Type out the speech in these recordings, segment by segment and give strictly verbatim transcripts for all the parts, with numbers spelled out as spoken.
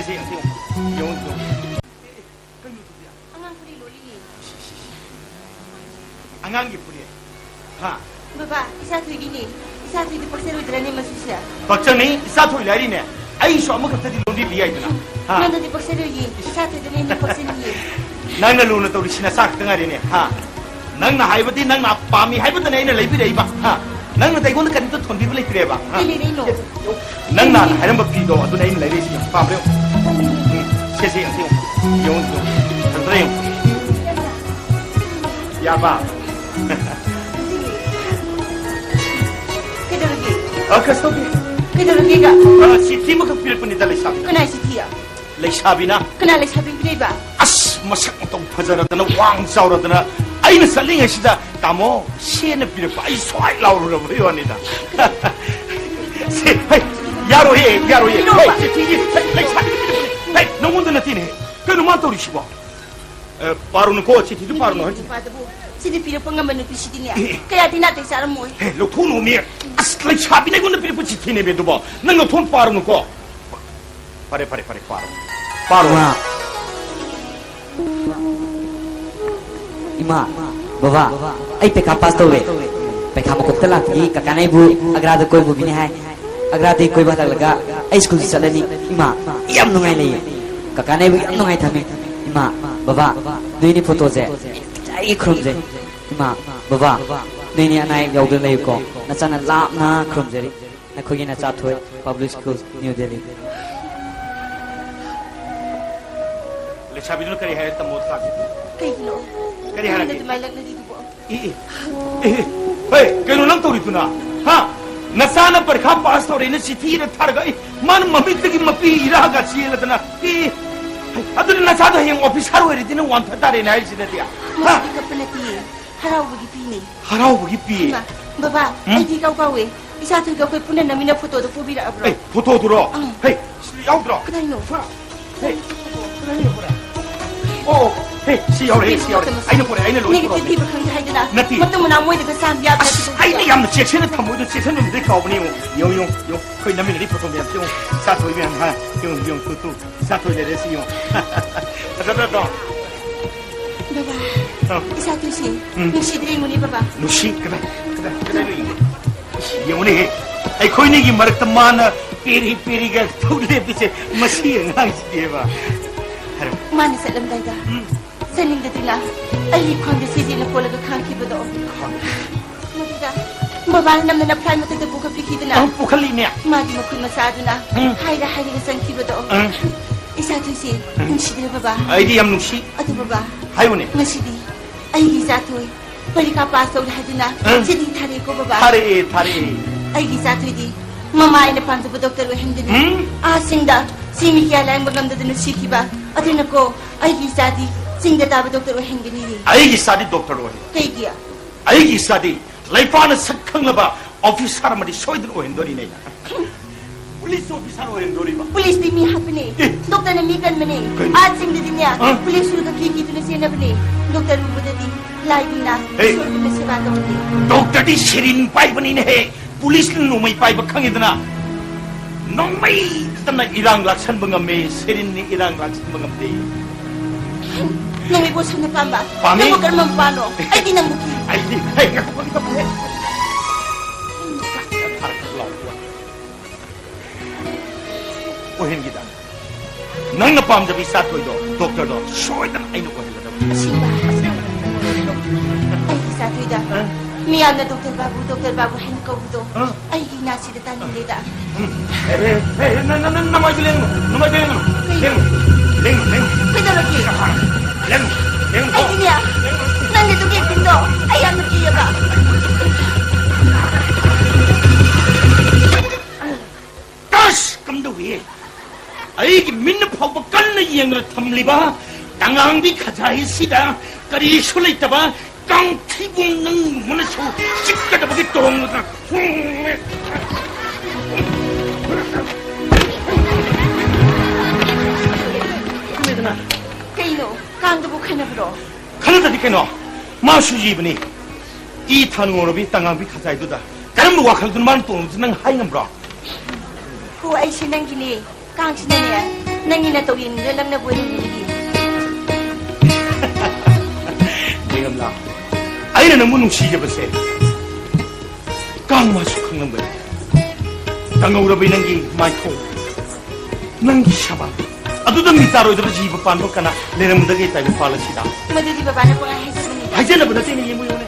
ꯁꯦ, ꯌꯦꯡꯉꯨ, ꯌꯦꯡꯉꯨ, ꯌꯦꯡꯉꯨ꯫ ꯀꯩꯅꯣꯗꯨꯗꯤ? ꯑꯉꯥꯡ ꯐꯨꯔꯤ ꯂꯣꯜꯂꯤꯌꯦ꯫ ꯁꯤ, ꯁꯤ, ꯁꯤ꯫ ꯑꯉꯥꯡꯒꯤ ꯐꯨꯔꯤ? ꯍꯥ? ꯕꯕꯥ, ꯏꯆꯥ ꯊꯣꯏꯒꯤꯅꯦ꯫ ꯏꯆꯥ ꯊꯣꯏꯗꯤ ꯄꯛꯆꯔꯣꯏꯗ꯭ꯔꯅꯦ ꯃꯁꯤꯁꯦ? ꯄꯛꯆꯅꯤ, ꯏꯆꯥ ꯊꯣꯏ ꯂꯥꯏꯔꯤꯅꯦ꯫ ꯑꯩꯁꯨ ꯑꯃꯈꯛꯇꯗꯤ ꯂꯧꯕꯤꯕ ꯌꯥꯏꯗꯅ꯫ ꯍꯥ? ꯅꯪꯅꯗꯤ ꯄꯛꯆꯔꯣꯏꯌꯦ꯫ ꯏꯆꯥ ꯊꯣꯏꯗꯅ ꯍꯦꯟꯅ ꯄꯛꯆꯅꯤꯌꯦ꯫ ꯅꯪꯅ ꯂꯨꯅ ꯇꯧꯔꯤꯁꯤ ꯅꯆꯥ ꯈꯛꯇ ꯉꯥꯏꯔꯦꯅꯦ꯫ ꯍꯥ? ꯅꯪꯅ ꯍꯥꯏꯕꯗꯤ ꯅꯪꯅ ꯄꯥꯝꯃꯤ ꯍꯥꯏꯕꯗꯅ ꯑꯩꯅ ꯂꯩꯕꯤꯔꯛꯏꯕ꯫ ꯍꯥ? ꯅꯪꯅ ꯑꯩꯉꯣꯟꯗ ꯀꯔꯤꯝꯇ ꯊꯣꯟꯕꯤꯕ ꯂꯩꯇ꯭ꯔꯦꯕ꯫ ꯍꯥ? ꯀꯩ ꯂꯩꯔꯛꯏꯅꯣ? ꯅꯪꯅ ꯍꯥꯏꯔꯝꯕ ꯐꯤꯗꯣ ꯑꯗꯨꯅ ꯑꯩꯅ ꯂꯩꯔꯛꯏꯁꯤ ꯌꯥꯝ ꯄꯥꯝꯕ꯭ꯔꯣ? ꯁꯦ, ꯁꯦ, ꯌꯦꯡꯉꯨ, ꯌꯦꯡꯉꯨ, ꯌꯦꯡꯉꯨ, ꯌꯦꯡꯉꯨ꯫ ꯐꯖꯅ ꯌꯦꯡꯉꯨ꯫ ꯌꯥꯕ? ꯀꯩꯗꯧꯔꯒꯦ? ꯑ, ꯀꯩꯁꯨ ꯇꯧꯗꯦ꯫ ꯀꯩꯗꯧꯔꯒꯦꯒ? ꯑ, ꯆꯤꯊꯤ ꯑꯃꯈꯛ ꯄꯤꯔꯛꯄꯅꯤꯗ, ꯂꯩꯁꯥꯕꯤ꯫ ꯀꯅꯥꯏ ꯆꯤꯊꯤ? ꯂꯩꯁꯥꯕꯤꯅ꯫ ꯀꯅꯥ ꯂꯩꯁꯥꯕꯤ ꯄꯤꯔꯛꯏꯕ? ꯑꯁ, ꯃꯁꯛ ꯃꯇꯧ ꯐꯖꯔꯗꯅ, ꯋꯥꯡ ꯆꯥꯎꯔꯗꯅ, ꯑꯩꯅ ꯆꯠꯂꯤꯉꯩꯁꯤꯗ, "ꯇꯥꯃꯣ, ꯁꯦꯅ ꯄꯤꯔꯛꯄ", ꯑꯩ ꯁ꯭ꯋꯥꯏ ꯂꯥꯎꯔꯨꯔꯕꯩ ꯋꯥꯅꯤꯗ꯫ ꯁꯦ, ꯍꯩ, ꯌꯥꯔꯣꯏꯌꯦ, ꯌꯥꯔꯣꯏꯌꯦ꯫ ꯍꯩ, ꯆꯤꯊꯤꯁꯦ, ꯍꯩ, ꯂꯩꯁꯥꯕꯤꯅ ꯄꯤꯔꯛꯄꯅꯦ꯫ ꯍꯩ, ꯅꯪꯉꯣꯟꯗ ꯅꯠꯇꯦꯅꯦ꯫ ꯀꯩꯅꯣ ꯃꯥ ꯇꯧꯔꯤꯁꯤꯕꯣ? ꯑ, ꯄꯥꯔꯨꯅꯨꯀꯣ, ꯆꯤꯊꯤꯗꯨ ꯄꯥꯔꯨꯅꯨ ꯍꯥꯏꯁꯤꯅꯦ꯫ ꯅꯨꯄꯥꯗꯨꯕꯨ ꯁꯤꯗꯤ ꯄꯤꯔꯛꯄ ꯉꯝꯕ ꯅꯨꯄꯤꯁꯤꯗꯤꯅꯦ, ꯑꯦ꯫ ꯀꯌꯥꯗꯤ ꯅꯥꯇꯩ ꯆꯥꯔꯝꯃꯣꯏ꯫ ꯍꯦ, ꯂꯧꯊꯣꯛꯅꯨꯃꯤ꯫ ꯑꯁ, ꯂꯩꯁꯥꯕꯤꯅ ꯑꯩꯉꯣꯟꯗ ꯄꯤꯔꯛꯄ ꯆꯤꯊꯤꯅꯦꯃꯤ ꯑꯗꯨꯕꯣ꯫ ꯅꯪ ꯂꯧꯊꯣꯛ ꯄꯥꯔꯨꯅꯨꯀꯣ꯫ ꯐꯔꯦ, ꯐꯔꯦ, ꯐꯔꯦ, ꯄꯥꯔꯣ꯫ ꯄꯥꯔꯣ꯫ ꯏꯃꯥ꯫ ꯏꯃꯥ, ꯕꯕꯥ, ꯑꯩ ꯄꯩꯈꯥ ꯄꯥꯁ ꯇꯧꯔꯦ꯫ ꯄꯩꯈꯥ ꯃꯀꯣꯛꯇ ꯂꯥꯛꯄꯒꯤ ꯀꯀꯥꯅ ꯑꯩꯕꯨ ꯑꯒ꯭ꯔꯥꯗ ꯀꯣꯏꯕ ꯄꯨꯕꯤꯅꯤ ꯍꯥꯏ꯫ ꯑꯒ꯭ꯔꯥꯗꯒꯤ ꯀꯣꯏꯕ ꯍꯜꯂꯛꯂꯒ ꯑꯩ ꯁ꯭ꯀꯨꯜꯗ ꯆꯠꯂꯅꯤ꯫ ꯏꯃꯥ, ꯑꯩ ꯌꯥꯝ ꯅꯨꯡꯉꯥꯏ ꯂꯩꯌꯦ꯫ ꯀꯀꯥꯅ ꯑꯩꯕꯨ ꯌꯥꯝ ꯅꯨꯡꯉꯥꯏ ꯊꯝꯃꯤ꯫ ꯏꯃꯥ, ꯕꯕꯥ, ꯅꯣꯏꯅꯤ ꯐꯣꯇꯣꯁꯦ ꯑꯩ ꯈꯨꯔꯨꯝꯖꯩ꯫ ꯏꯃꯥ, ꯕꯕꯥ, ꯅꯣꯏꯅꯤ ꯑꯅꯥ ꯑꯌꯦꯛ ꯌꯥꯎꯗꯅ ꯂꯩꯌꯨꯀꯣ꯫ ꯅꯆꯥꯅ ꯂꯥꯞꯅ ꯈꯨꯔꯨꯝꯖꯔꯤ꯫ ꯅꯈꯣꯏꯒꯤ ꯅꯆꯥꯊꯣꯏ, ꯄꯕ꯭ꯂꯤꯛ ꯁ꯭ꯀꯨꯜ, ꯅ꯭ꯌꯨ ꯗꯦꯜꯂꯤ꯫ ꯂꯩꯁꯥꯕꯤꯗꯨꯅ ꯀꯔꯤ ꯍꯥꯏꯔꯦ ꯇꯝꯃꯣ ꯇꯥꯒꯦ꯫ ꯀꯩꯒꯤꯅꯣ? ꯀꯔꯤ ꯍꯥꯏꯔꯒꯦ? ꯑꯗꯨꯃꯥꯏꯅ ꯂꯛꯅꯔꯤꯗꯨꯕꯣ? ꯑꯦ, ꯑꯦ, ꯑꯦ, ꯍꯦ, ꯀꯩꯅꯣ ꯅꯪ ꯇꯧꯔꯤꯗꯨꯅ? ꯍꯥ? ꯅꯆꯥꯅ ꯄꯔꯤꯈꯥ ꯄꯥꯁ ꯇꯧꯔꯦꯅ ꯆꯤꯊꯤ ꯏꯔ ꯊꯥꯔꯒ, ꯑꯦ, ꯃꯥꯅ ꯃꯃꯤꯠꯇꯒꯤ ꯃꯄꯤ ꯏꯔꯛꯑꯒ ꯆꯦꯜꯂꯗꯅ, ꯑꯦ, ꯑꯦ, ꯑꯗꯨꯅ ꯅꯆꯥꯗꯣ ꯍꯌꯦꯡ ꯑꯣꯐꯤꯁꯥꯔ ꯑꯣꯏꯔꯗꯤ ꯅꯪ ꯋꯥꯟꯊ ꯇꯥꯔꯦꯅꯦ ꯍꯥꯏꯔꯤꯁꯤꯅꯗꯤ, ꯍꯥ? ꯃꯁꯤꯗꯤ ꯀꯞꯄ ꯅꯠꯇꯤꯌꯦ, ꯍꯔꯥꯎꯕꯒꯤ ꯄꯤꯅꯦ꯫ ꯍꯔꯥꯎꯕꯒꯤ ꯄꯤ? ꯏꯃꯥ, ꯕꯕꯥ, ꯎꯝ? ꯑꯩꯗꯤ ꯏꯀꯥꯎ ꯀꯥꯎꯋꯦ꯫ ꯏꯆꯥ ꯊꯣꯏꯒ ꯑꯩꯈꯣꯏ ꯄꯨꯟꯅ ꯅꯝꯃꯤꯟꯅ ꯐꯣꯇꯣꯗꯣ ꯄꯨꯕꯤꯔꯛꯑꯕ꯭ꯔꯣ? ꯑꯦ, ꯐꯣꯇꯣꯗꯨꯔꯣ? ꯑꯪ꯫ ꯍꯦ, ꯁꯤ ꯌꯥꯎꯗ꯭ꯔꯣ? ꯀꯗꯥꯏꯅꯣ? ꯍꯥ? ꯍꯦ, ꯀꯗꯥꯏꯅꯣ ꯄꯨꯔꯛꯑꯦ? ꯑꯣ, ꯍꯦ, ꯁꯤ ꯌꯥꯎꯔꯦ, ꯁꯤ ꯌꯥꯎꯔꯦ꯫ ꯑꯩꯅ ꯄꯨꯔꯛꯑꯦ, ꯑꯩꯅ ꯂꯣꯏ ꯅꯦꯒꯦꯇꯤꯚ ꯄꯨꯔꯛꯑꯕꯅꯦ꯫ ꯄꯤꯕ ꯈꯪꯗꯦ ꯍꯥꯏꯗꯅ꯫ ꯅꯠꯇꯦ꯫ ꯃꯇꯨꯡ ꯃꯅꯥꯎ ꯃꯣꯏꯗꯒ ꯆꯥꯝ ꯌꯥꯗ꯭ꯔꯦ ꯑꯁ, ꯑꯗꯨꯒꯨꯝꯕ꯫ ꯑꯩꯅ ꯌꯥꯝꯅ ꯆꯦꯛꯁꯤꯟꯅ ꯊꯝꯃꯣꯏꯗꯣ ꯆꯦꯛꯁꯤꯟꯕꯝꯗꯩ ꯀꯥꯎꯕꯅꯦ, ꯌꯦꯡꯉꯣ, ꯌꯦꯡꯉꯣ, ꯌꯦꯡꯉꯣ, ꯌꯦꯡꯉꯣ꯫ ꯑꯩꯈꯣꯏ ꯅꯝꯃꯤꯟꯅꯔꯤ ꯐꯣꯇꯣ ꯃꯌꯥꯝꯁꯦ ꯌꯦꯡꯉꯣ꯫ ꯏꯆꯥ ꯊꯣꯏ ꯃꯌꯥꯝ, ꯍꯥ? ꯌꯦꯡꯉꯨ, ꯌꯦꯡꯉꯨ, ꯇꯨ, ꯇꯨ, ꯏꯆꯥ ꯊꯣꯏ ꯂꯩꯔꯦ, ꯁꯤ ꯌꯦꯡꯉꯨ꯫ ꯐꯖꯗ꯭ꯔꯣ, ꯇꯣ? ꯕꯕꯥ, ꯑꯧ꯫ ꯏꯆꯥ ꯊꯣꯏꯁꯦ ꯎꯝ꯫ ꯅꯨꯡꯁꯤꯗ꯭ꯔꯦ, ꯌꯦꯡꯉꯨꯅꯦ, ꯕꯕꯥ꯫ ꯅꯨꯡꯁꯤ, ꯀꯗꯥꯏ, ꯀꯗꯥꯏ, ꯀꯗꯥꯏꯗ ꯌꯦꯡꯉꯨ? ꯌꯦꯡꯉꯨꯅꯦꯍꯦ, ꯑꯩꯈꯣꯏꯅꯤꯒꯤ ꯃꯔꯛꯇ ꯃꯥꯅ ꯄꯦꯔꯤ ꯄꯦꯔꯤꯒ ꯊꯧ ꯂꯦꯞꯄꯤꯁꯦ, ꯃꯁꯤ ꯑꯉꯥꯡꯁꯤꯗꯤꯕ꯫ ꯍꯥꯏꯔꯣ꯫ ꯃꯥꯅ ꯆꯠꯂꯝꯗꯥꯏꯗ ꯎꯝ꯫ ꯆꯠꯅꯤꯡꯗꯗꯨꯅ ꯑꯩꯒꯤ ꯈ꯭ꯋꯥꯡꯗ ꯁꯤꯖꯤꯟꯅ ꯀꯣꯜꯂꯒ ꯈꯥꯡꯈꯤꯕꯗꯣ꯫ ꯈꯥꯡ- ꯃꯗꯨꯗ ꯕꯕꯥꯅ ꯅꯝꯗꯅ flight ꯃꯊꯛꯇ ꯄꯨꯈꯠꯄꯤꯈꯤꯗꯅ꯫ ꯑ, ꯄꯨꯈꯠꯂꯤꯅꯦ꯫ ꯃꯥꯒꯤ ꯃꯈꯨꯠ ꯃꯆꯥꯗꯨꯅ ꯎꯝ꯫ ꯍꯥꯏꯔ ꯍꯥꯏꯔꯒ ꯆꯪꯈꯤꯕꯗꯣ꯫ ꯎꯝ꯫ ꯏꯆꯥ ꯊꯣꯏꯁꯦ ꯎꯝ꯫ ꯅꯨꯡꯁꯤꯗ꯭ꯔꯦ ꯕꯕꯥ? ꯑꯩꯗꯤ ꯌꯥꯝ ꯅꯨꯡꯁꯤ꯫ ꯑꯗꯨ ꯕꯕꯥ, ꯍꯥꯏꯌꯨꯅꯦ꯫ ꯉꯁꯤꯗꯤ ꯑꯩꯒꯤ ꯏꯆꯥ ꯊꯣꯏ ꯄꯔꯤꯈꯥ ꯄꯥꯁ ꯇꯧꯔꯦ ꯍꯥꯏꯗꯨꯅ ꯎꯝ꯫ ꯆꯤꯊꯤ ꯊꯥꯔꯛꯑꯦꯀꯣ ꯕꯕꯥ꯫ ꯊꯥꯔꯛꯑꯦ, ꯊꯥꯔꯛꯑꯦ꯫ ꯑꯩꯒꯤ ꯏꯆꯥ ꯊꯣꯏꯗꯤ ꯃꯃꯥ ꯑꯩꯅ ꯄꯥꯝꯖꯕ ꯗꯣꯛꯇꯔ ꯑꯣꯏꯍꯟꯒꯅꯤ꯫ ꯎꯝ꯫ ꯑꯥ ꯆꯤꯡꯗ ꯆꯤꯡ ꯃꯤꯀꯌꯥ ꯂꯥꯌꯦꯡꯕ ꯉꯝꯗꯗꯅ ꯁꯤꯈꯤꯕ꯫ ꯑꯗꯨꯅꯀꯣ ꯑꯩꯒꯤ ꯏꯆꯥꯗꯤ ꯆꯤꯡꯗ ꯇꯥꯕ ꯗꯣꯛꯇꯔ ꯑꯣꯏꯍꯟꯒꯅꯤꯌꯦ꯫ ꯑꯩꯒꯤ ꯏꯆꯥꯗꯤ ꯗꯣꯛꯇꯔ ꯑꯣꯏꯍꯟ- ꯀꯩꯒꯤ? ꯑꯩꯒꯤ ꯏꯆꯥꯗꯤ ꯂꯩꯄꯥꯛꯅ ꯁꯛ ꯈꯪꯂꯕ ꯑꯣꯐꯤꯁꯥꯔ ꯑꯃꯗꯤ ꯁꯣꯏꯗꯅ ꯑꯣꯏꯍꯟꯗꯣꯔꯤꯅꯦ꯫ Police officer ꯑꯣꯏꯍꯟꯗꯣꯔꯤꯕ꯫ ꯄꯨꯂꯤꯁꯇꯤ ꯃꯤ ꯍꯥꯠꯄꯅꯦ꯫ ꯑꯦ꯫ ꯗꯣꯛꯇꯔꯅ ꯃꯤ ꯀꯟꯕꯅꯦ꯫ ꯀꯩꯅꯣ? ꯑꯥ ꯆꯤꯡꯗꯗꯤꯅꯦ, ꯑ? ꯄꯨꯂꯤꯁ ꯎꯔꯒ ꯀꯤ ꯀꯤꯗꯨꯅ ꯆꯦꯟꯅꯕꯅꯦ꯫ ꯗꯣꯛꯇꯔ ꯎꯕꯗꯗꯤ ꯂꯥꯏꯒꯨꯝꯅ ꯑꯦ꯫ ꯏꯁꯣꯔꯒꯨꯝꯅ ꯁꯦꯕꯥ ꯇꯧꯕꯅꯦ꯫ ꯗꯣꯛꯇꯔꯗꯤ ꯁꯤꯔꯤꯟ ꯄꯥꯏꯕꯅꯤꯅꯦꯍꯦ꯫ ꯄꯨꯂꯤꯁꯅ ꯅꯣꯡꯃꯩ ꯄꯥꯏꯕ ꯈꯪꯉꯤꯗꯅ꯫ ꯅꯣꯡꯃꯩ ꯈꯛꯇꯅ ꯏꯔꯥꯡ ꯂꯥꯛꯁꯟꯕ ꯉꯝꯃꯦ, ꯁꯤꯔꯤꯟꯅ ꯏꯔꯥꯡ ꯂꯥꯛꯁꯟꯕ ꯉꯝꯗꯦ꯫ ꯅꯪ ꯑꯩꯕꯨ ꯁꯝꯅ ꯄꯥꯝꯕ? ꯄꯥꯝꯃꯤ꯫ ꯅꯪꯕꯨ ꯀꯔꯝꯕ ꯃꯄꯥꯅꯣ? ꯑꯩꯗꯤ ꯅꯪꯕꯨ ꯀꯤ꯫ ꯑꯩꯗꯤ, ꯍꯦ, ꯉꯥꯏꯈꯣ, ꯉꯥꯏꯈꯣ, ꯉꯥꯏꯈꯣ꯫ ꯑꯣꯏꯍꯟꯈꯤꯗ꯫ ꯅꯪꯅ ꯄꯥꯝꯖꯕ ꯏꯆꯥ ꯊꯣꯏꯗꯣ, ꯗꯣꯛꯇꯔꯗꯣ, ꯁꯣꯏꯗꯅ ꯑꯩꯅ ꯑꯣꯏꯍꯜꯂꯗꯕꯅꯤ꯫ ꯑꯁꯦꯡꯕ? ꯑꯩꯒꯤ ꯏꯆꯥ ꯊꯣꯏꯗ ꯑ? ꯃꯤꯌꯥꯝꯅ ꯗꯣꯛꯇꯔ ꯕꯥꯕꯨ, ꯗꯣꯛꯇꯔ ꯕꯥꯕꯨ ꯍꯥꯏꯅ ꯀꯧꯕꯗꯣ ꯑ? ꯑꯩꯒꯤ ꯏꯅꯥꯛꯁꯤꯗ ꯇꯥꯅꯤꯡꯗꯦꯗ꯫ ꯎꯝ꯫ ꯑꯦ, ꯑꯦ, ꯑꯦ, ꯅ-, ꯅ-, ꯅ-, ꯅꯃꯥꯏꯗꯨ ꯂꯦꯡꯒꯅꯨ, ꯅꯃꯥꯏꯗꯨ ꯂꯦꯡꯒꯅꯨ꯫ ꯀꯩꯅꯣ? ꯂꯦꯡꯒꯅꯨ, ꯂꯦꯡꯒꯅꯨ, ꯂꯦꯡꯒꯅꯨ꯫ ꯀꯩꯗꯧꯔꯒꯦ? ꯂꯦꯡꯒꯅꯨ, ꯂꯦꯡꯒꯅꯨ꯫ ꯑꯩꯗꯤꯅꯦ, ꯅꯪꯒꯤ ꯑꯗꯨꯒꯤ actingꯗꯣ ꯑꯩ ꯌꯥꯝꯅ ꯀꯤꯌꯦꯕ꯫ ꯇꯁ! ꯀꯝꯗꯧꯏ? ꯑꯩꯒꯤ ꯃꯤꯠꯅ ꯐꯥꯎꯕ ꯀꯟꯅ ꯌꯦꯡꯗꯨꯅ ꯊꯝꯂꯤꯕ ꯇꯉꯥꯡꯕꯤ ꯈꯖꯥꯏꯁꯤꯗ ꯀꯔꯤꯁꯨ ꯂꯩꯇꯕ ꯀꯥꯡꯊꯤꯕꯣꯡ ꯅꯪ ꯃꯅꯁꯨ ꯆꯤꯛꯀꯗꯕꯒꯤ ꯇꯣꯔꯣꯡ ꯅꯠꯇ꯭ꯔꯥ? ꯀꯩꯅꯣ? ꯀꯥꯡꯗꯨꯕꯨ ꯈꯟꯅꯕ꯭ꯔꯣ? ꯈꯟꯅꯗꯗꯤ ꯀꯩꯅꯣ? ꯃꯥꯁꯨ ꯖꯤꯕꯅꯤ꯫ ꯏ ꯊꯥꯡ ꯉꯧꯔꯕꯤ ꯇꯉꯥꯡꯕꯤ ꯈꯖꯥꯏꯗꯨꯗ ꯀꯔꯝꯕ ꯋꯥꯈꯜꯗꯨꯅ ꯃꯥꯅ ꯇꯣꯡꯂꯤꯕꯁꯤ ꯅꯪ ꯍꯥꯏ ꯉꯝꯕ꯭ꯔꯣ? ꯍꯣ, ꯑꯩꯁꯦ ꯅꯪꯒꯤꯅꯦ꯫ ꯀꯥꯡꯁꯤꯅꯅꯦ, ꯅꯪꯒꯤ ꯅꯇꯧ ꯌꯦꯡꯅꯤꯡꯗꯅ ꯂꯪꯅꯕ ꯑꯣꯏꯔꯝꯃꯤ꯫ ꯌꯦꯡꯉꯝꯂꯥ? ꯑꯩꯅ ꯅꯪꯕꯨ ꯅꯨꯡꯁꯤꯖꯕꯁꯦ ꯀꯥꯡ ꯃꯥꯁꯨ ꯈꯪꯂꯝꯒꯅꯤ꯫ ꯇꯪꯍꯧꯔꯕꯤ ꯅꯪꯒꯤ ꯃꯥꯏꯊꯣꯡ, ꯅꯪꯒꯤ ꯁꯕꯥꯟ ꯑꯗꯨꯗ ꯃꯤ ꯇꯥꯔꯣꯏꯗꯕ ꯖꯤꯕ ꯄꯥꯟꯕ ꯀꯅꯥ ꯂꯩꯔꯝꯒꯗꯒꯦ ꯇꯥꯏꯕꯪꯄꯥꯜ ꯑꯁꯤꯗ? ꯃꯗꯨꯗꯤ ꯕꯕꯥꯅ ꯄꯪꯍꯥꯏ ꯍꯥꯏꯖꯕꯅꯤꯗ꯫ ꯍꯥꯏꯖꯅꯕ ꯅꯠꯇꯦꯅꯦ, ꯌꯦꯡꯉꯨ, ꯌꯦꯡꯉꯨꯅꯦ꯫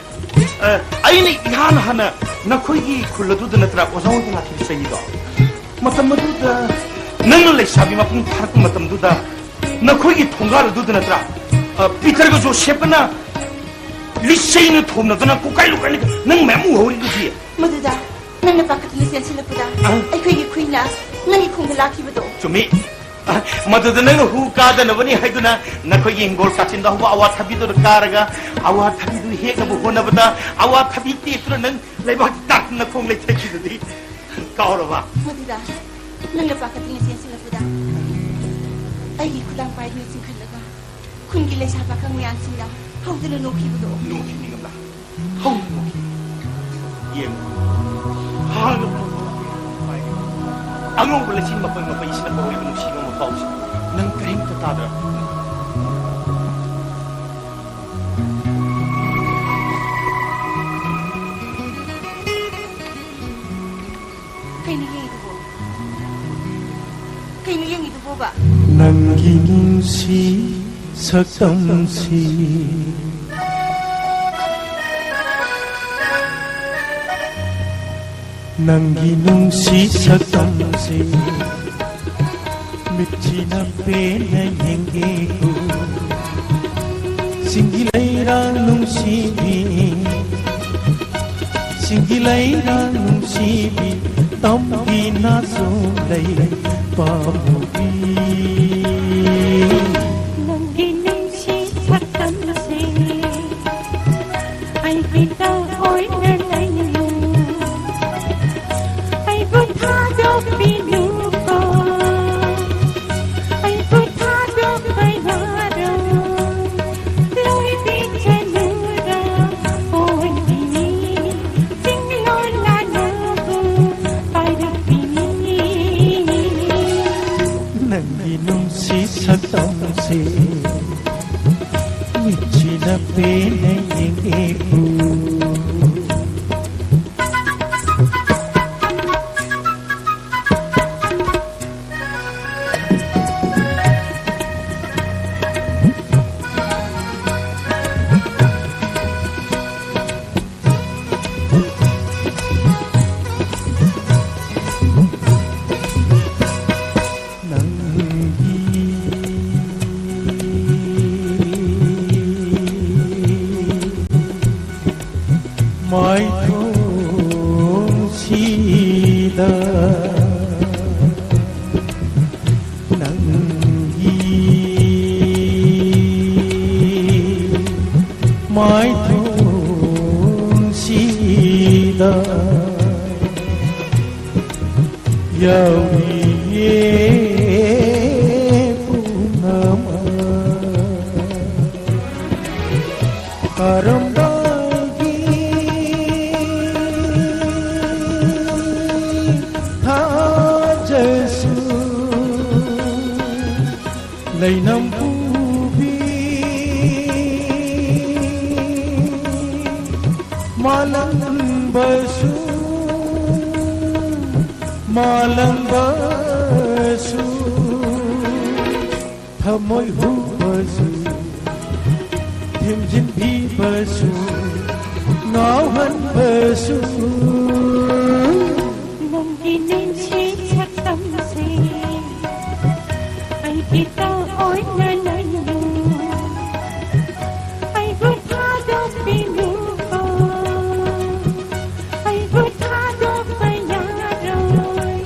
ꯑ, ꯑꯩꯅ ꯏꯍꯥꯟ ꯍꯥꯟꯅ ꯅꯈꯣꯏꯒꯤ ꯈꯨꯜ ꯑꯗꯨꯗ ꯅꯠꯇ꯭ꯔꯥ ꯑꯣꯖꯥ ꯑꯣꯏꯕ ꯂꯥꯛꯈꯤꯕ ꯆꯍꯤꯗꯣ? ꯃꯇꯝ ꯑꯗꯨꯗ ꯅꯪꯅ ꯂꯩꯁꯥꯕꯤ ꯃꯄꯨꯡ ꯐꯥꯔꯛꯄ ꯃꯇꯝꯗꯨꯗ ꯅꯈꯣꯏꯒꯤ ꯊꯣꯡꯒꯥꯜ ꯑꯗꯨꯗ ꯅꯠꯇ꯭ꯔꯥ, ꯑ, ꯄꯤꯇꯔꯒ ꯖꯣꯁꯦꯐꯀꯅ ꯂꯤꯆꯩꯅ ꯊꯣꯝꯅꯗꯅ ꯀꯣꯀꯥꯏ ꯂꯣꯀꯥꯏꯅ ꯅꯪ ꯃꯌꯥꯝ ꯎꯍꯧꯔꯤꯗꯨꯗꯤ꯫ ꯃꯗꯨꯗ ꯅꯪꯅ ꯄꯥꯈꯠꯇꯨꯅ ꯆꯦꯟꯁꯤꯜꯂꯛꯄꯗ ꯑ? ꯑꯩꯈꯣꯏꯒꯤ ꯈꯨꯏꯅ ꯅꯪꯒꯤ ꯈꯣꯡꯗ ꯂꯥꯛꯈꯤꯕꯗꯣ꯫ ꯆꯨꯝꯃꯤ꯫ ꯑ, ꯃꯗꯨꯗ ꯅꯪꯅ ꯍꯨ ꯀꯥꯗꯅꯕꯅꯤ ꯍꯥꯏꯗꯨꯅ ꯅꯈꯣꯏꯒꯤ ꯍꯤꯡꯒꯣꯜ ꯀꯥꯆꯤꯟꯗ ꯍꯧꯕ ꯑꯋꯥꯊꯕꯤꯗꯨꯗ ꯀꯥꯔꯒ ꯑꯋꯥꯊꯕꯤꯗꯨ ꯍꯦꯛꯅꯕ ꯍꯣꯠꯅꯕꯗ ꯑꯋꯥꯊꯕꯤ ꯇꯦꯛꯇꯨꯅ ꯅꯪ ꯂꯩꯕꯥꯛꯇ ꯇꯥꯗꯨꯅ ꯈꯣꯡ ꯂꯩꯊꯈꯤꯗꯨꯗꯤ꯫ ꯀꯥꯎꯔꯕ? ꯃꯗꯨꯗ ꯅꯪꯅ ꯄꯥꯈꯠꯇꯨꯅ ꯆꯦꯟꯁꯤꯜꯂꯛꯄꯗ ꯑꯩꯒꯤ ꯈꯨꯗꯥꯡ ꯄꯥꯏꯗꯨꯅ ꯆꯤꯡꯈꯠꯂꯒ ꯈꯨꯟꯒꯤ ꯂꯩꯁꯥ ꯄꯥꯈꯪ ꯃꯌꯥꯝꯁꯤꯡꯅ ꯍꯧꯗꯨꯅ ꯅꯣꯛꯈꯤꯕꯗꯣ꯫ ꯅꯣꯛꯈꯤ ꯅꯤꯡꯉꯝꯂꯥ? ꯍꯧꯅ ꯅꯣꯛꯈꯤ꯫ ꯌꯦꯡꯉꯨ꯫ ꯍꯥꯡꯂꯕ ꯅꯣꯡꯄꯣꯛ ꯄꯥꯏꯔꯤꯕ ꯑꯉꯧꯕ ꯂꯩꯆꯤꯟ ꯃꯄꯩ ꯃꯄꯩꯁꯤꯅ ꯀꯧꯔꯤꯕ ꯅꯨꯡꯁꯤꯕ ꯃꯄꯥꯎꯁꯤ ꯅꯪ ꯀꯔꯤꯝꯇ ꯇꯥꯗ꯭ꯔꯕ? ꯀꯩꯅꯣ ꯌꯦꯡꯉꯤꯗꯨꯕꯣ? ꯀꯩꯅꯣ ꯌꯦꯡꯉꯤꯗꯨꯕꯣꯕ? ꯅꯪꯒꯤ ꯅꯨꯡꯁꯤ ꯁꯛꯇꯝꯁꯤ, ꯅꯪꯒꯤ ꯅꯨꯡꯁꯤ ꯁꯛꯇꯝꯁꯤ ꯃꯤꯠꯁꯤꯅ ꯄꯦꯟꯅ ꯌꯦꯡꯒꯦꯀꯣ꯫ ꯆꯤꯡꯒꯤ ꯂꯩꯔꯥꯡ ꯅꯨꯡꯁꯤꯕꯤ, ꯆꯤꯡꯒꯤ ꯂꯩꯔꯥꯡ ꯅꯨꯡꯁꯤꯕꯤ, ꯇꯝꯒꯤ ꯅꯥꯆꯣꯝ ꯂꯩ ꯄꯥꯝꯃꯨꯕꯤ꯫ ꯅꯪꯒꯤ ꯅꯨꯡꯁꯤ ꯁꯛꯇꯝꯁꯦ ꯑꯩꯒꯤ ꯇꯧ ꯑꯣꯏꯅ ꯂꯩꯌꯨ꯫ ꯑꯩꯕꯨ ꯊꯥꯗꯣꯛꯄꯤꯅꯨꯀꯣ, ꯑꯩꯕꯨ ꯊꯥꯗꯣꯛꯄ ꯌꯥꯔꯣꯏ꯫ ꯂꯣꯏꯕꯤꯁꯅꯨꯔ ꯑꯣꯏꯕꯤꯅꯤ, ꯆꯤꯡꯂꯣꯟ ꯂꯥꯟꯅꯕꯨ ꯄꯥꯏꯔꯛꯄꯤꯅꯤ꯫ ꯃꯥꯏꯊꯣꯡꯁꯤꯗ ꯅꯪꯒꯤ ꯃꯥꯏꯊꯣꯡꯁꯤꯗ ꯌꯥꯎꯔꯤꯌꯦ ꯄꯨꯝꯅꯃꯛ꯫ ꯀꯔꯝꯕꯒꯤ ꯊꯥꯖꯁꯨ ꯂꯩꯅꯝ ꯄꯨꯕꯤ ꯃꯥꯂꯪꯕꯁꯨ ꯃꯥꯂꯪꯕꯁꯨ ꯊꯃꯣꯏ ꯍꯨꯕꯁꯨ ꯊꯤꯝꯖꯤꯟꯕꯤꯕꯁꯨ ꯉꯥꯎꯍꯟꯕꯁꯨ ꯅꯪꯒꯤ ꯅꯨꯡꯁꯤ ꯁꯛꯇꯝꯁꯦ ꯑꯩꯒꯤ ꯇꯧ ꯑꯣꯏꯅ ꯂꯩꯌꯨ꯫ ꯑꯩꯕꯨ ꯊꯥꯗꯣꯛꯄꯤꯅꯨꯀꯣ, ꯑꯩꯕꯨ ꯊꯥꯗꯣꯛꯄ ꯌꯥꯔꯣꯏ꯫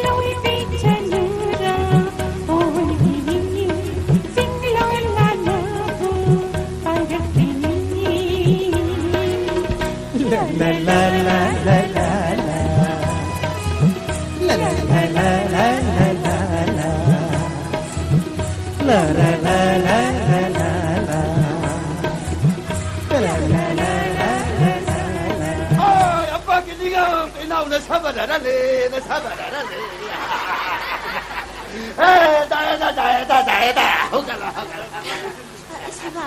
ꯂꯣꯏꯕꯤꯁꯅꯨꯔ ꯑꯣꯏꯔꯤꯅꯤ, ꯆꯤꯡꯂꯣꯟ ꯂꯥꯟꯅꯕꯨ ꯄꯥꯏꯔꯛꯂꯤꯅꯤ꯫ La la la la la la la. La la la la la la la. La la la la la la la. La la la la la la la. Ay, apa kini nga, ina una sabada rale, na sabada rale. Eh, da da da da da da. Hukala, hukala. Saba,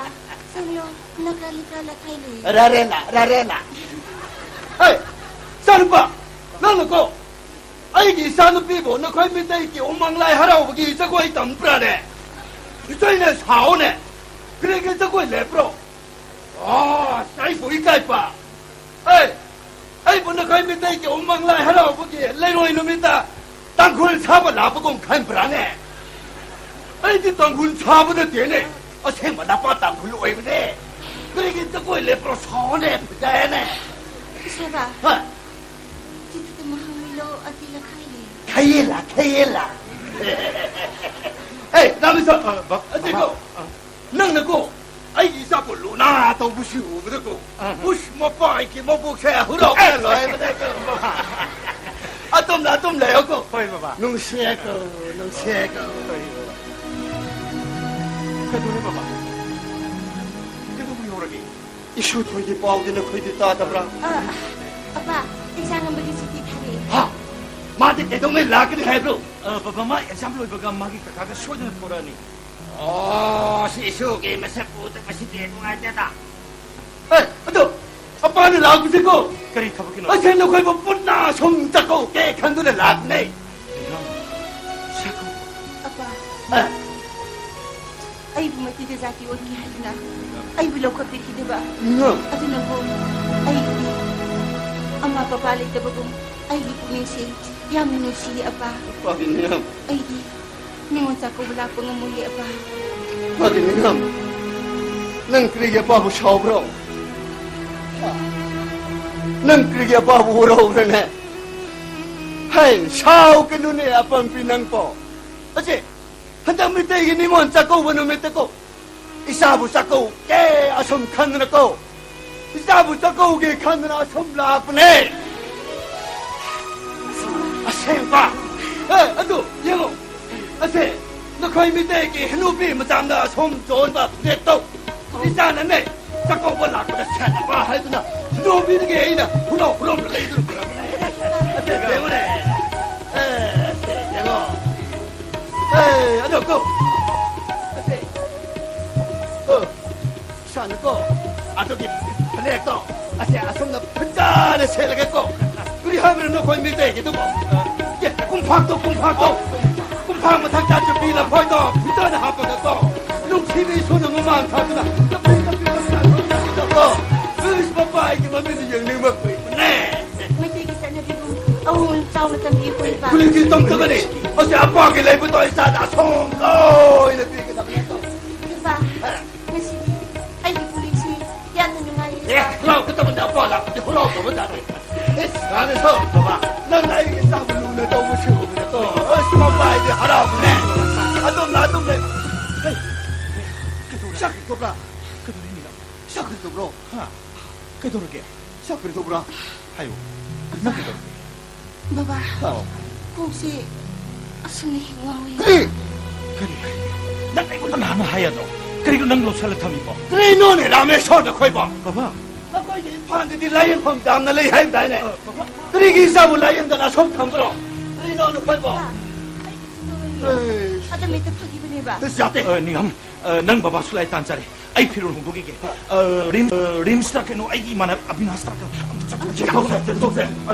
sangyo, nakali kala kaili. Rarena, rarena. Hey, ꯏꯆꯥꯅꯨꯄꯥ, ꯅꯪꯅꯀꯣ ꯑꯩꯒꯤ ꯏꯆꯥꯅꯨꯄꯤꯕꯨ ꯅꯈꯣꯏ ꯃꯤꯇꯩꯒꯤ ꯎꯃꯪ ꯂꯥꯏ ꯍꯔꯥꯎꯕꯒꯤ ꯖꯒꯣꯏ ꯇꯝꯕ꯭ꯔꯥꯅꯦ? ꯏꯆꯩꯅ ꯁꯥꯎꯅꯦ꯫ ꯀꯔꯤꯒꯤ ꯖꯒꯣꯏ ꯂꯦꯞꯄ꯭ꯔꯣ? ꯑꯁ, ꯑꯩꯕꯨ ꯏꯀꯥꯏꯕ꯫ ꯑꯦ, ꯑꯩꯕꯨ ꯅꯈꯣꯏ ꯃꯤꯇꯩꯒꯤ ꯎꯃꯪ ꯂꯥꯏ ꯍꯔꯥꯎꯕꯒꯤ ꯂꯩꯔꯣꯏ ꯅꯨꯃꯤꯠꯇ ꯇꯥꯡꯈꯨꯜ ꯁꯥꯕ ꯂꯥꯛꯄꯒꯨꯝ ꯈꯟꯕ꯭ꯔꯥꯅꯦ? ꯑꯩꯗꯤ ꯇꯥꯡꯈꯨꯜ ꯁꯥꯕ ꯅꯠꯇꯦꯅꯦ, ꯑꯁꯦꯡꯕ ꯅꯄꯥ ꯇꯥꯡꯈꯨꯜ ꯑꯣꯏꯕꯅꯦ꯫ ꯀꯔꯤꯒꯤ ꯖꯒꯣꯏ ꯂꯦꯞꯄ꯭ꯔꯣ? ꯁꯥꯎꯑꯣꯅꯦ, ꯐꯖꯩꯅꯦ꯫ ꯏꯁꯩꯕ꯫ ꯍꯣꯏ꯫ ꯆꯤꯊꯤꯗ ꯃꯍꯥꯛ ꯃꯤꯂꯣ ꯑꯇꯤ ꯂꯈꯥꯏꯂꯦ꯫ ꯈꯩꯌꯦꯂꯥ, ꯈꯩꯌꯦꯂꯥ꯫ ꯑꯦ, ꯔꯥꯃꯦꯁꯣꯔ, ꯑ, ꯕ-, ꯑꯁꯤꯀꯣ, ꯕꯕꯥ, ꯑ꯫ ꯅꯪꯅꯀꯣ, ꯑꯩꯒꯤ ꯏꯆꯥꯕꯨ ꯂꯨꯅ ꯇꯧꯕꯁꯤ ꯎꯕꯗꯀꯣ, ꯑ꯫ ꯎꯁ, ꯃꯄꯥꯒꯤ ꯃꯕꯨꯛꯁꯦ ꯍꯨꯔꯥꯎꯕꯅ ꯂꯣꯏꯕꯅꯦꯀꯣ꯫ ꯑꯗꯨꯝꯅ ꯑꯗꯨꯝ ꯂꯩꯌꯣꯀꯣ꯫ ꯍꯣꯏ, ꯕꯕꯥ꯫ ꯅꯨꯡꯁꯤꯌꯦꯀꯣ, ꯅꯨꯡꯁꯤꯌꯦꯀꯣ꯫ ꯍꯣꯏ, ꯕꯕꯥ꯫ ꯀꯩꯗꯧꯔꯦ, ꯕꯕꯥ? ꯀꯩꯗꯧꯕ ꯌꯧꯔꯒꯦ? ꯏꯁꯨ ꯊꯣꯏꯒꯤ ꯄꯥꯎꯗꯤ ꯅꯈꯣꯏꯗꯤ ꯇꯥꯗꯕ꯭ꯔꯥ? ꯑ, ꯑꯄꯥ, ꯑꯦꯛꯖꯥꯝ ꯑꯃꯒꯤ ꯁꯨꯇꯤ ꯊꯥꯔꯛꯑꯦ꯫ ꯍꯥ? ꯃꯥꯗꯤ ꯀꯩꯗꯧꯉꯩ ꯂꯥꯛꯀꯅꯤ ꯍꯥꯏꯕ꯭ꯔꯣ? ꯑ, ꯕꯕꯥ, ꯃꯥ ꯑꯦꯛꯖꯥꯝ ꯂꯣꯏꯕꯒ ꯃꯥꯒꯤ ꯀꯀꯥꯒ ꯁꯣꯏꯗꯅ ꯊꯣꯔꯛꯑꯅꯤ꯫ ꯑꯣ, ꯁꯤ ꯏꯁꯨꯒꯤ ꯃꯁꯛ ꯎꯗꯕꯁꯤꯗꯤ ꯅꯨꯡꯉꯥꯏꯇꯦꯗ꯫ ꯑꯦ, ꯑꯗꯣ, ꯑꯄꯥꯅ ꯂꯥꯛꯄꯁꯤꯀꯣ? ꯀꯔꯤ ꯊꯕꯛꯀꯤꯅꯣ? ꯑꯁꯦ ꯅꯈꯣꯏꯕꯨ ꯄꯨꯟꯅ ꯁꯨꯝ ꯆꯥꯛꯀꯧꯒꯦ ꯈꯟꯗꯨꯅ ꯂꯥꯛꯄꯅꯦ꯫ ꯅꯤꯉꯝ, ꯆꯥꯛꯀꯧ꯫ ꯑꯄꯥ, ꯑꯦ꯫ ꯑꯩꯕꯨ ꯃꯩꯇꯩꯗ ꯖꯥꯇꯤ ꯑꯣꯟꯒꯦ ꯍꯥꯏꯗꯨꯅ ꯑꯩꯕꯨ ꯂꯧꯈꯠꯄꯤꯈꯤꯗꯕ꯫ ꯅꯤꯉꯝ꯫ ꯑꯗꯨꯅꯕꯨ ꯑꯩꯒꯤꯗꯤ ꯑꯃꯥ ꯄꯄꯥ ꯂꯩꯇꯕꯒꯨꯝ ꯑꯩꯒꯤ ꯄꯨꯛꯅꯤꯡꯁꯦ ꯌꯥꯝꯅ ꯅꯨꯡꯁꯤꯌꯦ, ꯑꯄꯥ꯫ ꯑꯄꯥꯒꯤ ꯅꯤꯉꯝ꯫ ꯑꯩꯗꯤ ꯅꯤꯉꯣꯜ ꯆꯥꯛꯀꯧꯕ ꯂꯥꯛꯄ ꯉꯝꯃꯣꯏꯌꯦ, ꯑꯄꯥ꯫ ꯑꯄꯥꯒꯤ ꯅꯤꯉꯝ, ꯅꯪ ꯀꯔꯤꯒꯤ ꯑꯄꯥꯕꯨ ꯁꯥꯎꯕ꯭ꯔꯣ? ꯅꯪ ꯀꯔꯤꯒꯤ ꯑꯄꯥꯕꯨ ꯎꯔꯧꯕ꯭ꯔꯅꯦ? ꯍꯩ, ꯁꯥꯎꯒꯅꯨꯅꯦ, ꯑꯄꯪꯕꯤ ꯅꯪꯕꯣ꯫ ꯑꯁꯤ ꯍꯟꯗꯛ ꯃꯤꯇꯩꯒꯤ ꯅꯤꯉꯣꯜ ꯆꯥꯛꯀꯧꯕ ꯅꯨꯃꯤꯠꯇꯀꯣ, ꯏꯆꯥꯕꯨ ꯆꯥꯛꯀꯧꯒꯦ ꯑꯁꯨꯝ ꯈꯟꯗꯅꯀꯣ, ꯏꯆꯥꯕꯨ ꯆꯥꯛꯀꯧꯒꯦ ꯈꯟꯗꯅ ꯑꯁꯨꯝ ꯂꯥꯛꯄꯅꯦ꯫ ꯑꯁꯦꯡꯕ꯫ ꯑꯦ, ꯑꯗꯨ ꯌꯦꯡꯉꯣ, ꯑꯁꯦ ꯅꯈꯣꯏ ꯃꯤꯇꯩꯒꯤ ꯍꯅꯨꯕꯤ ꯃꯆꯥꯝꯗ ꯑꯁꯨꯝ ꯌꯣꯟꯕ ꯐꯅꯦꯛꯇꯣ, ꯏꯆꯥꯅꯅꯦ, ꯆꯥꯛꯀꯧꯕ ꯂꯥꯛꯄꯗ ꯁꯦꯠꯅꯕ ꯍꯥꯏꯗꯨꯅ ꯍꯅꯨꯕꯤꯗꯒꯤ ꯑꯩꯅ ꯍꯨꯔꯥꯎ ꯍꯨꯔꯥꯎꯅ ꯂꯩꯗꯨꯅ ꯄꯨꯔꯛꯄꯅꯦ꯫ ꯑꯁꯦ ꯌꯦꯡꯉꯨꯅꯦ꯫ ꯑꯦ, ꯑꯁꯦ ꯌꯦꯡꯉꯣ꯫ ꯑꯦ, ꯑꯗꯣ ꯀꯣ꯫ ꯑꯁꯦ꯫ ꯀꯣ꯫ ꯏꯁꯥꯅꯀꯣ, ꯑꯗꯨꯒꯤ ꯐꯅꯦꯛꯇꯣ, ꯑꯁꯦ ꯑꯁꯣꯝꯗ ꯐꯖꯅ ꯁꯦꯠꯂꯒꯀꯣ, ꯀꯔꯤ ꯍꯥꯏꯕꯅꯣ ꯅꯈꯣꯏ ꯃꯤꯇꯩꯒꯤꯗꯨꯕꯣ? ꯑꯦ, ꯀꯨꯝꯐꯥꯛꯇꯣ, ꯀꯨꯝꯐꯥꯛꯇꯣ, ꯀꯨꯝꯐꯥꯛ ꯃꯊꯛꯇ ꯆꯨꯄꯤ ꯂꯐꯣꯏꯗꯣ ꯐꯖꯅ ꯍꯥꯞꯄꯒꯀꯣ, ꯅꯨꯡꯁꯤꯕꯤ ꯏꯁꯣꯔꯅ ꯃꯃꯥꯡ ꯊꯥꯗꯨꯅ ꯂꯐꯣꯏ ꯂꯐꯣꯏ ꯃꯆꯥ ꯊꯝꯕꯤꯗꯀꯣ, ꯏꯁ, ꯃꯄꯥꯒꯤ ꯃꯃꯤꯠꯅ ꯌꯦꯡꯅꯤꯡꯕ ꯀꯨꯏꯕꯅꯦ꯫ ꯃꯩꯇꯩꯒꯤ ꯆꯠꯅꯕꯤꯕꯨ ꯑꯑꯣꯟ ꯆꯥꯎꯅ ꯇꯝꯕꯤꯌꯨ, ꯏꯄꯥ꯫ ꯈꯨꯂꯤꯡꯁꯤ ꯇꯝꯗꯕꯅꯤ꯫ ꯑꯁꯤ ꯑꯄꯥꯒꯤ ꯂꯩꯕꯗꯣ ꯏꯆꯥꯗ ꯑꯁꯣꯝ ꯂꯣꯏꯅ ꯄꯤꯒꯗꯕꯅꯦ꯫ ꯏꯄꯥ, ꯉꯁꯤꯗꯤ ꯑꯩꯒꯤ ꯄꯨꯛꯅꯤꯡꯁꯤ ꯑꯦ, ꯍꯔꯥꯎꯒꯗꯕꯗ ꯑꯄꯥ ꯂꯥꯛꯄꯗꯤ ꯍꯔꯥꯎꯗꯕ ꯖꯥꯠꯅꯤ꯫ ꯑꯦꯁ, ꯀꯥꯟꯅ ꯁꯥꯎꯔꯛꯇꯕ꯫ ꯅꯪꯅ ꯑꯩꯒꯤ ꯆꯥꯕ ꯂꯨꯅ ꯇꯧꯕ ꯁꯤꯒꯨꯝꯕꯗꯀꯣ꯫ ꯑꯁ, ꯃꯄꯥ ꯑꯩꯗꯤ ꯍꯔꯥꯎꯕꯅꯦ꯫ ꯑꯗꯨꯝꯅ ꯑꯗꯨꯝ ꯂꯩ꯫ ꯍꯩ, ꯆꯥꯛ ꯀꯧꯕ꯭ꯔꯥ? ꯀꯩꯗꯧꯔꯤꯅꯣ? ꯆꯥꯛ ꯀꯧꯕ꯭ꯔꯣ? ꯍꯥ? ꯀꯩꯗꯧꯔꯒꯦ? ꯆꯥꯛ ꯀꯧꯕ꯭ꯔꯥ? ꯍꯥꯏꯌꯨ꯫ ꯅꯪ ꯀꯩꯗꯧꯔꯒꯦ? ꯕꯕꯥ, ꯑꯣ꯫ ꯀꯣꯛꯁꯦ ꯑꯁꯨꯝꯅ ꯍꯦꯛ ꯉꯥꯎꯏ꯫ ꯀꯔꯤ? ꯀꯔꯤ? ꯅꯪ ꯑꯩꯉꯣꯟꯗ ꯅꯍꯥꯟꯅ ꯍꯥꯏ ꯌꯥꯗ꯭ꯔꯣ? ꯀꯔꯤꯒꯤꯅꯣ ꯅꯪ ꯂꯧꯁꯜꯂ ꯊꯝꯃꯤꯕꯣ? ꯀꯔꯤꯅꯣꯅꯦ, ꯔꯥꯃꯦꯁꯣꯔꯗ ꯈꯣꯏꯕꯣ? ꯕꯕꯥ꯫ ꯅꯈꯣꯏꯒꯤ ꯏꯝꯐꯥꯜꯗꯗꯤ ꯂꯥꯏꯌꯦꯡꯐꯝ ꯌꯥꯝꯅ ꯂꯩ ꯍꯥꯏꯕꯗꯥꯏꯅꯦ? ꯑ, ꯕꯕꯥ꯫ ꯀꯔꯤꯒꯤ ꯏꯆꯥꯕꯨ ꯂꯥꯏꯌꯦꯡꯗꯅ ꯑꯁꯨꯝ ꯊꯝꯕ꯭ꯔꯣ? ꯀꯔꯤꯅꯣ ꯅꯈꯣꯏꯕꯣ? ꯕꯕꯥ, ꯑꯩ ꯀꯩꯁꯨ ꯇꯧꯔꯣꯏꯌꯦ꯫ ꯑꯦ꯫ ꯑꯗꯨꯝ ꯍꯦꯛꯇ ꯐꯥꯒꯤꯕꯅꯦꯕ꯫ ꯑꯁ, ꯌꯥꯗꯦ꯫ ꯑ, ꯅꯤꯡꯉꯝ, ꯑ, ꯅꯪ ꯕꯕꯥꯁꯨ ꯂꯥꯏ ꯇꯥꯟ ꯆꯥꯔꯦ꯫ ꯑꯩ ꯐꯤꯔꯣꯜ ꯍꯣꯡꯗꯣꯛꯈꯤꯒꯦ꯫ ꯑ, ꯔꯤꯝꯁ, ꯑ, ꯔꯤꯝꯁꯇ ꯀꯩꯅꯣ, ꯑꯩꯒꯤ ꯏꯃꯥꯟꯅꯕ ꯑꯕꯤꯅꯥꯁꯇ ꯀꯩꯅꯣ ꯑꯝꯇ ꯆꯠ-, ꯆꯠ-, ꯆꯠꯊꯣꯛꯁꯦ, ꯆꯠꯊꯣꯛꯁꯦ꯫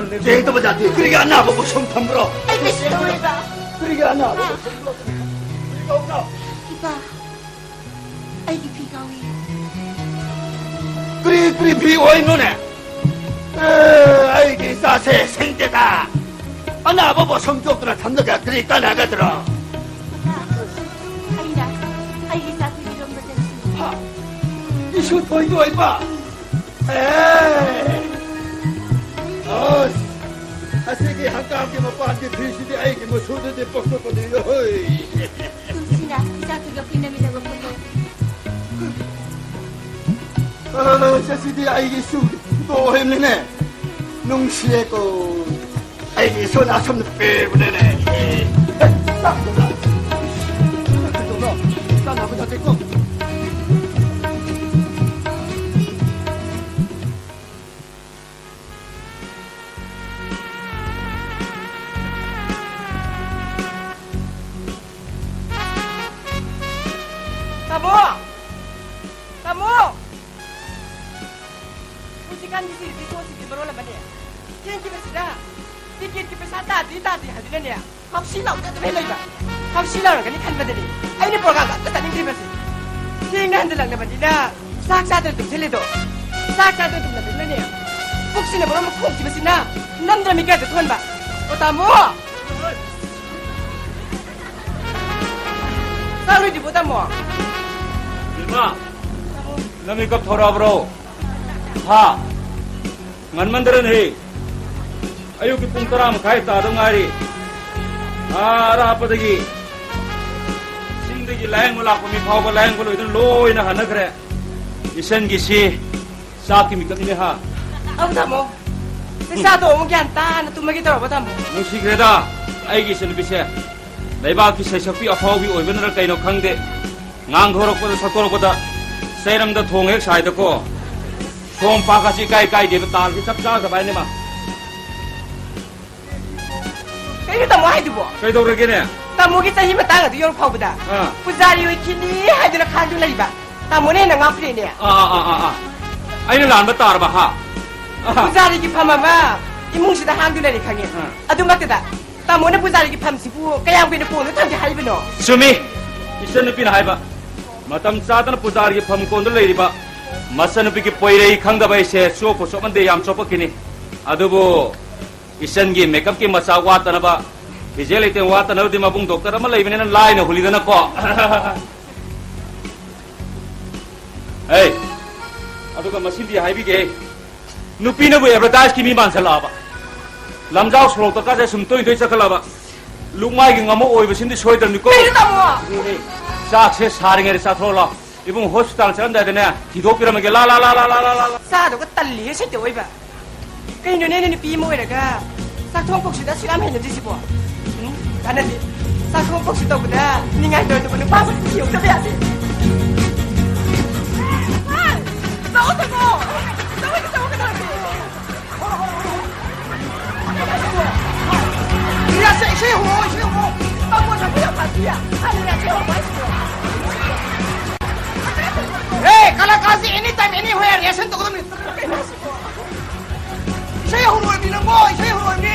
ꯌꯦꯡꯗꯕ ꯌꯥꯗꯦ꯫ ꯀꯔꯤꯒꯤ ꯑꯅꯥꯕꯕꯨ ꯁꯨꯝ ꯊꯝꯕ꯭ꯔꯣ? ꯑꯩ ꯀꯩꯁꯨ ꯇꯧꯔꯣꯏꯕ꯫ ꯀꯔꯤꯒꯤ ꯑꯅꯥꯕꯕꯨ ꯍꯥ? ꯁꯨꯝ ꯊꯝꯕ꯭ꯔꯣ? ꯀꯔꯤ ꯇꯧꯕ꯭ꯔꯣ? ꯏꯄꯥ, ꯑꯩꯒꯤ ꯐꯤ ꯀꯥꯎꯏ꯫ ꯀꯔꯤ, ꯀꯔꯤ ꯐꯤ ꯑꯣꯏꯅꯣꯅꯦ? ꯑꯦ, ꯑꯩꯒꯤ ꯏꯆꯥꯁꯦ ꯁꯤꯡꯗꯦꯗ꯫ ꯑꯅꯥꯕꯕꯨ ꯁꯨꯝ ꯆꯣꯛꯇꯅ ꯊꯝꯂꯒ ꯀꯔꯤ ꯀꯥꯟꯅꯒꯗ꯭ꯔꯣ? ꯏꯄꯥ, ꯑꯩꯅ ꯑꯩꯒꯤ ꯏꯆꯥ ꯊꯤꯕꯤꯔꯝꯕ ꯆꯠꯁꯤ꯫ ꯍꯥ? ꯏꯁꯨ ꯊꯣꯏꯗꯣꯏꯕ? ꯑꯦ! ꯑꯁ! ꯑꯁꯤꯒꯤ ꯍꯪꯒꯥꯝꯒꯤ ꯃꯄꯥꯟꯒꯤ ꯐꯤꯁꯤꯗꯤ ꯑꯩꯒꯤ ꯃꯆꯨꯗꯨꯗꯤ ꯄꯛꯇꯕꯅꯤ, ꯍꯣꯏ! ꯀꯨꯝꯁꯤꯅ ꯏꯆꯥ ꯊꯤꯒꯞꯀꯤ ꯅꯨꯃꯤꯠ ꯑꯃ ꯄꯨꯜꯂꯦ꯫ ꯑꯁ, ꯑꯁꯤꯗꯤ ꯑꯩꯒꯤ ꯏꯁꯨꯒꯤ ꯈꯨꯗꯣꯜ ꯑꯣꯏꯕꯅꯤꯅꯦ꯫ ꯅꯨꯡꯁꯤꯌꯦꯀꯣ꯫ ꯑꯩꯒꯤ ꯏꯁꯣꯔꯅ ꯑꯁꯨꯝꯅ ꯄꯤꯕꯅꯤꯅꯦ꯫ ꯑꯦ, ꯆꯥꯛ, ꯆꯥꯛ꯫ ꯆꯥꯅꯕ ꯆꯠꯀꯦꯀꯣ꯫ ꯇꯥꯃꯣ! ꯇꯥꯃꯣ! ꯍꯧꯖꯤꯛꯀꯥꯟꯒꯤ ꯁꯤꯔꯤꯕꯤ ꯀꯣꯟꯁꯤꯗꯤ ꯃꯔꯣꯜ ꯑꯃꯅꯦ꯫ ꯊꯦꯡꯈꯤꯕꯁꯤꯗ ꯇꯤꯀꯦꯠꯀꯤ ꯄꯩꯁꯥ ꯇꯥꯗ꯭ꯔꯤ ꯇꯥꯗ꯭ꯔꯤ ꯍꯥꯏꯗꯨꯅꯅꯦ, ꯍꯥꯎꯁꯤ ꯂꯥꯎꯗꯅ ꯑꯗꯨꯝ ꯂꯩꯕ꯫ ꯍꯥꯎꯁꯤ ꯂꯥꯎꯔꯒꯅꯤ ꯈꯟꯕꯗꯗꯤ ꯑꯩꯅ ꯄ꯭ꯔꯣꯒꯥꯝꯒ ꯑꯝꯇ ꯆꯠꯅꯤꯡꯗ꯭ꯔꯤꯕꯁꯦ꯫ ꯊꯦꯡꯅ ꯍꯟꯖꯤꯜꯂꯛꯂꯕꯅꯤꯅ ꯆꯥꯛ ꯆꯥꯗꯅ ꯇꯨꯝꯁꯤꯜꯂꯤꯗꯣ꯫ ꯆꯥꯛ ꯆꯥꯗꯅ ꯇꯨꯝꯂꯕꯅꯤꯅꯅꯦ, ꯄꯨꯛꯁꯤꯅ ꯃꯔꯣꯟ ꯑꯃ ꯈꯣꯡꯈꯤꯕꯁꯤꯅ ꯅꯝꯗꯅ ꯃꯤꯀꯥꯏꯗ ꯊꯣꯟꯕ꯫ ꯑꯣ ꯇꯥꯃꯣ! ꯆꯥꯔꯣꯏꯗ꯭ꯔꯤꯕꯣ ꯇꯥꯃꯣ? ꯕꯦꯝꯃ, ꯅꯪ ꯃꯤꯀꯞ ꯊꯣꯔꯛꯑꯕ꯭ꯔꯣ? ꯍꯥ? ꯉꯟꯃꯟꯗ꯭ꯔꯅꯦꯍꯦ? ꯑꯌꯨꯛꯀꯤ ꯄꯨꯡ ꯇꯔꯥ ꯃꯈꯥꯏ ꯇꯥꯗ ꯉꯥꯏꯔꯤ꯫ ꯑꯥ, ꯑꯔꯥꯞꯄꯗꯒꯤ ꯆꯤꯡꯗꯒꯤ ꯂꯥꯌꯦꯡꯕ ꯂꯥꯛꯄ ꯃꯤ ꯐꯥꯎꯕ ꯂꯥꯌꯦꯡꯕ ꯂꯣꯏꯗꯨꯅ ꯂꯣꯏꯅ ꯍꯟꯅꯈ꯭ꯔꯦ꯫ ꯏꯆꯟꯒꯤꯁꯤ ꯆꯥꯛꯀꯤ ꯃꯤꯀꯞꯅꯤꯅꯦ ꯍꯥ? ꯑꯧ, ꯇꯥꯃꯣ꯫ ꯆꯥꯛ ꯆꯥ ꯇꯣꯛꯑ ꯑꯃꯨꯛ ꯒ꯭ꯌꯥꯟ ꯇꯥꯅ ꯇꯨꯝꯃꯒꯦ ꯇꯧꯔꯕ, ꯇꯥꯃꯣ꯫ ꯅꯨꯡꯁꯤꯈ꯭ꯔꯦꯗ ꯑꯩꯒꯤ ꯏꯆꯟꯅꯨꯄꯤꯁꯦ꯫ ꯂꯩꯕꯥꯛꯀꯤ ꯁꯩꯁꯛꯄꯤ ꯑꯐꯥꯎꯕꯤ ꯑꯣꯏꯕꯅꯔ ꯀꯩꯅꯣ ꯈꯪꯗꯦ, ꯉꯥꯡꯊꯣꯔꯛꯄꯗ ꯁꯛꯇꯣꯔꯛꯄꯗ ꯆꯩꯔꯪꯗ ꯊꯣꯡ ꯍꯦꯛ ꯁꯥꯏꯗꯀꯣ, ꯁꯣꯝ ꯄꯥꯛꯀꯁꯤ ꯏꯀꯥꯏ ꯀꯥꯏꯗꯦꯕ, ꯇꯥꯜꯁꯤ ꯆꯞ ꯆꯥꯈ꯭ꯔꯕ ꯍꯥꯏꯅꯦ ꯃꯥ꯫ ꯀꯩꯅꯣ ꯇꯥꯃꯣ ꯍꯥꯏꯗꯨꯕꯣ? ꯀꯩꯗꯧꯔꯒꯦꯅꯦ? ꯇꯥꯃꯣꯒꯤ ꯆꯍꯤ ꯃꯇꯥꯡ ꯑꯗꯨ ꯌꯧꯔ ꯐꯥꯎꯕꯗ ꯑꯥ꯫ ꯄꯨꯖꯥꯔꯤ ꯑꯣꯏꯈꯤꯅꯤ ꯍꯥꯏꯗꯨꯅ ꯈꯥꯡꯗꯨꯅ ꯂꯩꯕ ꯇꯥꯃꯣꯅ ꯍꯦꯟꯅ ꯉꯥꯎꯈ꯭ꯔꯦꯅꯦ꯫ ꯑꯥ, ꯑꯥ, ꯑꯥ, ꯑꯥ, ꯑꯥ꯫ ꯑꯩꯅ ꯂꯥꯟꯕ ꯇꯥꯔꯕ ꯍꯥ? ꯑꯥ꯫ ꯄꯨꯖꯥꯔꯤꯒꯤ ꯐꯝ ꯑꯃ ꯏꯃꯨꯡꯁꯤꯗ ꯍꯥꯡꯗꯨꯅ ꯂꯩ ꯈꯪꯉꯦ꯫ ꯑꯥ꯫ ꯑꯗꯨꯃꯛꯇꯗ ꯇꯥꯃꯣꯅ ꯄꯨꯖꯥꯔꯤꯒꯤ ꯐꯝꯁꯤꯕꯨ ꯀꯌꯥꯝ ꯀꯨꯏꯅ ꯀꯣꯟꯗ ꯊꯝꯒꯦ ꯍꯥꯏꯕꯅꯣ? ꯆꯨꯝꯃꯤ, ꯏꯆꯟꯅꯨꯄꯤꯅ ꯍꯥꯏꯕ꯫ ꯃꯇꯝ ꯆꯥꯗꯅ ꯄꯨꯖꯥꯔꯤꯒꯤ ꯐꯝ ꯀꯣꯟꯗ ꯂꯩꯔꯤꯕ ꯃꯆꯟꯅꯨꯄꯤꯒꯤ ꯄꯣꯏꯔꯩ ꯈꯪꯗꯕ ꯑꯩꯁꯦ ꯆꯣꯞꯄꯨ ꯆꯣꯞꯃꯟꯗꯦ, ꯌꯥꯝ ꯆꯣꯞꯄꯛꯈꯤꯅꯤ꯫ ꯑꯗꯨꯕꯨ ꯏꯆꯟꯒꯤ ꯃꯦꯀꯞꯀꯤ ꯃꯆꯥꯛ ꯋꯥꯠꯇꯅꯕ, ꯐꯤꯖꯦ ꯂꯩꯇꯦꯡ ꯋꯥꯠꯇꯅꯕꯗꯤ ꯃꯕꯨꯡ ꯗꯣꯛꯇꯔ ꯑꯃ ꯂꯩꯕꯅꯤꯅ ꯂꯥꯏꯅ ꯍꯨꯜꯂꯤꯗꯅꯀꯣ꯫ ꯍꯦ, ꯑꯗꯨꯒ ꯃꯁꯤꯃꯗꯤ ꯍꯥꯏꯕꯤꯒꯦ, ꯅꯨꯄꯤꯅꯕꯨ ꯑꯦꯗꯚꯔꯇꯥꯏꯖꯀꯤ ꯃꯤ ꯃꯥꯟꯁꯜꯂꯛꯑꯕ, ꯂꯝꯖꯥꯎ ꯁꯣꯔꯣꯛꯇ ꯀꯥꯁꯦ ꯁꯨꯝ ꯇꯣꯏ ꯇꯣꯏ ꯆꯠꯈꯠꯂꯛꯑꯕ, ꯂꯨꯛꯃꯥꯏꯒꯤ ꯉꯥꯃꯨ ꯑꯣꯏꯕꯁꯤꯡꯗꯤ ꯁꯣꯏꯗ꯭ꯔꯕꯅꯤꯀꯣ꯫ ꯀꯩꯅꯣ ꯇꯥꯃꯣ? ꯆꯥꯛꯁꯦ ꯁꯥꯔꯤꯉꯩꯗ ꯆꯥꯊꯣꯛꯑꯣ ꯂꯥꯎ꯫ ꯏꯕꯨꯡ ꯍꯣꯁꯄꯤꯇꯥꯜ ꯆꯠꯂꯝꯗꯥꯏꯗꯅꯦ ꯊꯤꯗꯣꯛꯄꯤꯔꯝꯃꯒꯦ꯫ ꯂꯥ, ꯂꯥ, ꯂꯥ, ꯂꯥ, ꯂꯥ, ꯂꯥ, ꯂꯥ, ꯂꯥ꯫ ꯆꯥꯗꯧꯒ ꯇꯜꯂꯤꯍꯦ ꯁꯩꯇ ꯑꯣꯏꯕ꯫ ꯀꯩꯅꯣꯅꯦ, ꯅꯪ ꯅꯨꯄꯤ ꯑꯃ ꯑꯣꯏꯔꯒ ꯆꯥꯛꯊꯣꯡ ꯄꯣꯛꯁꯤꯗ ꯑꯁꯨꯛ ꯌꯥꯝ ꯍꯩꯅꯗ꯭ꯔꯤꯁꯤꯕꯣ? ꯎꯝ? ꯀꯥꯟꯅꯗꯦ꯫ ꯆꯥꯛꯊꯣꯡ ꯄꯣꯛꯁꯤ ꯇꯧꯕꯗ ꯅꯤꯡꯉꯥꯏ ꯇꯧꯗꯕ ꯅꯨꯄꯥ ꯑꯃ ꯊꯤꯍꯧꯗꯕ ꯌꯥꯗꯦ꯫ ꯆꯠꯂꯣ, ꯆꯠꯂꯣ꯫ ꯆꯠꯂꯣ, ꯆꯠꯂꯣ, ꯀꯩꯗꯧꯔꯒꯦ? ꯔꯤꯌꯥꯁꯦ, ꯏꯁꯩ ꯍꯧꯔꯛꯑꯣ, ꯏꯁꯩ ꯍꯧꯔꯛꯑꯣ꯫ ꯇꯥꯃꯣ, ꯅꯪꯕꯨ ꯌꯥꯝ ꯐꯥꯕꯤꯌꯦ꯫ ꯍꯥꯟꯅ ꯔꯤꯌꯥꯁꯦ ꯍꯧꯔꯛꯑꯣ ꯍꯥꯏꯁꯤꯕꯣ? ꯍꯦ, ꯀꯂꯥꯀꯥꯔꯁꯦ anytime, anywhere reaction ꯇꯧꯒꯗꯕꯅꯤ꯫ ꯀꯩꯅꯣ ꯍꯥꯏꯁꯤꯕꯣ? ꯏꯁꯩ ꯍꯧꯔꯛꯑꯣꯅꯦ ꯅꯪꯕꯣ, ꯏꯁꯩ ꯍꯧꯔꯛꯑꯣꯅꯦ꯫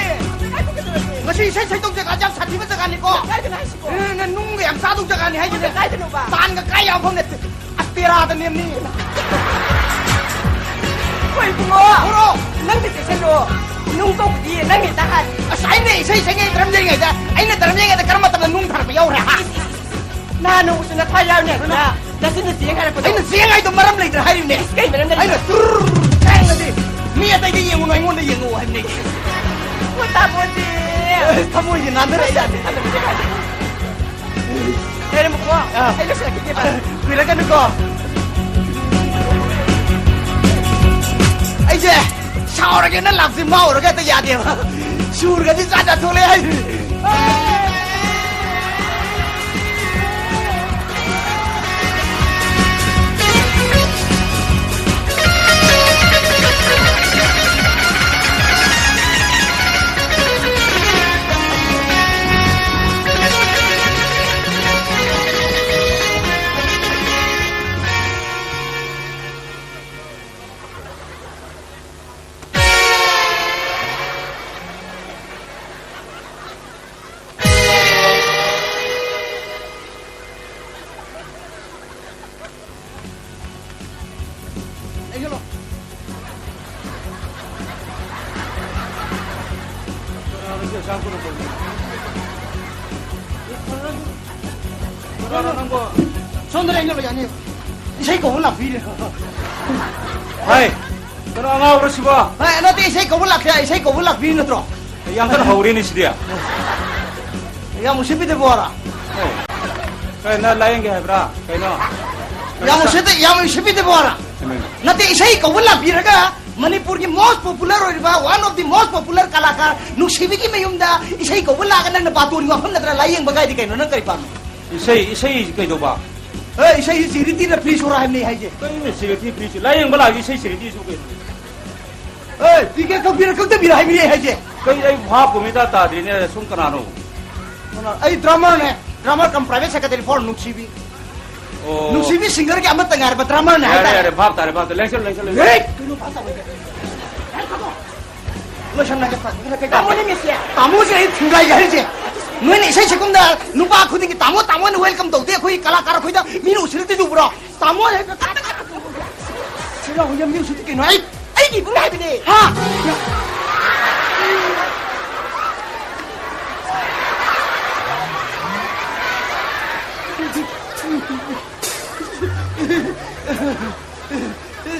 ꯉꯥꯏꯈꯣ, ꯀꯩꯗꯧꯔꯒꯦ? ꯉꯁꯤ ꯏꯁꯩ ꯁꯩꯗꯧ ꯖꯒꯥꯁꯦ ꯌꯥꯝ ꯁꯥꯊꯤꯕ ꯖꯒꯥꯅꯤꯀꯣ꯫ ꯀꯥꯏꯗꯅꯣ ꯍꯥꯏꯁꯤꯕꯣ? ꯑꯦ, ꯅꯪ ꯅꯨꯡꯒ ꯌꯥꯝ ꯆꯥꯗꯧ ꯖꯒꯥꯅꯤ ꯍꯥꯏꯁꯤꯅꯦ꯫ ꯀꯥꯏꯗꯅꯣꯕ? ꯇꯥꯟꯒ ꯀꯥꯏ ꯌꯥꯝ ꯐꯪ ꯅꯠꯇꯦ꯫ ꯑꯁ, ꯇꯦꯔꯥꯗ ꯅꯦꯝꯅꯤ꯫ ꯍꯣꯏ, ꯏꯕꯨꯡꯉꯣ꯫ ꯍꯧꯔꯣ꯫ ꯅꯪꯗꯤ ꯆꯦꯛꯁꯤꯜꯂꯣ꯫ ꯅꯨꯡ ꯀꯧꯕꯗꯤ ꯅꯪ ꯍꯦꯛꯇ ꯍꯥꯏ꯫ ꯑꯁ, ꯑꯩꯅ ꯏꯁꯩ ꯁꯛꯏꯉꯩ ꯗ꯭ꯔꯝ ꯌꯩꯉꯩꯗ, ꯑꯩꯅ ꯗ꯭ꯔꯝ ꯌꯩꯉꯩꯗ ꯀꯔꯝꯕ ꯃꯇꯝꯗ ꯅꯨꯡ ꯊꯥꯔꯛꯄ ꯌꯥꯎꯈ꯭ꯔꯦ, ꯍꯥ? ꯅꯍꯥꯟ ꯅꯣꯡꯃꯁꯨ ꯅꯊ꯭ꯋꯥꯏ ꯌꯥꯎꯅ ꯅꯆꯤꯟꯗ ꯆꯦꯡ ꯍꯥꯏꯔꯛꯄꯗꯣ꯫ ꯑꯩꯅ ꯆꯦꯡ ꯍꯥꯏꯗꯣ ꯃꯔꯝ ꯂꯩꯇꯅ ꯍꯥꯏꯔꯤꯕꯅꯦ꯫ ꯏꯁ, ꯀꯩ ꯃꯔꯝ ꯂꯩꯇꯅ? ꯑꯩꯅ ꯆꯨꯔꯨꯔ ꯊꯃꯣꯏꯁꯦ ꯅꯥꯟꯊꯔꯛꯑꯦ ꯌꯥꯗꯦ, ꯊꯥꯖꯕ ꯌꯥꯗꯦ꯫ ꯂꯩꯔꯝꯃꯨꯀꯣ꯫ ꯑꯥ꯫ ꯑꯩ ꯂꯣꯏꯁꯤꯜꯂꯛꯈꯤꯒꯦꯕ꯫ ꯀꯨꯏꯔꯛꯀꯅꯨꯀꯣ꯫ ꯑꯩꯁꯦ ꯁꯥꯎꯔꯒꯦꯅ ꯂꯥꯛꯁꯦ ꯃꯥꯎꯔꯒ ꯍꯦꯛꯇ ꯌꯥꯗꯦꯕ꯫ ꯁꯨꯔꯒꯗꯤ ꯖꯥꯠ ꯖꯥꯠ ꯊꯣꯛꯂꯛꯑꯦ ꯍꯥꯏꯁꯤꯅꯤ꯫ ꯁꯣꯝꯗ ꯂꯩꯅꯕ ꯌꯥꯅꯤ꯫ ꯏꯁꯩ ꯀꯧꯕ ꯂꯥꯛꯄꯤꯔꯦ꯫ ꯍꯥꯏ, ꯀꯩꯅꯣ ꯑꯉꯥꯎꯕ꯭ꯔꯣ ꯁꯤꯕꯣ? ꯍꯥꯏ, ꯅꯠꯇꯦ, ꯏꯁꯩ ꯀꯧꯕ ꯂꯥꯛꯇꯦ, ꯏꯁꯩ ꯀꯧꯕ ꯂꯥꯛꯄꯤꯔꯤ ꯅꯠꯇ꯭ꯔꯣ? ꯌꯥꯝ ꯀꯟꯅ ꯍꯧꯔꯦꯅꯦ ꯁꯤꯗꯤ꯫ ꯌꯥꯝ ꯎꯁꯤꯠꯄꯤꯗꯕ ꯋꯥꯔꯣ? ꯑꯦ, ꯀꯩ ꯅꯪ ꯂꯥꯏꯌꯦꯡꯒꯦ ꯍꯥꯏꯕ꯭ꯔꯥ? ꯀꯩꯅꯣ? ꯌꯥꯝ ꯎꯁꯤꯠꯇ-, ꯌꯥꯝ ꯎꯁꯤꯠꯄꯤꯗꯕ ꯋꯥꯔꯣ? ꯀꯩꯅꯣ? ꯅꯠꯇꯦ, ꯏꯁꯩ ꯀꯧꯕ ꯂꯥꯛꯄꯤꯔꯒ ꯃꯅꯤꯄꯨꯔꯒꯤ most popular ꯑꯣꯏꯔꯤꯕ, one of the most popular ꯀꯂꯥꯀꯥꯔ ꯅꯨꯡꯁꯤꯕꯤꯒꯤ ꯃꯌꯨꯝꯗ ꯏꯁꯩ ꯀꯧꯕ ꯂꯥꯛꯑꯒ ꯅꯪꯅ ꯕꯥꯇꯣꯟꯒꯤ ꯋꯥꯐꯝ ꯅꯠꯇ꯭ꯔꯥ ꯂꯥꯏꯌꯦꯡꯕ ꯀꯥꯏꯗꯤ ꯀꯩꯅꯣ? ꯅꯪ ꯀꯔꯤ ꯄꯥꯝꯃꯤ? ꯏꯁꯩ, ꯏꯁꯩ ꯀꯩꯗꯧꯕ? ꯑꯦ, ꯏꯁꯩꯁꯤ charity ꯅ free ꯁꯣꯔꯥ ꯍꯥꯏꯕꯅꯤ ꯍꯥꯏꯁꯦ꯫ ꯀꯩꯅꯣ charity free ꯁꯤ? ꯂꯥꯏꯌꯦꯡꯕ ꯂꯥꯛꯏ ꯏꯁꯩ charity ꯁꯨ ꯀꯩꯅꯣ? ꯑꯦ, ticket ꯀꯛꯄꯤꯔ ꯀꯛꯇꯕꯤꯔ ꯍꯥꯏꯕꯅꯤ ꯑꯩ ꯍꯥꯏꯁꯦ꯫ ꯀꯩ ꯑꯩ ꯚꯥꯞ ꯑꯃ ꯏꯇꯥ ꯇꯥꯗ꯭ꯔꯤꯅꯦ, ꯁꯨꯝ ꯀꯅꯥꯅꯣ? ꯀꯅꯥ? ꯑꯩ drummer ꯅꯦ, drummer cum private secretary for ꯅꯨꯡꯁꯤꯕꯤ꯫ ꯑꯣ꯫ ꯅꯨꯡꯁꯤꯕꯤ singer ꯒꯤ ꯑꯃꯠꯇ ꯉꯥꯏꯔꯕ drummer ꯅꯦ ꯌꯥꯔꯦ, ꯍꯥꯏꯇꯥꯔꯦ꯫ ꯌꯥꯔꯦ, ꯚꯥꯞ ꯇꯥꯔꯦ, ꯚꯥꯞ ꯇꯥꯔꯦ꯫ ꯂꯦꯡꯁꯜꯂꯨ, ꯂꯦꯡꯁꯜꯂꯨ, ꯂꯦꯡꯁꯜꯂꯨ꯫ ꯍꯦ! ꯀꯩꯅꯣ ꯚꯥꯞ ꯇꯥꯕ ꯍꯥꯏꯁꯦ? ꯂꯣꯏꯁꯟꯅꯒꯦ, ꯇꯥꯃꯣꯅꯦ ꯃꯤꯁꯦ꯫ ꯇꯥꯃꯣꯁꯦ ꯑꯩ ꯊꯤꯡꯒꯥꯏꯒꯦ ꯍꯥꯏꯔꯤꯁꯦ꯫ ꯅꯣꯏꯅ ꯏꯁꯩ ꯁꯛꯐꯝꯗ ꯅꯨꯄꯥ ꯈꯨꯗꯤꯡꯒꯤ ꯇꯥꯃꯣ, ꯇꯥꯃꯣꯅ welcome ꯇꯧꯗꯦ, ꯑꯩꯈꯣꯏ ꯀꯂꯥꯀꯥꯔ ꯑꯩꯈꯣꯏꯗ ꯃꯤꯅ ꯎꯁꯤꯜꯂꯛꯇ꯭ꯔꯤꯗꯨ ꯎꯕ꯭ꯔꯣ? ꯇꯥꯃꯣ ꯍꯦꯛꯇ ꯁꯤꯔꯥ ꯍꯣꯏ ꯌꯥꯝ ꯃꯤ ꯎꯁꯤꯠꯇꯦ ꯀꯩꯅꯣ? ꯑꯩ, ꯑꯩꯒꯤ ꯏꯕꯨꯡ ꯍꯥꯏꯕꯅꯦ꯫ ꯍꯥ?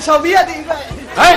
ꯁꯥꯎꯕꯤ ꯌꯥꯗꯦ, ꯏꯕꯥꯏ꯫ ꯍꯩ!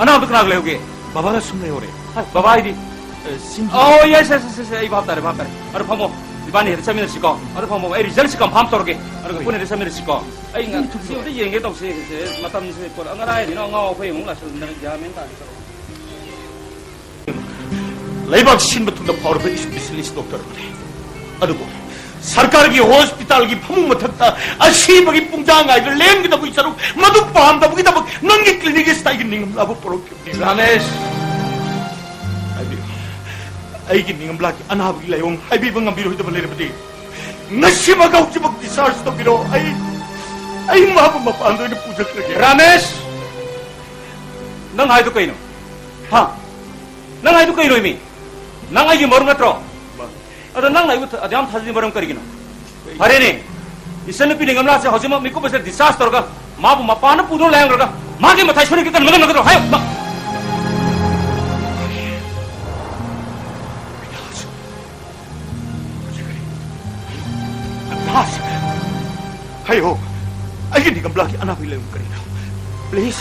ꯑꯅꯥꯕꯗꯣ ꯀꯅꯥꯒ ꯂꯩꯍꯧꯒꯦ? ꯕꯕꯥꯒ ꯁꯨꯝ ꯂꯩꯍꯧꯔꯦ꯫ ꯍꯥꯏ, ꯕꯕꯥ ꯍꯥꯏꯗꯤ? ꯑꯦ, ꯁꯤꯡꯖꯨ꯫ ꯑꯣ, ꯌꯦꯁ, ꯌꯦꯁ, ꯌꯦꯁ, ꯌꯦꯁ, ꯑꯩ ꯚꯥꯞ ꯇꯥꯔꯦ, ꯚꯥꯞ ꯇꯥꯔꯦ꯫ ꯑꯗꯣ ꯐꯝꯃꯣ, ꯏꯕꯥꯅꯤ ꯍꯦꯛꯇ ꯆꯠꯃꯤꯟꯅꯁꯤꯀꯣ꯫ ꯑꯗꯣ ꯐꯝꯃꯣ, ꯑꯩ ꯔꯤꯖꯜꯁꯤ ꯀꯟꯐꯥꯔꯝ ꯇꯧꯔꯒꯦ꯫ ꯑꯗꯨꯒ ꯄꯨꯟꯅ ꯍꯦꯛꯇ ꯆꯠꯃꯤꯟꯅꯁꯤꯀꯣ꯫ ꯑꯩ ꯉ-, ꯁꯤ ꯑꯝꯇ ꯌꯦꯡꯒꯦ ꯇꯧꯁꯦ, ꯁꯦ, ꯃꯇꯝꯁꯦ ꯄꯣꯠ ꯉꯔꯥꯡ ꯍꯥꯏꯗꯤꯅ ꯑꯉꯥꯎ ꯑꯐꯩ ꯑꯃꯨꯛ ꯂꯥꯛꯁꯜꯂꯗꯅ ꯒ꯭ꯌꯥꯟ ꯃꯦꯟ ꯇꯥꯗꯦ ꯇꯧꯔꯤꯁꯦ꯫ ꯂꯩꯕꯥꯛ ꯁꯤꯟꯕ ꯊꯨꯡꯅ ꯐꯥꯎꯔꯕ ꯏꯁꯄꯤꯁꯦꯂꯤꯁ ꯗꯣꯛꯇꯔ ꯑꯃꯅꯤ꯫ ꯑꯗꯨꯕꯨ ꯁꯔꯀꯥꯔꯒꯤ ꯍꯣꯁꯄꯤꯇꯥꯜꯒꯤ ꯐꯃꯨꯡ ꯃꯊꯛꯇ ꯑꯁꯤꯕꯒꯤ ꯄꯨꯡꯖꯥ ꯉꯥꯏꯕ ꯂꯦꯟꯒꯗꯕꯒꯤ ꯁꯔꯨꯛ ꯃꯗꯨ ꯄꯥꯝꯗꯕꯒꯤꯗꯃꯛ ꯅꯪꯒꯤ ꯀ꯭ꯂꯤꯅꯤꯛ ꯑꯁꯤꯗ ꯑꯩꯒꯤ ꯅꯤꯡꯉꯝꯂꯥꯕ ꯄꯣꯔꯛꯈꯤꯕꯅꯤ꯫ ꯔꯥꯃꯦꯁ! ꯍꯥꯏꯕꯤꯌꯨ꯫ ꯑꯩꯒꯤ ꯅꯤꯡꯉꯝꯂꯥꯒꯤ ꯑꯅꯥꯕꯒꯤ ꯂꯥꯏꯑꯣꯡ ꯍꯥꯏꯕꯤꯕ ꯉꯝꯕꯤꯔꯣꯏꯗꯕ ꯂꯩꯔꯕꯗꯤ ꯉꯁꯤꯃꯛ ꯍꯧꯖꯤꯛꯃꯛ ꯗꯤꯁꯆꯥꯔꯖ ꯇꯧꯕꯤꯔꯣ꯫ ꯑꯩ, ꯑꯩ ꯃꯥꯕꯨ ꯃꯄꯥꯟꯗ ꯑꯣꯏꯅ ꯄꯨꯖꯈ꯭ꯔꯒꯦ꯫ ꯔꯥꯃꯦꯁ! ꯅꯪ ꯍꯥꯏꯗꯣ ꯀꯩꯅꯣ? ꯍꯥ? ꯅꯪ ꯍꯥꯏꯗꯣ ꯀꯩꯅꯣ, ꯃꯤ? ꯅꯪ ꯑꯩꯒꯤ ꯃꯔꯨꯞ ꯅꯠꯇ꯭ꯔꯣ? ꯑꯗꯣ ꯅꯪꯅ ꯑꯩꯕꯨ ꯊ-, ꯑꯗꯨꯌꯥꯝ ꯊꯥꯖꯗꯤ ꯃꯔꯝ ꯀꯔꯤꯒꯤꯅꯣ? ꯐꯔꯦꯅꯦ, ꯏꯆꯟꯅꯨꯄꯤ ꯅꯤꯡꯉꯝꯂꯥꯁꯦ ꯍꯧꯖꯤꯛꯃꯛ ꯃꯤꯀꯨꯞ ꯑꯁꯤꯗ discharge ꯇꯧꯔꯒ ꯃꯥꯕꯨ ꯃꯄꯥꯟꯗ ꯄꯨꯗꯨꯅ ꯂꯥꯌꯦꯡꯈ꯭ꯔꯒ ꯃꯥꯒꯤ ꯃꯊꯥꯏ ꯁꯣꯏꯅ ꯈꯤꯇꯪ ꯃꯅꯨꯡ ꯅꯪꯒꯗ꯭ꯔꯣ? ꯍꯥꯏꯌꯨ! ꯃ-, ꯑꯕꯤꯅꯥꯁ! ꯍꯥꯏꯌꯣ, ꯑꯩꯒꯤ ꯅꯤꯡꯉꯝꯂꯥꯒꯤ ꯑꯅꯥꯕꯒꯤ ꯂꯩꯐꯝ ꯀꯔꯤꯅꯣ? Please,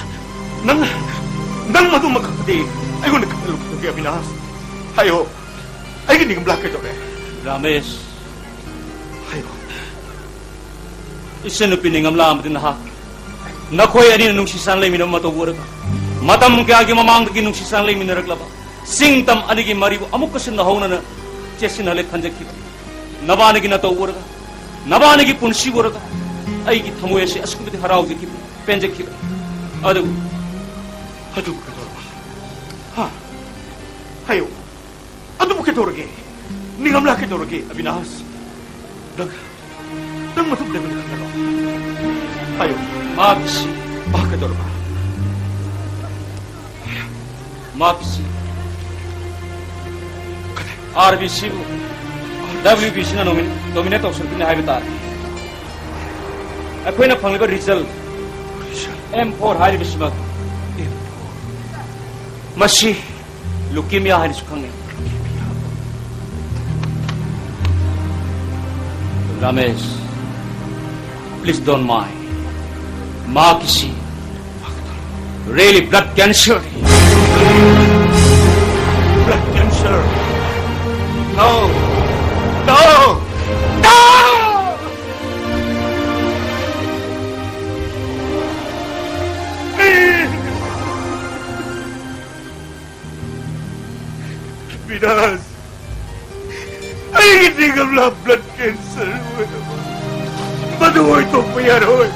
ꯅꯪ, ꯅꯪ ꯃꯗꯨꯃ ꯈꯪꯉꯗꯤ ꯑꯩꯉꯣꯟꯗ ꯈꯪꯍꯜꯂꯨ, ꯑꯕꯤꯅꯥꯁ꯫ ꯍꯥꯏꯌꯣ, ꯑꯩꯒꯤ ꯅꯤꯡꯉꯝꯂꯥ ꯀꯩꯗꯧꯔꯦ? ꯔꯥꯃꯦꯁ, ꯍꯥꯏꯌꯣ꯫ ꯏꯆꯟꯅꯨꯄꯤ ꯅꯤꯡꯉꯝꯂꯥ ꯑꯃꯗꯤ ꯅꯍꯥꯛ, ꯅꯈꯣꯏ ꯑꯅꯤꯅ ꯅꯨꯡꯁꯤ ꯆꯥꯟꯅ ꯂꯩꯃꯤꯟꯅꯕ ꯃꯇꯧ ꯎꯔꯒ, ꯃꯇꯝ ꯀꯌꯥꯒꯤ ꯃꯃꯥꯡꯗꯒꯤ ꯅꯨꯡꯁꯤ ꯆꯥꯟꯅ ꯂꯩꯃꯤꯟꯅꯔꯛꯂꯕ ꯆꯤꯡ ꯇꯝ ꯑꯅꯤꯒꯤ ꯃꯔꯤꯕꯨ ꯑꯃꯨꯛꯀꯁꯨ ꯅꯧꯍꯧꯅꯅ ꯆꯦꯠꯁꯤꯟꯍꯜꯂꯦ ꯈꯟꯖꯈꯤꯕ꯫ ꯅꯕꯥꯅꯤꯒꯤ ꯅꯇꯧ ꯎꯔꯒ, ꯅꯕꯥꯅꯤꯒꯤ ꯄꯨꯟꯁꯤ ꯎꯔꯒ, ꯑꯩꯒꯤ ꯊꯃꯣꯏ ꯑꯁꯤ ꯑꯁꯨꯛꯀꯤ ꯃꯇꯤꯛ ꯍꯔꯥꯎꯖꯈꯤꯕ, ꯄꯦꯟꯖꯈꯤꯕ꯫ ꯑꯗꯨꯕꯨ, ꯑꯗꯨꯕꯨ ꯀꯩꯗꯧꯔꯕ? ꯍꯥ? ꯍꯥꯏꯌꯨ꯫ ꯑꯗꯨꯕꯨ ꯀꯩꯗꯧꯔꯒꯦ? ꯅꯤꯡꯉꯝꯂꯥ ꯀꯩꯗꯧꯔꯒꯦ, ꯑꯕꯤꯅꯥꯁ? ꯅꯪ, ꯅꯪ ꯃꯗꯨ ꯀꯩꯗꯧꯔꯒꯦ ꯈꯪꯒꯅꯣ? ꯍꯥꯏꯌꯨ꯫ ꯃꯥꯒꯤꯁꯤ꯫ ꯃꯥ ꯀꯩꯗꯧꯔꯕ? ꯃꯥꯒꯤꯁꯤ꯫ ꯀꯗꯥꯏ? ꯑꯥꯔ ꯕꯤ ꯁꯤꯕꯨ ꯗꯕ꯭ꯂꯤꯌꯨ ꯕꯤ ꯁꯤꯅ ꯅꯣꯃꯤ-, dominate ꯇꯧꯁꯤꯟꯈꯤꯅꯤ ꯍꯥꯏꯕ ꯇꯥꯔꯦ꯫ ꯑꯩꯈꯣꯏꯅ ꯐꯪꯂꯤꯕ result, result? ꯑꯦꯝ ꯐꯣꯔ ꯍꯥꯏꯔꯤꯕꯁꯤꯃꯛ꯫ M four. ꯃꯁꯤ leukemia ꯍꯥꯏꯅꯁꯨ ꯈꯪꯅꯩ꯫ Ramesh, please don't mind. ꯃꯥꯒꯤꯁꯤ really blood cancer. Blood cancer? No. No. No! ꯕꯤꯅꯥꯁ, ꯑꯩꯒꯤ ꯅꯤꯡꯉꯝꯂꯥ blood cancer ꯑꯣꯏꯔꯕ꯫ ꯃꯗꯨ ꯑꯣꯏꯊꯣꯛꯄ ꯌꯥꯔꯣꯏ꯫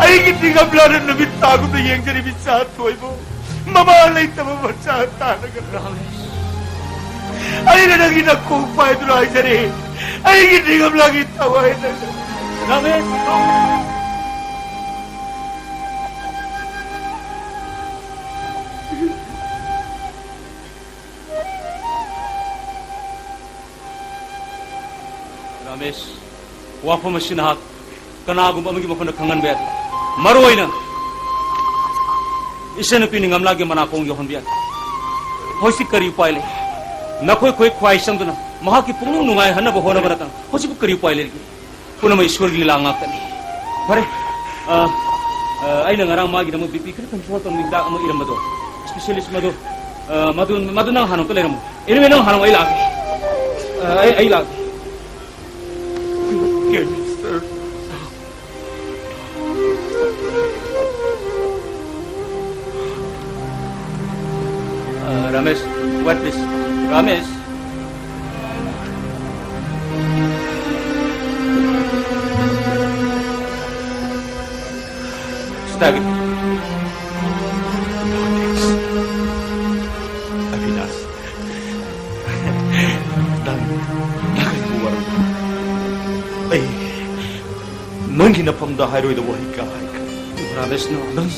ꯑꯩꯒꯤ ꯅꯤꯡꯉꯝꯂꯥꯅ ꯅꯨꯃꯤꯠ ꯇꯥꯒꯨꯝꯅ ꯌꯦꯡꯖꯔꯤꯕ ꯏꯆꯥ ꯊꯣꯏꯕꯨ ꯃꯃꯥ ꯂꯩꯇꯕ ꯃꯆꯥ ꯇꯥꯅꯒꯗ꯭ꯔꯥ? ꯑꯩꯅ ꯅꯪꯒꯤ ꯅꯈꯣꯡ ꯄꯥꯏꯗꯨꯅ ꯍꯥꯏꯖꯔꯤ, ꯑꯩꯒꯤ ꯅꯤꯡꯉꯝꯂꯥꯒꯤ ꯊꯋꯥꯏ ꯅꯪ꯫ ꯔꯥꯃꯦꯁ! ꯔꯃꯦꯁ, ꯋꯥꯐꯝ ꯑꯁꯤ ꯅꯍꯥꯛ ꯀꯅꯥꯒꯨꯝꯕ ꯑꯃꯒꯤ ꯃꯐꯝꯗ ꯈꯪꯍꯟꯕ ꯌꯥꯗꯦ꯫ ꯃꯔꯨ ꯑꯣꯏꯅ ꯏꯆꯟꯅꯨꯄꯤ ꯅꯤꯡꯉꯝꯂꯥꯒꯤ ꯃꯅꯥꯀꯣꯡ ꯌꯧꯍꯟꯕ ꯌꯥꯗꯦ꯫ ꯍꯧꯖꯤꯛ ꯀꯔꯤ ꯎꯄꯥꯏ ꯂꯩ? ꯅꯈꯣꯏ ꯈꯣꯏ ꯈ꯭ꯋꯥꯏ ꯆꯪꯗꯨꯅ ꯃꯍꯥꯛꯀꯤ ꯄꯨꯛꯅꯤꯡ ꯅꯨꯡꯉꯥꯏꯍꯟꯅꯕ ꯍꯣꯠꯅꯕ ꯅꯠꯇꯅ ꯍꯧꯖꯤꯛꯄꯨ ꯀꯔꯤ ꯎꯄꯥꯏ ꯂꯩꯔꯤꯒꯦ? ꯄꯨꯝꯅꯃꯛ ꯏꯁꯣꯔꯒꯤ ꯂꯤꯂꯥ ꯉꯥꯛꯇꯅꯤ꯫ ꯐꯔꯦ, ꯑ, ꯑ, ꯑꯩꯅ ꯉꯔꯥꯡ ꯃꯥꯒꯤꯗꯃꯛ ꯕꯤ ꯄꯤ ꯈꯔ ꯀꯟꯇ꯭ꯔꯣꯜ ꯇꯧꯅꯕ ꯍꯤꯗꯥꯛ ꯑꯃ ꯏꯔꯝꯕꯗꯣ, ꯏꯁꯄꯤꯁꯤꯌꯦꯂꯤꯁ ꯃꯗꯨ, ꯑ, ꯃꯗꯨ, ꯃꯗꯨ ꯅꯪ ꯍꯥꯟꯅ ꯑꯝꯇ ꯂꯩꯔꯝꯃꯣ꯫ ꯑꯦꯅꯤꯋꯦ, ꯅꯪ ꯍꯥꯟꯅ ꯑꯩ ꯂꯥꯛꯑꯒꯦ꯫ ꯑ, ꯑꯩ, ꯑꯩ ꯂꯥꯛꯑꯒꯦ꯫ Yes, sir. Uh, Ramesh, what this? Ramesh? Stop it. Avinash, ꯅꯪ, ꯅꯪ ꯑꯩꯕꯨ ꯋꯥꯔꯧ꯫ ꯑꯩ ꯅꯪꯒꯤ ꯅꯐꯝꯗ ꯍꯥꯏꯔꯣꯏꯗꯕ ꯋꯥꯍꯩ ꯀꯌꯥ ꯍꯥꯏꯈ꯭ꯔꯦ꯫ Ramesh, no. ꯅꯪ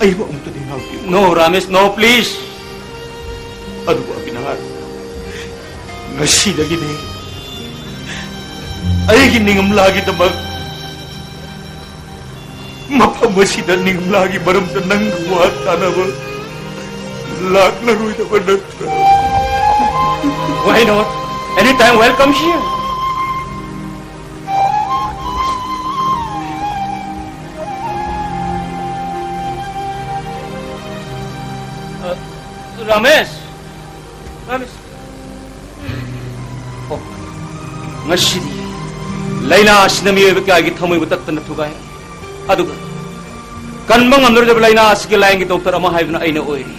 ꯑꯩꯕꯨ ꯑꯃꯨꯛꯇꯗꯤ ꯉꯥꯛꯄꯤꯌꯨ꯫ No, Ramesh, no, please. ꯑꯗꯨꯕꯨ ꯑꯕꯤꯅꯥꯁ, ꯉꯁꯤꯗꯒꯤꯗꯤ ꯑꯩꯒꯤ ꯅꯤꯡꯉꯝꯂꯥꯒꯤꯗꯃꯛ ꯃꯐꯝ ꯑꯁꯤꯗ ꯅꯤꯡꯉꯝꯂꯥꯒꯤ ꯃꯔꯝꯗ ꯅꯪꯒ ꯋꯥ ꯇꯥꯅꯕ ꯂꯥꯛꯂꯔꯣꯏꯗꯕ ꯅꯠꯇ꯭ꯔꯥ? Why not? Anytime welcome here. Uh, Ramesh. Ramesh. ꯑꯣ, ꯉꯁꯤꯗꯤ ꯂꯥꯏꯅꯥ ꯑꯁꯤꯅ ꯃꯤꯑꯣꯏꯕ ꯀꯌꯥꯒꯤ ꯊꯃꯣꯏꯕꯨ ꯇꯠꯇꯅ ꯊꯨꯒꯥꯏ꯫ ꯑꯗꯨꯒ ꯀꯟꯕ ꯉꯝꯂꯔꯣꯏꯗꯕ ꯂꯥꯏꯅꯥ ꯑꯁꯤꯒꯤ ꯂꯥꯌꯦꯡꯒꯤ ꯗꯣꯛꯇꯔ ꯑꯃ ꯍꯥꯏꯕꯅ ꯑꯩꯅ ꯑꯣꯏꯔꯤ꯫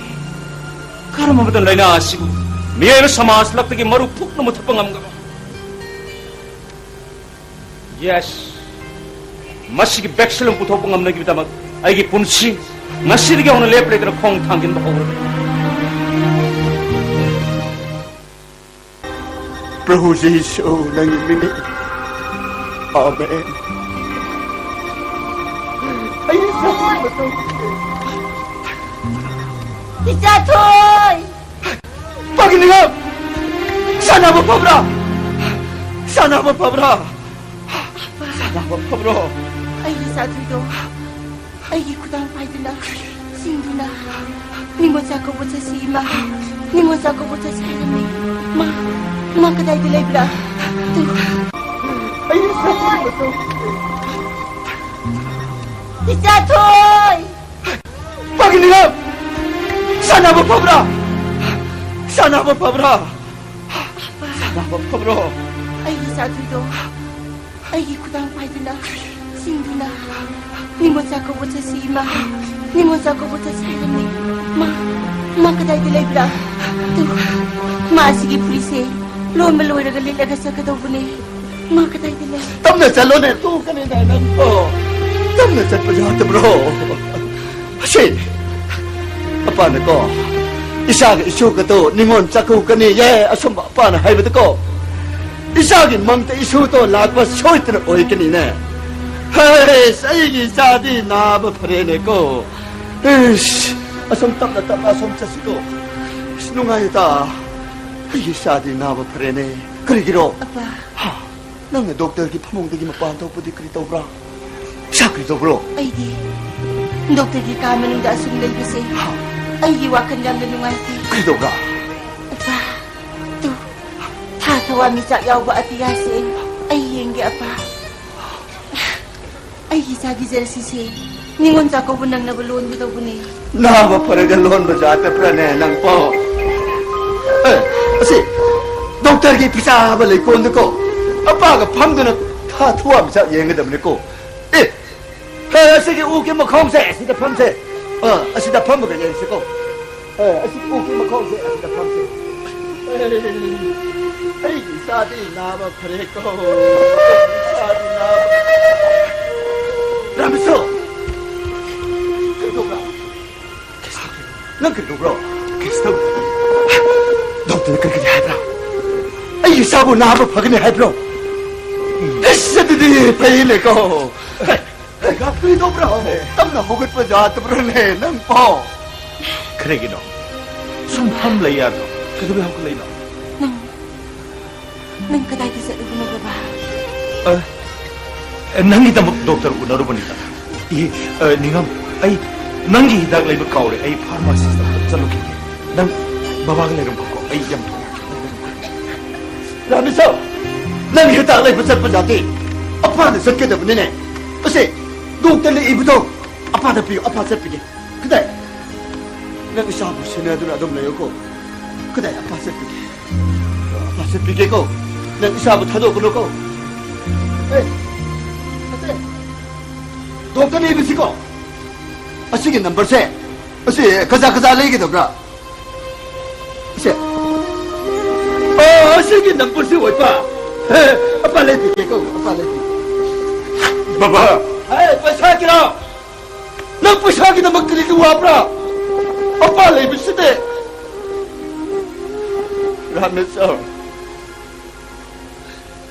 ꯀꯔꯝꯕ ꯃꯇꯝꯗ ꯂꯥꯏꯅꯥ ꯑꯁꯤꯕꯨ ꯃꯤꯑꯣꯏꯕ ꯁꯃꯥꯖ ꯂꯛꯇꯒꯤ ꯃꯔꯨ ꯐꯨꯛꯅ ꯃꯨꯊꯠꯄ ꯉꯝꯒꯅꯤ? Yes, ꯃꯁꯤꯒꯤ ꯚꯦꯛꯁꯤꯟ ꯑꯃ ꯄꯨꯊꯣꯛꯄ ꯉꯝꯅꯕꯒꯤꯗꯃꯛ ꯑꯩꯒꯤ ꯄꯨꯟꯁꯤ ꯉꯁꯤꯗꯒꯤ ꯍꯧꯅ ꯂꯦꯞꯄ ꯂꯩꯇꯅ ꯈꯣꯡ ꯊꯥꯡꯖꯤꯟꯕ ꯍꯧꯔꯒꯅꯤ꯫ ꯄ꯭ꯔꯚꯨ ꯖꯤꯁꯨ, ꯅꯪꯒꯤ ꯃꯤꯡꯗ꯫ ꯑꯥꯃꯦꯟ꯫ ꯑꯩ ꯏꯆꯥ ꯊꯣꯏ! ꯄꯥꯒꯤꯅꯤꯉꯝ! ꯁꯥꯟꯅꯕ ꯐꯕ꯭ꯔꯥ? ꯏꯆꯥ ꯅꯥꯕ ꯐꯕ꯭ꯔꯥ? ꯏꯆꯥ ꯅꯥꯕ ꯐꯕ꯭ꯔꯣ? ꯑꯩꯒꯤ ꯏꯆꯥꯊꯣꯏꯗꯣ ꯑꯩꯒꯤ ꯈꯨꯗꯥꯡ ꯄꯥꯏꯗꯨꯅ, ꯆꯤꯡꯗꯨꯅ, ꯅꯤꯉꯣꯜ ꯆꯥꯛꯀꯧꯕ ꯆꯠꯁꯤ ꯏꯃꯥ, ꯅꯤꯉꯣꯜ ꯆꯥꯛꯀꯧꯕ ꯆꯠꯁꯤ ꯍꯥꯏꯔꯝꯃꯤ꯫ ꯃꯥ, ꯃꯥ ꯀꯗꯥꯏꯗ ꯂꯩꯕ꯭ꯔꯥ? ꯇꯨ꯫ ꯑꯩ ꯏꯆꯥꯊꯣꯏꯗꯣ꯫ ꯏꯆꯥꯊꯣꯏ! ꯄꯥꯒꯤꯅꯤꯉꯝ! ꯏꯆꯥ ꯅꯥꯕ ꯐꯕ꯭ꯔꯥ? ꯏꯆꯥ ꯅꯥꯕ ꯐꯕ꯭ꯔꯥ? ꯏꯆꯥ ꯅꯥꯕ ꯐꯕ꯭ꯔꯣ? ꯑꯩꯒꯤ ꯏꯆꯥꯊꯣꯏꯗꯣ ꯑꯩꯒꯤ ꯈꯨꯗꯥꯡ ꯄꯥꯏꯗꯨꯅ, ꯆꯤꯡꯗꯨꯅ, ꯅꯤꯉꯣꯜ ꯆꯥꯛꯀꯧꯕ ꯆꯠꯁꯤ ꯏꯃꯥ, ꯅꯤꯉꯣꯜ ꯆꯥꯛꯀꯧꯕ ꯆꯠꯁꯤ ꯍꯥꯏꯔꯝꯃꯤ꯫ ꯃꯥ, ꯃꯥ ꯀꯗꯥꯏꯗ ꯂꯩꯕ꯭ꯔꯥ? ꯇꯨ, ꯃꯥ ꯑꯁꯤꯒꯤ ꯐꯨꯔꯤꯠꯁꯦ ꯂꯣꯟꯕ ꯂꯣꯏꯔꯒ ꯂꯤꯠꯂꯒ ꯆꯠꯀꯗꯧꯕꯅꯦ꯫ ꯃꯥ ꯀꯗꯥꯏꯗ ꯂꯩ? ꯇꯞꯅ ꯆꯠꯂꯣꯅꯦ, ꯇꯣꯛꯀꯅꯤꯗ ꯅꯪꯀꯣ꯫ ꯇꯞꯅ ꯆꯠꯄ ꯌꯥꯗꯕ꯭ꯔꯣ? ꯑꯁꯤ, ꯑꯄꯥꯅꯀꯣ, ꯏꯆꯥꯒ ꯏꯁꯨꯒꯗꯣ ꯅꯤꯉꯣꯜ ꯆꯥꯛꯀꯧꯒꯅꯤꯌꯦ, ꯑꯁꯨꯝꯕ ꯑꯄꯥꯅ ꯍꯥꯏꯕꯗꯀꯣ, ꯏꯆꯥꯒꯤ ꯃꯪꯗ ꯏꯁꯨꯗꯣ ꯂꯥꯛꯄ ꯁꯣꯏꯗꯅ ꯑꯣꯏꯒꯅꯤꯅꯦ꯫ ꯍꯩꯁ, ꯑꯩꯒꯤ ꯏꯆꯥꯗꯤ ꯅꯥꯕ ꯐꯔꯦꯅꯦꯀꯣ꯫ ꯏꯁ, ꯑꯁꯨꯝ ꯇꯞꯅ ꯇꯞꯅ ꯑꯁꯨꯝ ꯆꯠꯁꯤꯀꯣ꯫ ꯏꯁ, ꯅꯨꯡꯉꯥꯏꯇ꯫ ꯑꯩꯒꯤ ꯏꯆꯥꯗꯤ ꯅꯥꯕ ꯐꯔꯦꯅꯦ꯫ ꯀꯔꯤꯒꯤꯔꯣ? ꯑꯄꯥ꯫ ꯍꯥ? ꯅꯪꯅ ꯗꯣꯛꯇꯔꯒꯤ ꯐꯃꯨꯡꯗꯒꯤ ꯃꯄꯥꯟ ꯊꯣꯛꯄꯗꯤ ꯀꯔꯤ ꯇꯧꯕ꯭ꯔꯥ? ꯏꯆꯥ ꯀꯔꯤ ꯇꯧꯕ꯭ꯔꯣ? ꯑꯩꯗꯤ ꯗꯣꯛꯇꯔꯒꯤ ꯀꯥ ꯃꯅꯨꯡꯗ ꯑꯁꯨꯝ ꯂꯩꯕꯁꯦ ꯍꯥ? ꯑꯩꯒꯤ ꯋꯥꯈꯜ ꯌꯥꯝꯅ ꯅꯨꯡꯉꯥꯏꯇꯦ꯫ ꯀꯔꯤ ꯇꯧꯕ꯭ꯔꯥ? ꯑꯄꯥ, ꯇꯨ, ꯊꯥ ꯊꯋꯥꯟꯃꯤꯆꯥꯛ ꯌꯥꯎꯕ ꯑꯇꯤꯌꯥꯁꯦ ꯑꯩ ꯌꯦꯡꯒꯦ, ꯑꯄꯥ꯫ ꯑꯩꯒꯤ ꯏꯆꯥꯒꯤ ꯖꯔꯁꯤꯁꯦ ꯅꯤꯉꯣꯜ ꯆꯥꯛꯀꯧꯕ ꯅꯪꯅꯕ ꯂꯣꯟꯒꯗꯧꯕꯅꯦ꯫ ꯅꯥꯕ ꯐꯔꯒ ꯂꯣꯟꯕ ꯖꯥꯠ ꯅꯠꯇ꯭ꯔꯅꯦ ꯅꯪꯕꯣ? ꯑꯦ, ꯑꯁꯤ ꯗꯣꯛꯇꯔꯒꯤ ꯐꯤꯁꯥꯕ ꯂꯩꯀꯣꯜꯗꯀꯣ ꯑꯄꯥꯒ ꯐꯝꯗꯨꯅ ꯊꯥ ꯊꯋꯥꯟꯃꯤꯆꯥꯛ ꯌꯦꯡꯒꯗꯕꯅꯤꯀꯣ꯫ ꯑꯦ, ꯍꯦ, ꯑꯁꯤꯒꯤ ꯎꯒꯤ ꯃꯈꯣꯡꯁꯦ ꯑꯁꯤꯗ ꯐꯝꯁꯦ꯫ ꯑ, ꯑꯁꯤꯗ ꯐꯝꯃꯒ ꯌꯦꯡꯁꯤꯀꯣ꯫ ꯑ, ꯑꯁꯤꯒꯤ ꯎꯒꯤ ꯃꯈꯣꯡꯁꯦ ꯑꯁꯤꯗ ꯐꯝꯁꯦ꯫ ꯑꯩ, ꯑꯩꯒꯤ ꯏꯆꯥꯗꯤ ꯅꯥꯕ ꯐꯔꯦꯀꯣ꯫ ꯏꯆꯥꯗꯤ ꯅꯥꯕ ꯐꯔꯦ꯫ ꯔꯥꯃꯦꯁꯣ! ꯀꯩꯗꯧꯕ꯭ꯔꯥ? ꯅꯪ ꯀꯩꯗꯧꯕ꯭ꯔꯣ? ꯀꯩꯁꯨ ꯇꯧꯗꯦ꯫ ꯗꯣꯛꯇꯔꯅ ꯀꯔꯤ ꯀꯔꯤ ꯍꯥꯏꯕ꯭ꯔꯥ? ꯑꯩꯒꯤ ꯏꯆꯥꯕꯨ ꯅꯥꯕ ꯐꯒꯅꯤ ꯍꯥꯏꯕ꯭ꯔꯣ? ꯑꯁ, ꯑꯗꯨꯗꯤ ꯐꯩꯅꯦꯀꯣ꯫ ꯀꯔꯤ ꯇꯧꯕ꯭ꯔꯣ? ꯇꯞꯅ ꯍꯧꯒꯠꯄ ꯌꯥꯗꯕ꯭ꯔꯣꯅꯦ ꯅꯪꯕꯣ? ꯀꯔꯤꯒꯤꯅꯣ? ꯁꯨꯝ ꯐꯝ ꯂꯩ ꯌꯥꯗ꯭ꯔꯣ? ꯀꯩꯗꯧꯕꯩ ꯍꯧꯒꯠꯂꯛꯏꯅꯣ? ꯅꯪ, ꯅꯪ ꯀꯗꯥꯏꯗ ꯆꯠꯂꯨꯕꯅꯣ, ꯕꯕꯥ? ꯑ, ꯅꯪꯒꯤꯗꯃꯛ ꯗꯣꯛꯇꯔ ꯎꯅꯔꯨꯕꯅꯤꯗ꯫ ꯏ, ꯑ, ꯅꯤꯡꯉꯝ, ꯑꯩ ꯅꯪꯒꯤ ꯍꯤꯗꯥꯛ ꯂꯩꯕ ꯀꯥꯎꯔꯦ꯫ ꯑꯩ ꯐꯥꯔꯃꯥꯁꯤꯁꯇ ꯑꯝꯇ ꯆꯠꯂꯨꯈꯤꯒꯦ꯫ ꯅꯪ ꯕꯕꯥꯒ ꯂꯩꯔꯝꯈꯣꯀꯣ, ꯑꯩ ꯌꯥꯝ ꯊꯨꯅ ꯂꯥꯛꯀꯦ꯫ ꯔꯥꯃꯦꯁꯣꯔ, ꯅꯪ ꯍꯤꯗꯥꯛ ꯂꯩꯕ ꯆꯠꯄ ꯌꯥꯗꯦ꯫ ꯑꯄꯥꯗ ꯆꯠꯀꯗꯕꯅꯤꯅꯦ꯫ ꯑꯁꯦ, ꯗꯣꯛꯇꯔꯅ ꯏꯕꯗꯣ ꯑꯄꯥꯗ ꯄꯤꯌꯨ, ꯑꯄꯥ ꯆꯠꯄꯤꯒꯦ꯫ ꯀꯗꯥꯏ? ꯅꯪ ꯏꯆꯥꯕꯨ ꯁꯦꯟꯅꯗꯨꯅ ꯑꯗꯨꯝ ꯂꯩꯌꯨꯀꯣ꯫ ꯀꯗꯥꯏ? ꯑꯄꯥ ꯆꯠꯄꯤꯒꯦ꯫ ꯑꯄꯥ ꯆꯠꯄꯤꯒꯦꯀꯣ꯫ ꯅꯪ ꯏꯆꯥꯕꯨ ꯊꯥꯗꯣꯛꯀꯅꯨꯀꯣ꯫ ꯑꯦ, ꯑꯁꯦ, ꯗꯣꯛꯇꯔꯅ ꯏꯕꯁꯤꯀꯣ꯫ ꯑꯁꯤꯒꯤ ꯅꯝꯕꯔꯁꯦ, ꯑꯁꯤ ꯀꯖꯥ ꯀꯖꯥ ꯂꯩꯒꯗꯕ꯭ꯔꯥ? ꯁꯦ꯫ ꯑꯣ, ꯑꯁꯤꯒꯤ ꯅꯝꯕꯔꯁꯤ ꯑꯣꯏꯕ꯫ ꯍꯦ, ꯑꯄꯥ ꯂꯩꯕꯤꯒꯦꯀꯣ, ꯑꯄꯥ ꯂꯩꯕꯤꯒꯦ꯫ ꯕꯕꯥ꯫ ꯍꯦ, ꯄꯩꯁꯥꯒꯤꯔꯣ? ꯅꯪ ꯄꯩꯁꯥꯒꯤꯗꯃꯛ ꯀꯔꯤꯒꯤ ꯋꯥꯕ꯭ꯔꯥ? ꯑꯄꯥ ꯂꯩꯕꯁꯤꯗꯤ꯫ ꯔꯥꯃꯦꯁꯣꯔ꯫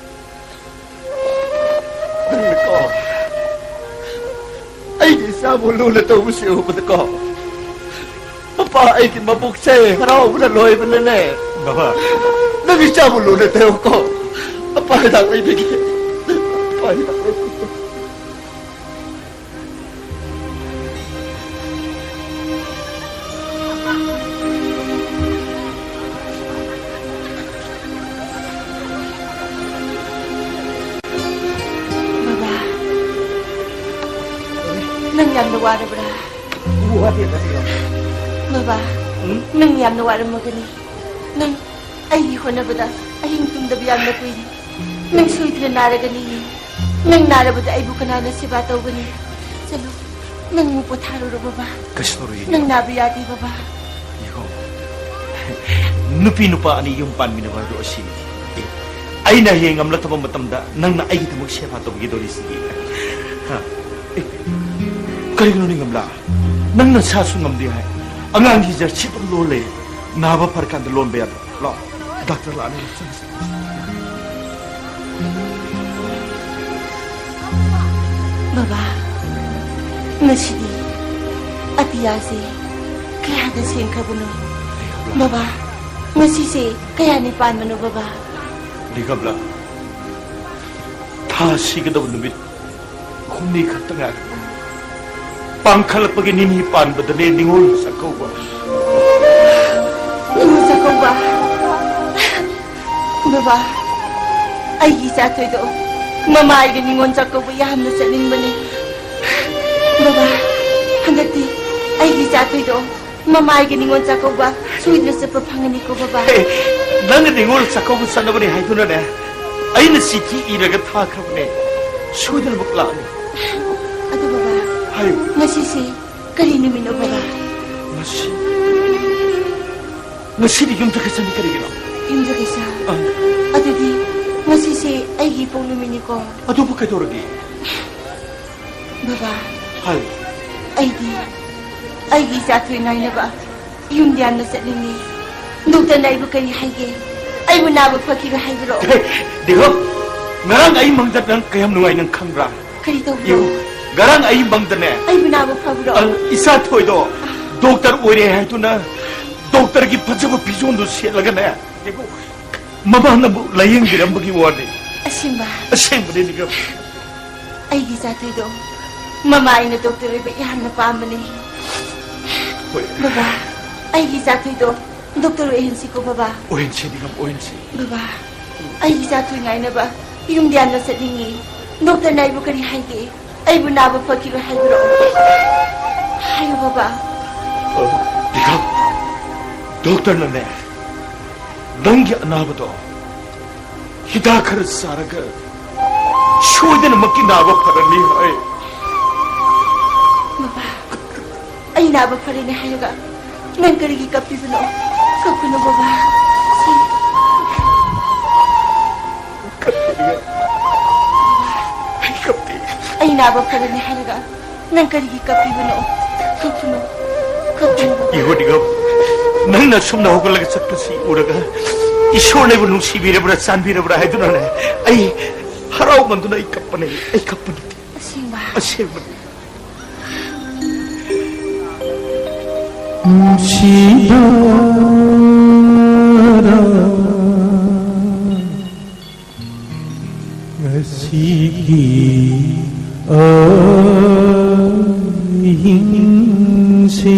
ꯅꯪꯅꯀꯣ, ꯑꯩꯒꯤ ꯏꯆꯥꯕꯨ ꯂꯨꯅ ꯇꯧꯕꯁꯤ ꯎꯕꯗꯀꯣ, ꯃꯄꯥ ꯑꯩꯒꯤ ꯃꯕꯨꯛꯁꯦ ꯍꯔꯥꯎꯕꯅ ꯂꯣꯏꯕꯅꯅꯦ꯫ ꯕꯕꯥ꯫ ꯅꯪ ꯏꯆꯥꯕꯨ ꯂꯨꯅ ꯇꯧꯀꯣ꯫ ꯑꯄꯥ ꯍꯤꯗꯥꯛ ꯂꯩꯕꯤꯒꯦ꯫ ꯑꯄꯥ ꯍꯤꯗꯥꯛ ꯂꯩꯕꯤꯒꯦ꯫ ꯕꯕꯥ, ꯅꯪ ꯌꯥꯝꯅ ꯋꯥꯔꯕ꯭ꯔꯥ? ꯋꯥꯗꯦꯗ, ꯏꯃꯥ꯫ ꯕꯕꯥ, ꯎꯝ? ꯅꯪ ꯌꯥꯝꯅ ꯋꯥꯔꯝꯃꯒꯅꯤ꯫ ꯅꯪ ꯑꯩꯒꯤ ꯍꯣꯠꯅꯕꯗ ꯑꯍꯤꯡ ꯇꯨꯝꯗꯕ ꯌꯥꯝꯅ ꯀꯨꯏꯔꯤ꯫ ꯅꯪ ꯁꯣꯏꯗꯅ ꯅꯥꯔꯒꯅꯤ꯫ ꯅꯪ ꯅꯥꯔꯕꯗ ꯑꯩꯕꯨ ꯀꯅꯥꯅ ꯁꯦꯕꯥ ꯇꯧꯒꯅꯤ? ꯆꯠꯂꯣ, ꯅꯪ ꯑꯃꯨꯛ ꯄꯣꯊꯥꯔꯨꯔꯣ, ꯕꯕꯥ꯫ ꯀꯩꯁꯨ ꯇꯧꯔꯣꯏꯌꯦ꯫ ꯅꯪ ꯅꯥꯕ ꯌꯥꯗꯦ, ꯕꯕꯥ꯫ ꯌꯦꯡꯉꯣ, ꯅꯨꯄꯤ ꯅꯨꯄꯥ ꯑꯅꯤ ꯌꯨꯝ ꯄꯥꯟꯃꯤꯟꯅꯕ ꯍꯥꯏꯕꯗꯣ ꯑꯁꯤꯅꯤ꯫ ꯑꯦ, ꯑꯩꯅ ꯍꯌꯦꯡ ꯉꯝꯂꯛꯇꯕ ꯃꯇꯝꯗ ꯅꯪꯅ ꯑꯩꯒꯤꯗꯃꯛ ꯁꯦꯕꯥ ꯇꯧꯕꯤꯒꯗꯧꯔꯤꯁꯤꯗꯤ꯫ ꯍꯥ? ꯑꯦ, ꯀꯔꯤꯒꯤꯅꯣ ꯅꯤꯡꯉꯝꯂꯥ? ꯅꯪ ꯅꯁꯥꯁꯨ ꯉꯝꯗꯦ ꯍꯥꯏ꯫ ꯑꯉꯥꯡꯒꯤ ꯖꯔꯁꯤ ꯑꯗꯨꯝ ꯂꯣꯜ ꯂꯩ꯫ ꯅꯥꯕ ꯐꯔꯀꯥꯟꯗ ꯂꯣꯟꯕ ꯌꯥꯗ꯭ꯔꯣ? ꯂꯥꯛꯑꯣ, ꯗꯥꯛꯇꯔ ꯂꯥꯛꯑꯅꯤ, ꯆꯪꯁꯤ꯫ ꯕꯕꯥ, ꯉꯁꯤꯗꯤ ꯑꯇꯤꯌꯥꯁꯦ ꯀꯌꯥꯗ ꯁꯦꯡꯈ꯭ꯔꯕꯅꯣ? ꯕꯕꯥ, ꯉꯁꯤꯁꯦ ꯀꯌꯥꯅꯤ ꯄꯥꯟꯕꯅꯣ, ꯕꯕꯥ? ꯅꯤꯡꯉꯝꯂꯥ? ꯊꯥ ꯁꯤꯒꯗꯕ ꯅꯨꯃꯤꯠ ꯍꯨꯝꯅꯤ ꯈꯛꯇ ꯉꯥꯏꯔꯦ꯫ ꯄꯥꯡꯈꯠꯂꯛꯄꯒꯤ ꯅꯤꯅꯤ ꯄꯥꯟꯕꯗꯅꯦ ꯅꯤꯉꯣꯜ ꯆꯥꯛꯀꯧꯕ꯫ ꯅꯤꯉꯣꯜ ꯆꯥꯛꯀꯧꯕ? ꯕꯕꯥ, ꯑꯩꯒꯤ ꯏꯆꯥ ꯊꯣꯏꯗꯣ ꯃꯃꯥꯏꯒꯤ ꯅꯤꯉꯣꯜ ꯆꯥꯛꯀꯧꯕ ꯌꯥꯝꯅ ꯆꯠꯅꯤꯡꯕꯅꯦ꯫ ꯕꯕꯥ, ꯍꯟꯗꯛꯇꯤ ꯑꯩꯒꯤ ꯏꯆꯥ ꯊꯣꯏꯗꯣ ꯃꯃꯥꯏꯒꯤ ꯅꯤꯉꯣꯜ ꯆꯥꯛꯀꯧꯕ ꯁꯣꯏꯗꯅ ꯆꯠꯄ ꯐꯪꯒꯅꯤꯀꯣ, ꯕꯕꯥ? ꯍꯦ, ꯅꯪꯅ ꯅꯤꯉꯣꯜ ꯆꯥꯛꯀꯧꯕ ꯆꯠꯅꯕꯅꯦ ꯍꯥꯏꯗꯨꯅꯅꯦ, ꯑꯩꯅ ꯆꯤꯊꯤ ꯏꯔꯒ ꯊꯥꯈ꯭ꯔꯕꯅꯦ꯫ ꯁꯣꯏꯗꯅꯃꯛ ꯂꯥꯛꯑꯅꯤ꯫ ꯑꯗꯨ, ꯕꯕꯥ, ꯍꯥꯏꯌꯨ꯫ ꯉꯁꯤꯁꯤ ꯀꯔꯤ ꯅꯨꯃꯤꯠꯅꯣ, ꯕꯕꯥ? ꯉꯁꯤ, ꯉꯁꯤꯗꯤ ꯌꯨꯝꯁꯀꯩꯁꯅꯤ꯫ ꯀꯔꯤꯒꯤꯅꯣ? ꯌꯨꯝꯁꯀꯩꯁ? ꯑꯥ꯫ ꯑꯗꯨꯗꯤ ꯉꯁꯤꯁꯦ ꯑꯩꯒꯤ ꯏꯄꯣꯛ ꯅꯨꯃꯤꯠꯅꯤꯀꯣ? ꯑꯗꯨꯕꯨ ꯀꯩꯗꯧꯔꯒꯦ? ꯕꯕꯥ, ꯍꯥꯏꯌꯨ꯫ ꯑꯩꯗꯤ ꯑꯩꯒꯤ ꯏꯆꯥ ꯊꯣꯏ ꯉꯥꯏꯅꯕ ꯌꯨꯝꯗ ꯌꯥꯝꯅ ꯆꯠꯅꯤꯡꯉꯤ꯫ ꯗꯣꯛꯇꯔꯅ ꯑꯩꯕꯨ ꯀꯔꯤ ꯍꯥꯏꯒꯦ? ꯑꯩꯕꯨ ꯅꯥꯕ ꯐꯈꯤꯕ ꯍꯥꯏꯕ꯭ꯔꯣ? ꯍꯦ, ꯗꯤꯒꯝ, ꯉꯔꯥꯡ ꯑꯩ ꯃꯪꯗ ꯅꯪ ꯀꯌꯥꯝ ꯅꯨꯡꯉꯥꯏ ꯅꯪ ꯈꯪꯕ꯭ꯔꯥ? ꯀꯔꯤ ꯇꯧꯕ꯭ꯔꯣ? ꯌꯦꯡꯉꯨ, ꯉꯔꯥꯡ ꯑꯩ ꯃꯪꯗꯅꯦ꯫ ꯑꯩꯕꯨ ꯅꯥꯕ ꯐꯕ꯭ꯔꯣ? ꯑ, ꯏꯆꯥ ꯊꯣꯏꯗꯣ ꯗꯣꯛꯇꯔ ꯑꯣꯏꯔꯦ ꯍꯥꯏꯗꯨꯅ ꯗꯣꯛꯇꯔꯒꯤ ꯐꯖꯕ ꯐꯤꯖꯣꯜꯗꯣ ꯁꯦꯠꯂꯒꯅꯦ, ꯌꯦꯡꯉꯨ, ꯃꯃꯥꯅꯕꯨ ꯂꯥꯌꯦꯡꯕꯤꯔꯝꯕꯒꯤ ꯋꯥꯅꯤ꯫ ꯑꯁꯦꯡꯕ? ꯑꯁꯦꯡꯕꯅꯤ, ꯅꯤꯒꯝ꯫ ꯑꯩꯒꯤ ꯏꯆꯥ ꯊꯣꯏꯗꯣ ꯃꯃꯥ ꯑꯩꯅ ꯗꯣꯛꯇꯔ ꯑꯣꯏꯕ ꯌꯥꯝꯅ ꯄꯥꯝꯕꯅꯦ꯫ ꯍꯣꯏ꯫ ꯕꯕꯥ, ꯑꯩꯒꯤ ꯏꯆꯥ ꯊꯣꯏꯗꯣ ꯗꯣꯛꯇꯔ ꯑꯣꯏꯍꯟꯁꯤꯀꯣ, ꯕꯕꯥ꯫ ꯑꯣꯏꯍꯟꯁꯤ, ꯅꯤꯒꯝ, ꯑꯣꯏꯍꯟꯁꯤ꯫ ꯕꯕꯥ, ꯑꯩꯒꯤ ꯏꯆꯥ ꯊꯣꯏ ꯉꯥꯏꯅꯕ ꯌꯨꯝꯗ ꯌꯥꯝꯅ ꯆꯠꯅꯤꯡꯉꯤ꯫ ꯗꯣꯛꯇꯔꯅ ꯑꯩꯕꯨ ꯀꯔꯤ ꯍꯥꯏꯒꯦ? ꯑꯩꯕꯨ ꯅꯥꯕ ꯐꯈꯤꯔꯣꯏ ꯍꯥꯏꯕ꯭ꯔꯣ? ꯍꯥꯏꯌꯨ, ꯕꯕꯥ꯫ ꯑ, ꯅꯤꯒꯝ, ꯗꯣꯛꯇꯔꯅꯅꯦ, ꯅꯪꯒꯤ ꯑꯅꯥꯕꯗꯣ ꯍꯤꯗꯥꯛ ꯈꯔ ꯆꯥꯔꯒ ꯁꯣꯏꯗꯅꯃꯛꯀꯤ ꯅꯥꯕ ꯐꯔꯅꯤ ꯍꯥꯏ꯫ ꯕꯕꯥ, ꯑꯩ ꯅꯥꯕ ꯐꯔꯦꯅꯦ ꯍꯥꯏꯔꯒ ꯅꯪ ꯀꯔꯤꯒꯤ ꯀꯞꯄꯤꯕꯅꯣ? ꯀꯞꯀꯅꯨ, ꯕꯕꯥ꯫ ꯁꯤ ꯀꯞꯇꯦ, ꯑꯩ ꯀꯞꯇꯦ꯫ ꯑꯩ ꯅꯥꯕ ꯐꯔꯦꯅꯦ ꯍꯥꯏꯔꯒ ꯅꯪ ꯀꯔꯤꯒꯤ ꯀꯞꯄꯤꯕꯅꯣ? ꯀꯞꯀꯅꯨ, ꯀꯞꯀꯅꯨ, ꯕꯕꯥ꯫ ꯌꯦꯡꯉꯣ, ꯅꯤꯒꯝ, ꯅꯪꯅ ꯁꯨꯝꯅ ꯍꯧꯒꯠꯂꯒ ꯆꯠꯄꯁꯤ ꯎꯔꯒ ꯏꯁꯣꯔꯅ ꯑꯩꯕꯨ ꯅꯨꯡꯁꯤꯕꯤꯔꯕ꯭ꯔꯥ, ꯆꯥꯟꯕꯤꯔꯕ꯭ꯔꯥ ꯍꯥꯏꯗꯨꯅꯅꯦ, ꯑꯩ ꯍꯔꯥꯎꯃꯟꯗꯨꯅ ꯑꯩ ꯀꯞꯄꯅꯦ, ꯑꯩ ꯀꯞꯄ ꯅꯠꯇꯦ꯫ ꯑꯁꯦꯡꯕ? ꯑꯁꯦꯡꯕꯅꯤ꯫ ꯅꯨꯡꯁꯤꯕ ꯑꯍꯤꯡꯁꯦ꯫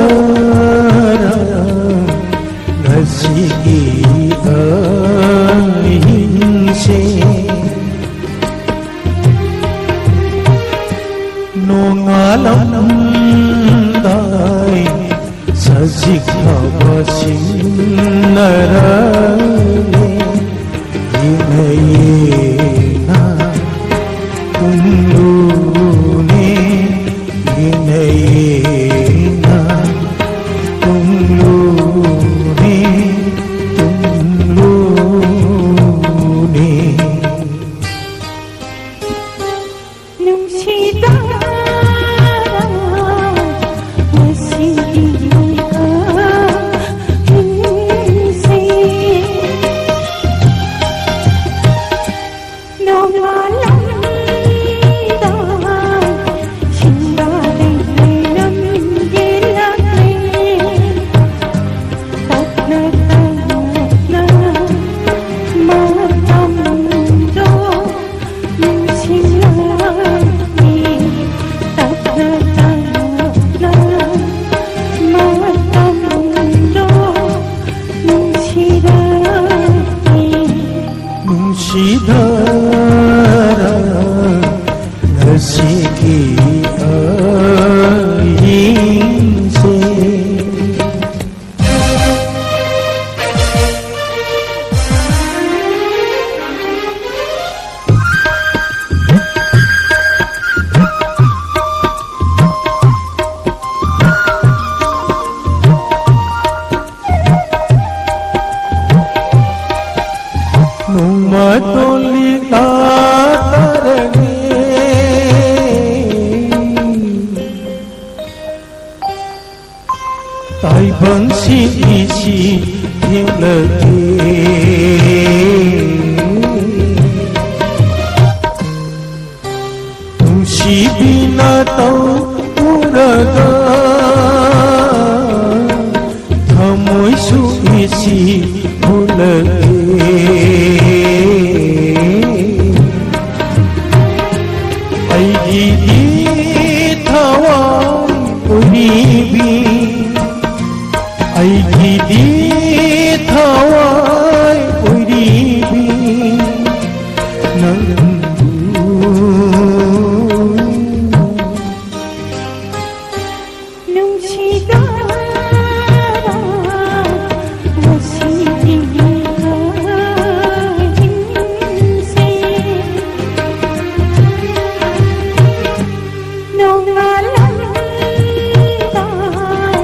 ꯅꯨꯡꯁꯤꯗꯔ ꯉꯁꯤꯒꯤ ꯑꯍꯤꯡꯁꯦ꯫ ꯅꯣꯡꯉꯥꯜꯂꯝꯗꯥꯏ ꯁꯖꯤꯛ ꯐꯕ ꯁꯤꯡꯅꯔꯛꯂꯦ꯫ ꯏꯅꯩꯅ ꯄꯨꯡꯂꯨꯅꯦ, ꯏꯅꯩꯅ ꯄꯨꯡꯂꯨꯅꯦ, ꯄꯨꯡꯂꯨꯅꯦ꯫ ꯅꯨꯡꯁꯤꯗ ꯉꯁꯤꯒꯤ ꯑꯍꯤꯡꯁꯦ꯫ ꯅꯣꯡꯉꯥꯜꯂꯝꯗꯥꯏ ꯁꯤꯡꯗꯥ ꯂꯩꯔꯝꯒꯦ ꯂꯥꯛꯂꯦ꯫ ꯇꯞꯅ ꯇꯞꯅ ꯃꯇꯝꯗꯣ ꯅꯨꯡꯁꯤꯔꯛꯏ꯫ ꯇꯞꯅ ꯇꯞꯅ ꯃꯇꯝꯗꯣ ꯅꯨꯡꯁꯤꯔꯛꯏ꯫ ꯅꯨꯡꯁꯤꯗꯔ ꯉꯁꯤꯒꯤ ꯑꯍꯤꯡꯁꯦ꯫ ꯅꯣꯡꯃ ꯇꯣꯜꯂꯤ ꯇꯥꯔꯒꯦ꯫ ꯇꯥꯏꯕꯪ ꯁꯤꯁꯤ ꯌꯦꯡꯂꯒꯦ꯫ ꯅꯨꯡꯁꯤꯕꯤꯅ ꯇꯧꯔꯒ ꯊꯃꯣꯏꯁꯨ ꯏꯁꯤꯕꯨꯂꯒꯦ꯫ ꯑꯩꯒꯤꯗꯤ ꯊꯋꯥꯏ ꯑꯣꯏꯔꯤꯕꯤ, ꯑꯩꯒꯤꯗꯤ ꯊꯋꯥꯏ ꯑꯣꯏꯔꯤꯕꯤ ꯅꯪꯕꯨ꯫ ꯅꯨꯡꯁꯤꯗꯕ ꯉꯁꯤꯒꯤ ꯑꯍꯤꯡꯁꯦ ꯅꯣꯡꯉꯥꯜꯂꯝꯗꯥꯏ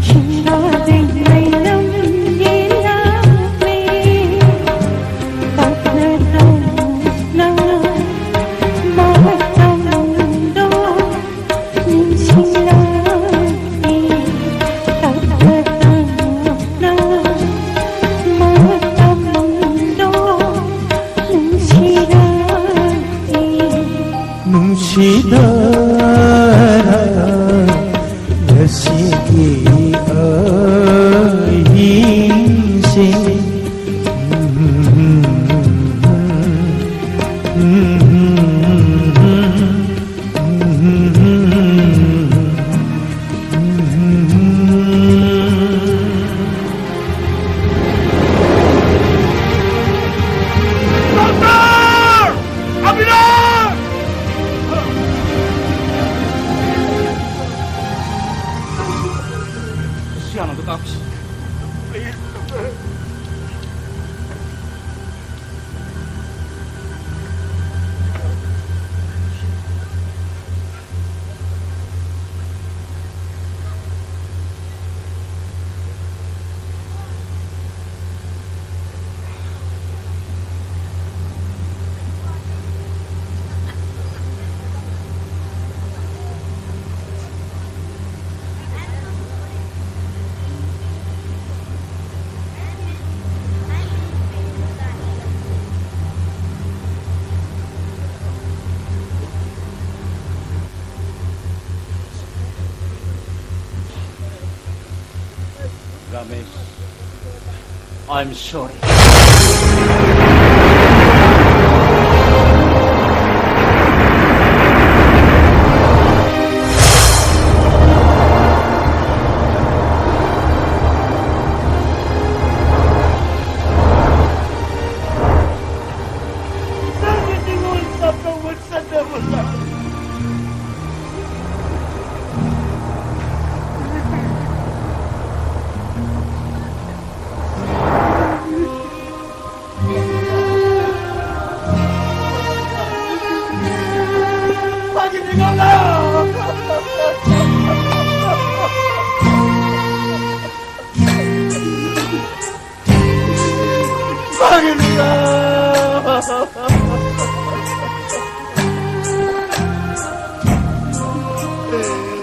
ꯁꯤꯡꯒꯥꯗꯩ ꯃꯩꯅꯝ ꯌꯦꯜꯂꯝꯃꯦ꯫ ꯇꯞꯅ ꯇꯞꯅ ꯃꯇꯝꯗꯣ ꯅꯤꯡꯁꯤꯡꯂꯛꯏ꯫ ꯇꯞꯅ ꯇꯞꯅ ꯃꯇꯝꯗꯣ ꯅꯨꯡꯁꯤꯔꯛꯏ꯫ ꯅꯨꯡꯁꯤꯅꯔ ꯉꯁꯤꯒꯤ ꯑꯍꯤꯡꯁꯦ꯫ Ramesh, I'm sorry.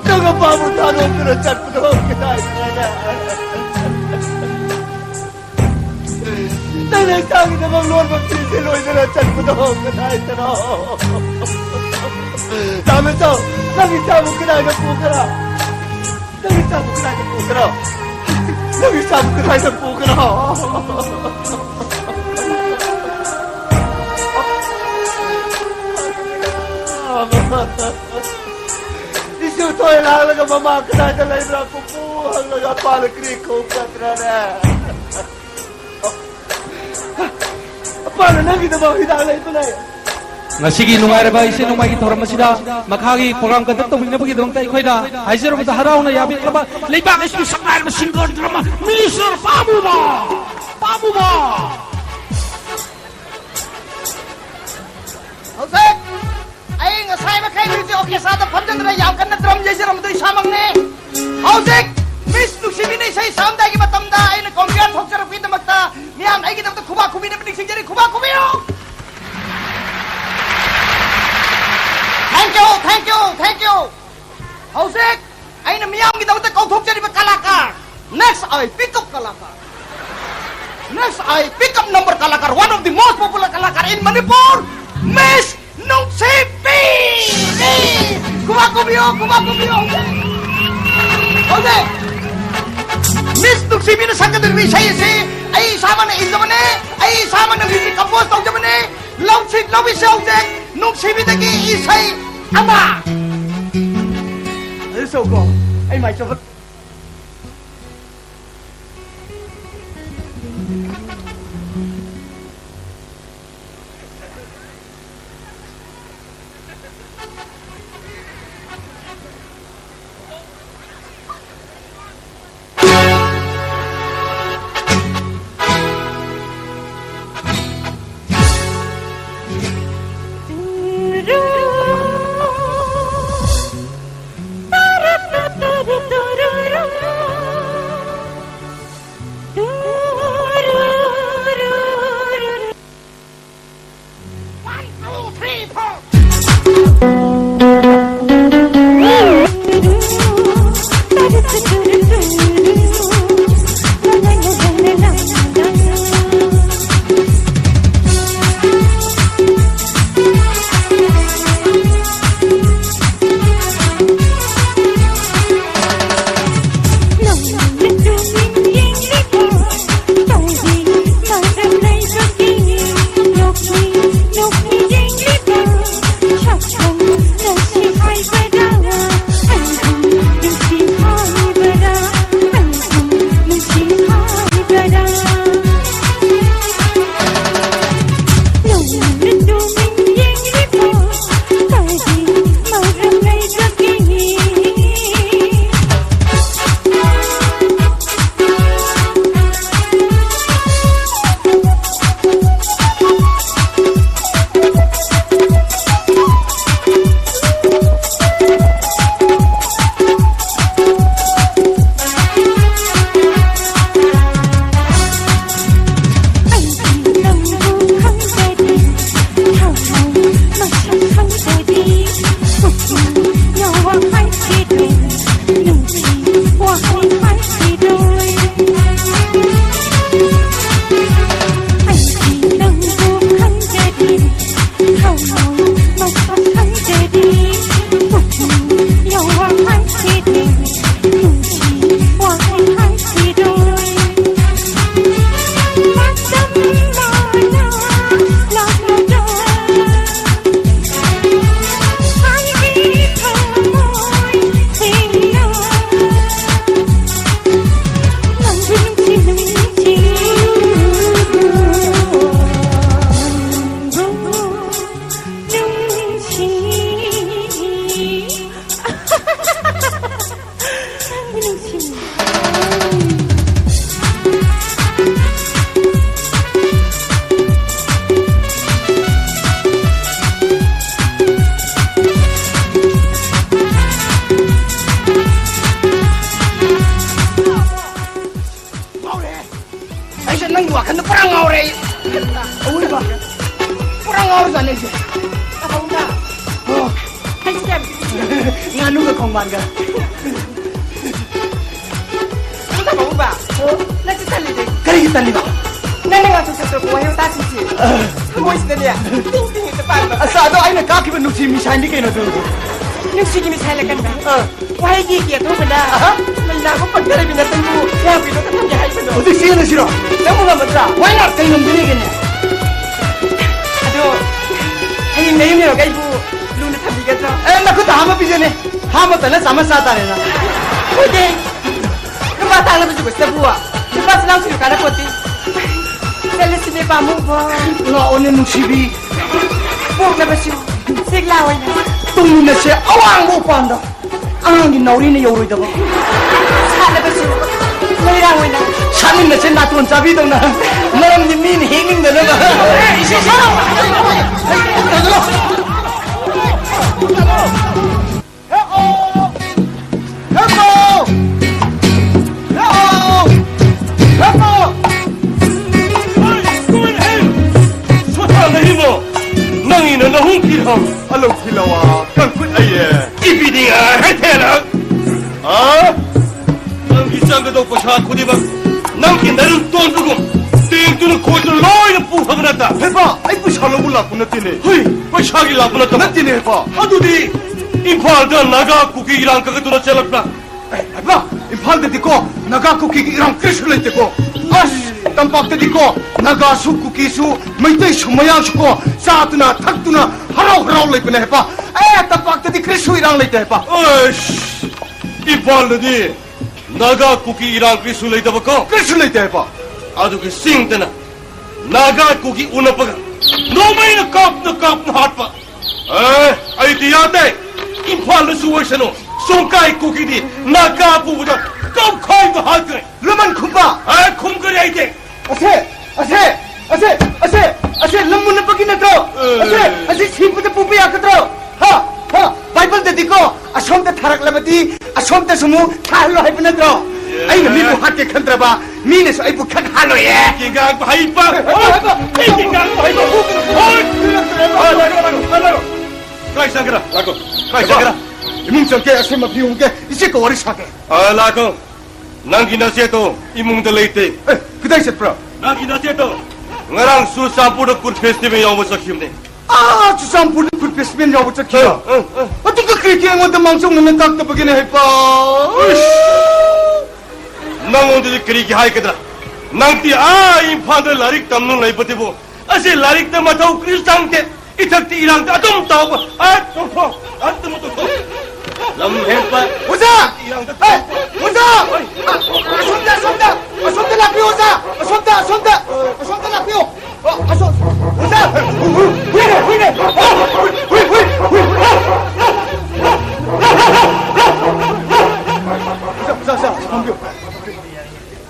ꯅꯪ ꯑꯄꯥꯝꯕ ꯊꯥꯗꯣꯛꯇꯨꯅ ꯆꯠꯄꯗꯣ ꯀꯗꯥꯏꯗꯅꯣ? ꯅꯪꯅ ꯏꯆꯥꯒꯤꯗꯃꯛ ꯂꯣꯟꯕ ꯐꯤꯁꯦ ꯂꯣꯏꯗꯅ ꯆꯠꯄꯗꯣ ꯀꯗꯥꯏꯗꯅꯣ? ꯇꯥꯃꯦꯟꯆꯧ, ꯅꯪ ꯏꯆꯥꯕꯨ ꯀꯗꯥꯏꯗ ꯄꯨꯈ꯭ꯔꯥ? ꯅꯪ ꯏꯆꯥꯕꯨ ꯀꯗꯥꯏꯗ ꯄꯨꯈ꯭ꯔꯥ? ꯅꯪ ꯏꯆꯥꯕꯨ ꯀꯗꯥꯏꯗ ꯄꯨꯈ꯭ꯔꯥ? ꯏꯁꯨ ꯊꯣꯏ ꯂꯥꯛꯂꯒ ꯃꯃꯥ ꯀꯗꯥꯏꯗ ꯂꯩꯕ꯭ꯔꯥ ꯄꯨꯄꯨ ꯍꯪꯂꯒ ꯑꯄꯥꯅ ꯀ꯭ꯔꯤꯛ ꯈꯣꯡ ꯆꯠꯇ꯭ꯔꯅꯦ? ꯑꯄꯥꯅ ꯅꯪꯒꯤꯗꯃꯛ ꯍꯤꯗꯥꯛ ꯂꯩꯕꯅꯦ꯫ ꯉꯁꯤꯒꯤ ꯅꯨꯡꯉꯥꯏꯔꯕ ꯏꯁꯩ ꯅꯣꯡꯃꯥꯏꯒꯤ ꯊꯧꯔꯝ ꯑꯁꯤꯗ ꯃꯈꯥꯒꯤ program conduct ꯇꯧꯕꯤꯅꯕꯒꯤꯗꯃꯛꯇ ꯑꯩꯈꯣꯏꯅ ꯍꯥꯏꯖꯔꯨꯕꯗ ꯍꯔꯥꯎꯅ ꯌꯥꯕꯤꯔꯛꯂꯕ ꯂꯩꯕꯥꯛ ꯑꯁꯤꯒꯤ ꯁꯛꯅꯥꯏꯔꯕ singer drama Mister ꯄꯥꯝꯃꯨꯕ, ꯄꯥꯝꯃꯨꯕ꯫ ꯍꯧꯖꯤꯛ ꯑꯩ ꯉꯁꯥꯏ ꯃꯈꯩ ꯍꯧꯖꯤꯛ orchestraꯗ ꯐꯝꯖꯗꯅ ꯌꯥꯝ ꯀꯟꯅ drum ꯌꯩꯖꯔꯝꯕꯗꯨ ꯏꯁꯥꯃꯛꯅꯤ꯫ ꯍꯧꯖꯤꯛ Miss ꯅꯨꯡꯁꯤꯕꯤꯅ ꯏꯁꯩ ꯁꯛꯑꯝꯗꯥꯏꯒꯤ ꯃꯇꯝꯗ ꯑꯩꯅ compere ꯊꯣꯛꯆꯔꯛꯄꯒꯤꯗꯃꯛꯇ ꯃꯤꯌꯥꯝ ꯑꯩꯒꯤꯗꯃꯛꯇ ꯈꯨꯕꯥꯛ ꯈꯨꯕꯤꯅꯕ ꯅꯤꯡꯁꯤꯡꯖꯔꯤ꯫ ꯈꯨꯕꯥꯛ ꯈꯨꯕꯤꯌꯨ꯫ Thank you, thank you, thank you. ꯍꯧꯖꯤꯛ ꯑꯩꯅ ꯃꯤꯌꯥꯝꯒꯤꯗꯃꯛꯇ ꯀꯧꯊꯣꯛꯆꯔꯤꯕ ꯀꯂꯥꯀꯥꯔ, next I pick up ꯀꯂꯥꯀꯥꯔ, next I pick up number ꯀꯂꯥꯀꯥꯔ, one of the most popular ꯀꯂꯥꯀꯥꯔ in Manipur, Miss ꯅꯨꯡꯁꯤꯕꯤ! ꯈꯨꯕꯥꯛ ꯈꯨꯕꯤꯌꯨ, ꯈꯨꯕꯥꯛ ꯈꯨꯕꯤꯌꯨ, ꯍꯧꯖꯤꯛ! ꯍꯧꯖꯤꯛ! ꯃꯤꯁ ꯅꯨꯡꯁꯤꯕꯤꯅ ꯁꯛꯀꯗꯧꯔꯤꯕ ꯏꯁꯩ ꯑꯁꯤ ꯑꯩ ꯏꯁꯥꯃꯛꯅ ꯏꯖꯕꯅꯦ, ꯑꯩ ꯏꯁꯥꯃꯛꯅ ꯃ꯭ꯌꯨꯖꯤꯛ ꯀꯝꯄꯣꯖ ꯇꯧꯖꯕꯅꯦ꯫ ꯂꯧꯁꯤ ꯂꯧꯕꯤꯁꯤ ꯍꯧꯖꯤꯛ ꯅꯨꯡꯁꯤꯕꯤꯗꯒꯤ ꯏꯁꯩ ꯑꯃ꯫ ꯑꯗꯨ ꯁꯧꯀꯣ, ꯑꯩ ꯃꯥꯏ ꯆꯣꯝꯕ ꯉꯥꯅꯨꯒ ꯈꯣꯡꯕꯥꯟꯒ꯫ ꯅꯪ ꯇꯝꯃꯛꯎꯕ? ꯑꯣ꯫ ꯅꯪꯁꯦ ꯇꯜꯂꯤꯗꯤ꯫ ꯀꯔꯤꯒꯤ ꯇꯜꯂꯤꯕ? ꯅꯪꯅ ꯉꯥꯡꯊꯣꯛ ꯁꯛꯇꯣꯛꯄ ꯋꯥꯍꯩ ꯋꯥꯇꯥꯁꯤꯡꯁꯦ꯫ ꯑ꯫ ꯊꯃꯣꯏꯁꯤꯗꯅꯦ ꯇꯤꯡ ꯇꯤꯡ ꯍꯦꯛꯇ ꯄꯥꯟꯕ꯫ ꯑꯁ, ꯑꯗꯣ ꯑꯩꯅ ꯀꯥꯞꯈꯤꯕ ꯅꯨꯡꯁꯤ ꯃꯤꯁꯥꯏꯟꯗꯤ ꯀꯩꯅꯣ ꯑꯗꯨ? ꯅꯨꯡꯁꯤꯒꯤ ꯃꯤꯁꯥꯏꯟ ꯑꯀꯟꯕ꯫ ꯑ꯫ ꯋꯥꯍꯩꯒꯤ ꯀꯤ ꯑꯊꯧꯕꯅ ꯑꯍ꯫ ꯂꯩꯅꯥꯕꯨ ꯄꯛꯊꯔꯕꯤ ꯅꯇꯪꯕꯨ ꯌꯥꯝꯕꯤꯗꯣ ꯀꯅꯥꯒꯤ ꯍꯥꯏꯕꯅꯣ? ꯍꯧꯖꯤꯛ ꯆꯦꯜꯂꯁꯤꯔꯣ? ꯅꯪꯕꯨ ꯉꯝꯃꯗ꯭ꯔꯥ? Why not? ꯀꯩ ꯉꯝꯗꯣꯔꯤꯒꯦꯅꯦ? ꯑꯗꯣ ꯍꯌꯦꯡ ꯅꯌꯨꯝ ꯌꯧꯔꯒ ꯑꯩꯕꯨ ꯂꯨꯅ ꯊꯝꯕꯤꯒꯗ꯭ꯔꯣ? ꯑꯦ, ꯅꯈꯨꯠꯇ ꯍꯥꯝꯃ ꯄꯤꯖꯅꯤ꯫ ꯍꯥꯝꯃ ꯇꯅ ꯆꯥꯃ ꯆꯥ ꯇꯥꯔꯦꯅ꯫ ꯍꯣꯏꯅꯦ꯫ ꯅꯨꯄꯥ ꯇꯥꯡꯂꯕꯁꯨ ꯀꯩꯁꯤꯗꯕꯨ ꯅꯨꯄꯥꯁꯨ ꯅꯪꯁꯨ ꯀꯥꯟꯅ ꯄꯣꯠꯇꯤ꯫ ꯆꯠꯂꯁꯤꯅꯦ ꯄꯥꯝꯃꯨꯕ꯫ ꯂꯥꯛꯑꯣꯅꯦ ꯅꯨꯡꯁꯤꯕꯤ꯫ ꯄꯣꯛꯂꯕꯁꯨ ꯆꯦꯛꯂꯥ ꯑꯣꯏꯅ꯫ ꯇꯨꯡꯃꯤꯟꯅꯁꯦ ꯑꯋꯥꯡꯕ ꯎꯄꯥꯟꯗ꯫ ꯑꯉꯥꯡꯒꯤ ꯅꯥꯎꯔꯤꯅ ꯌꯧꯔꯣꯏꯗꯕ꯫ ꯁꯥꯠꯂꯕꯁꯨ ꯂꯩꯔꯥꯡ ꯑꯣꯏꯅ꯫ ꯁꯥꯠꯃꯤꯟꯅꯁꯦ ꯅꯥꯇꯣꯟ ꯆꯥꯕꯤꯗꯧꯅ꯫ ꯃꯔꯝꯗꯤ ꯃꯤꯅ ꯍꯦꯛꯅꯤꯡꯗꯅꯕ꯫ ꯍꯦꯄꯣ! ꯍꯦꯄꯣ! ꯍꯦꯄꯣ! ꯍꯦꯄꯣ! ꯁꯣꯊꯥ ꯅꯍꯤꯃꯣ! ꯅꯪꯒꯤꯅ ꯅꯍꯨꯝ ꯀꯤꯔꯝ ꯑꯂꯧ ꯊꯤꯜꯂꯋꯥ ꯀꯪꯀꯨꯠ ꯑꯩꯌꯦ꯫ ꯏꯕꯤꯅꯤꯡ ꯍꯥꯏ ꯊꯦꯂꯛ꯫ ꯑ? ꯅꯪꯒꯤ ꯆꯪꯒꯗꯧ ꯄꯩꯁꯥ ꯈꯨꯗꯤꯡꯃꯛ ꯅꯪꯒꯤ ꯅꯔꯨ ꯇꯣꯟꯕꯒꯨꯝ ꯇꯦꯡꯗꯨꯅ ꯈꯣꯏꯗꯨꯅ ꯂꯣꯏꯅ ꯄꯨꯈ꯭ꯔꯕ ꯅꯠꯇ? ꯍꯦꯄꯥ, ꯑꯩ ꯄꯩꯁꯥ ꯂꯧꯕ ꯂꯥꯛꯄ ꯅꯠꯇꯦꯅꯦ꯫ ꯍꯨꯏ, ꯄꯩꯁꯥꯒꯤ ꯂꯥꯛꯄ ꯅꯠꯇꯕ? ꯅꯠꯇꯦꯅꯦ ꯍꯦꯄꯥ꯫ ꯑꯗꯨꯗꯤ ꯏꯝꯐꯥꯜꯗ ꯅꯥꯒꯥ ꯀꯨꯀꯤ ꯏꯔꯥꯡ ꯀꯛꯇꯨꯅ ꯆꯦꯜꯂꯛꯄ꯭ꯔꯥ? ꯑꯦ, ꯍꯦꯄꯥ, ꯏꯝꯐꯥꯜꯗꯗꯤꯀꯣ ꯅꯥꯒꯥ ꯀꯨꯀꯤꯒꯤ ꯏꯔꯥꯡ ꯀꯔꯤꯁꯨ ꯂꯩꯇꯦꯀꯣ꯫ ꯑꯁ, ꯇꯝꯄꯥꯛꯇꯗꯤꯀꯣ ꯅꯥꯒꯥꯁꯨ ꯀꯨꯀꯤꯁꯨ ꯃꯩꯇꯩꯁꯨ ꯃꯌꯥꯡꯁꯨꯀꯣ ꯆꯥꯗꯨꯅ ꯊꯛꯇꯨꯅ ꯍꯔꯥꯎ ꯍꯔꯥꯎ ꯂꯩꯕꯅꯦ ꯍꯦꯄꯥ꯫ ꯑꯦ, ꯇꯝꯄꯥꯛꯇꯗꯤ ꯀꯔꯤꯁꯨ ꯏꯔꯥꯡ ꯂꯩꯇꯦ ꯍꯦꯄꯥ꯫ ꯑꯁ, ꯏꯝꯐꯥꯜꯗꯗꯤ ꯅꯥꯒꯥ ꯀꯨꯀꯤ ꯏꯔꯥꯡ ꯀꯔꯤꯁꯨ ꯂꯩꯇꯕꯀꯣ? ꯀꯔꯤꯁꯨ ꯂꯩꯇꯦ ꯍꯥꯏꯕ꯫ ꯑꯗꯨꯒ ꯆꯤꯡꯗꯅ ꯅꯥꯒꯥ ꯀꯨꯀꯤ ꯎꯅꯕꯒ ꯅꯣꯡꯃꯩꯅ ꯀꯥꯞꯅ ꯀꯥꯞꯅ ꯍꯥꯠꯄ꯫ ꯑꯦ, ꯑꯩꯗꯤ ꯌꯥꯗꯦ꯫ ꯏꯝꯐꯥꯜꯗꯁꯨ ꯑꯣꯏꯁꯅꯨ, ꯁꯣꯡꯀꯥꯏ ꯀꯨꯀꯤꯗꯤ ꯅꯥꯒꯥ ꯄꯨꯕꯗ ꯀꯥꯞꯈꯥꯏꯗ ꯍꯥꯠꯈ꯭ꯔꯦ꯫ ꯂꯃꯟ ꯈꯨꯝꯕ! ꯑꯦ, ꯈꯨꯝꯈ꯭ꯔꯦ ꯑꯩꯗꯤ꯫ ꯑꯁꯦ, ꯑꯁꯦ, ꯑꯁꯦ, ꯑꯁꯦ, ꯑꯁꯦ ꯂꯝ ꯃꯨꯟꯅꯕꯒꯤ ꯅꯠꯇ꯭ꯔꯣ? ꯑꯦ꯫ ꯑꯁꯦ, ꯑꯁꯤ ꯁꯤꯕꯗ ꯄꯨꯕ ꯌꯥꯒꯗ꯭ꯔꯣ? ꯍꯥ? ꯍꯥ? ꯕꯥꯏꯕꯜꯗꯗꯤꯀꯣ, ꯑꯁꯣꯝꯗ ꯊꯥꯔꯛꯂꯕꯗꯤ ꯑꯁꯣꯝꯗꯁꯨ ꯑꯃꯨꯛ ꯊꯥꯍꯜꯂꯣ ꯍꯥꯏꯕ ꯅꯠꯇ꯭ꯔꯣ? ꯑꯦ꯫ ꯑꯩꯅ ꯃꯤꯕꯨ ꯍꯥꯠꯀꯦ ꯈꯟꯗ꯭ꯔꯕ, ꯃꯤꯅꯁꯨ ꯑꯩꯕꯨ ꯈꯟ ꯍꯥꯠꯂꯣꯏꯌꯦ꯫ ꯑꯩꯒꯤ ꯉꯥꯡꯕ ꯍꯩꯕ! ꯑꯩꯒꯤ ꯉꯥꯡꯕ ꯍꯩꯕ! ꯍꯣꯏ! ꯂꯥꯛꯑꯣ, ꯂꯥꯛꯑꯣ, ꯂꯥꯛꯑꯣ, ꯂꯥꯛꯑꯣ꯫ ꯀꯥꯏ ꯆꯪꯒꯦꯔꯥ? ꯂꯥꯛꯑꯣ꯫ ꯀꯥꯏ ꯆꯪꯒꯦꯔꯥ? ꯏꯃꯨꯡ ꯆꯪꯒꯦ, ꯑꯁꯦꯝꯕ ꯐꯤ ꯍꯣꯡꯒꯦ, ꯏꯆꯦꯒ ꯋꯥꯔꯤ ꯁꯥꯒꯦ꯫ ꯑ, ꯂꯥꯛꯈꯣ꯫ ꯅꯪꯒꯤ ꯅꯆꯦꯗꯣ ꯏꯃꯨꯡꯗ ꯂꯩꯇꯦ꯫ ꯑꯦ, ꯀꯗꯥꯏ ꯆꯠꯄ꯭ꯔꯥ? ꯅꯪꯒꯤ ꯅꯆꯦꯗꯣ ꯉꯔꯥꯡ ꯆꯨꯔꯆꯥꯟꯄꯨꯔꯗ ꯀꯨꯠ ꯐꯦꯁꯇꯤꯚꯦꯜ ꯌꯥꯎꯕ ꯆꯠꯈꯤꯕꯅꯦ꯫ ꯑꯥ, ꯆꯨꯔꯆꯥꯟꯄꯨꯔꯗ ꯀꯨꯠ ꯐꯦꯁꯇꯤꯚꯦꯜ ꯌꯥꯎꯕ ꯆꯠꯈꯤꯕ? ꯑ, ꯑ, ꯑ꯫ ꯑꯗꯨꯒ ꯀꯔꯤꯒꯤ ꯑꯩꯉꯣꯟꯗ ꯃꯥꯡꯖꯧꯅꯅ ꯇꯥꯛꯇꯕꯒꯤꯅꯦ ꯍꯥꯏꯕ? ꯏꯁ! ꯅꯪꯉꯣꯟꯗꯗꯤ ꯀꯔꯤꯒꯤ ꯍꯥꯏꯒꯗ꯭ꯔꯥ? ꯅꯪꯗꯤ ꯑꯥ ꯏꯝꯐꯥꯜꯗ ꯂꯥꯏꯔꯤꯛ ꯇꯝꯅ ꯂꯩꯕꯗꯨꯕꯨ꯫ ꯑꯁꯤ ꯂꯥꯏꯔꯤꯛꯇ ꯃꯊꯧ ꯀꯔꯤꯁꯨ ꯆꯪꯗꯦ꯫ ꯏꯊꯛꯇ ꯏꯔꯥꯡꯗ ꯑꯗꯨꯝ ꯇꯧꯕ꯫ ꯑ, ꯇꯣꯛꯊꯣꯛ꯫ ꯑ, ꯑꯗꯨꯝ ꯇꯣꯛꯊꯣꯛ꯫ ꯂꯝ ꯍꯦꯟꯕ꯫ ꯑꯣꯖꯥ! ꯏꯔꯥꯡꯗ ꯑꯦ, ꯇꯧꯕ꯫ ꯑꯣꯖꯥ! ꯑ, ꯑꯁꯣꯝꯗ, ꯑꯁꯣꯝꯗ! ꯑꯁꯣꯝꯗ ꯂꯥꯛꯄꯤꯌꯨ, ꯑꯣꯖꯥ! ꯑꯁꯣꯝꯗ, ꯑꯁꯣꯝꯗ! ꯑꯁꯣꯝꯗ ꯂꯥꯛꯄꯤꯌꯨ! ꯑ, ꯑꯁꯣꯝ-, ꯑꯣꯖꯥ! ꯍꯨꯏꯅꯦ, ꯍꯨꯏꯅꯦ! ꯑ, ꯍꯨꯏ, ꯍꯨꯏ, ꯍꯨꯏ, ꯍꯨꯏ! ꯑꯣꯖꯥ, ꯑꯣꯖꯥ, ꯑꯣꯖꯥ, ꯐꯝꯕꯤꯌꯨ꯫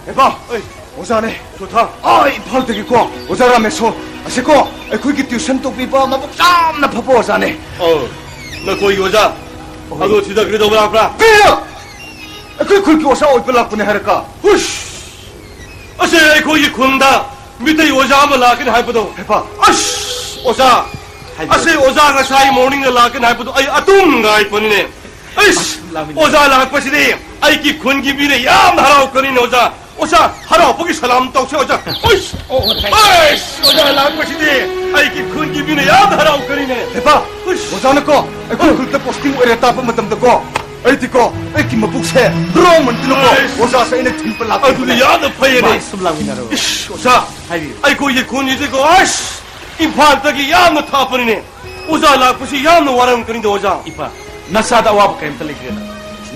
ꯍꯦꯄꯥ! ꯑꯣꯖꯥꯅꯦ꯫ ꯁꯣꯊꯥ! ꯑꯥ, ꯏꯝꯐꯥꯜꯗꯒꯤꯀꯣ, ꯑꯣꯖꯥ ꯔꯥꯃꯦꯁꯣꯔ꯫ ꯑꯁꯤꯀꯣ, ꯑꯩꯈꯣꯏꯒꯤ tuition ꯇꯧꯕꯤꯕ ꯃꯕꯨꯛ ꯌꯥꯝꯅ ꯐꯕ ꯑꯣꯖꯥꯅꯦ꯫ ꯑꯣ, ꯅꯈꯣꯏꯒꯤ ꯑꯣꯖꯥ? ꯑꯣ꯫ ꯑꯗꯣ ꯁꯤꯗ ꯀꯔꯤ ꯇꯧꯕ ꯂꯥꯛꯄ꯭ꯔꯥ? ꯀꯔꯤꯅꯣ? ꯑꯩꯈꯣꯏ ꯈꯨꯜꯒꯤ ꯑꯣꯖꯥ ꯑꯣꯏꯕ ꯂꯥꯛꯄꯅꯦ ꯍꯥꯏꯔꯒ꯫ ꯍꯨꯁ! ꯑꯁꯤ ꯑꯩꯈꯣꯏꯒꯤ ꯈꯨꯟꯗ ꯃꯤꯇꯩ ꯑꯣꯖꯥ ꯑꯃ ꯂꯥꯛꯀꯅꯤ ꯍꯥꯏꯕꯗꯣ꯫ ꯍꯦꯄꯥ! ꯑꯁ! ꯑꯣꯖꯥ! ꯍꯥꯏꯕꯤꯌꯨ꯫ ꯑꯁꯤ ꯑꯣꯖꯥ ꯉꯁꯥꯏ morningꯗ ꯂꯥꯛꯀꯅꯤ ꯍꯥꯏꯕꯗꯣ ꯑꯩ ꯑꯗꯨꯝ ꯉꯥꯏꯕꯅꯤꯅꯦ꯫ ꯑꯩꯁ! ꯑꯁ, ꯂꯥꯛꯃꯤꯟꯅꯔꯦ꯫ ꯑꯣꯖꯥ ꯂꯥꯛꯄꯁꯤꯗꯤ ꯑꯩꯒꯤ ꯈꯨꯟꯒꯤ ꯃꯤꯅ ꯌꯥꯝꯅ ꯍꯔꯥꯎꯀꯅꯤꯅꯦ, ꯑꯣꯖꯥ꯫ ꯑꯣꯖꯥ, ꯍꯔꯥꯎꯕꯒꯤ ꯁꯂꯥꯝ ꯇꯧꯁꯦ, ꯑꯣꯖꯥ꯫ ꯎꯏꯁ! ꯑꯣ, ꯑꯣ, ꯊꯥꯏ꯫ ꯑꯩꯁ! ꯑꯣꯖꯥ ꯂꯥꯛꯄꯁꯤꯗꯤ ꯑꯩꯒꯤ ꯈꯨꯟꯒꯤ ꯃꯤꯅ ꯌꯥꯝꯅ ꯍꯔꯥꯎꯒꯅꯤꯅꯦ꯫ ꯍꯦꯄꯥ! ꯎꯏꯁ! ꯑꯣꯖꯥꯅꯀꯣ ꯑꯩꯈꯣꯏ ꯈꯨꯜꯗ posting ꯑꯣꯏꯔꯦ ꯇꯥꯕ ꯃꯇꯝꯗꯀꯣ, ꯑꯩꯗꯤꯀꯣ, ꯑꯩꯒꯤ ꯃꯕꯨꯛꯁꯦ ꯍꯔꯥꯎꯃꯟꯗꯅꯀꯣ, ꯑꯩꯁ! ꯑꯣꯖꯥꯁꯦ ꯑꯩꯅ ꯊꯤꯟꯕ ꯂꯥꯛꯄꯅꯦ꯫ ꯑꯗꯨꯗꯤ ꯌꯥꯝꯅ ꯐꯩꯌꯦꯅꯦ꯫ ꯃꯥ ꯁꯨꯝ ꯂꯥꯛꯃꯤꯟꯅꯔꯣ꯫ ꯏꯁ, ꯑꯣꯖꯥ! ꯍꯥꯏꯕꯤꯌꯨ꯫ ꯑꯩꯈꯣꯏꯒꯤ ꯈꯨꯟꯁꯤꯗꯤꯀꯣ, ꯑꯁ! ꯏꯝꯐꯥꯜꯗꯒꯤ ꯌꯥꯝꯅ ꯊꯥꯞꯄꯅꯤꯅꯦ꯫ ꯑꯣꯖꯥ ꯂꯥꯛꯄꯁꯤ ꯌꯥꯝꯅ ꯋꯥꯔꯝꯒꯅꯤꯗ, ꯑꯣꯖꯥ꯫ ꯏꯄꯥ, ꯅꯆꯥꯗ ꯑꯋꯥꯕ ꯀꯔꯤꯝꯇ ꯂꯩꯇ꯭ꯔꯦꯗ꯫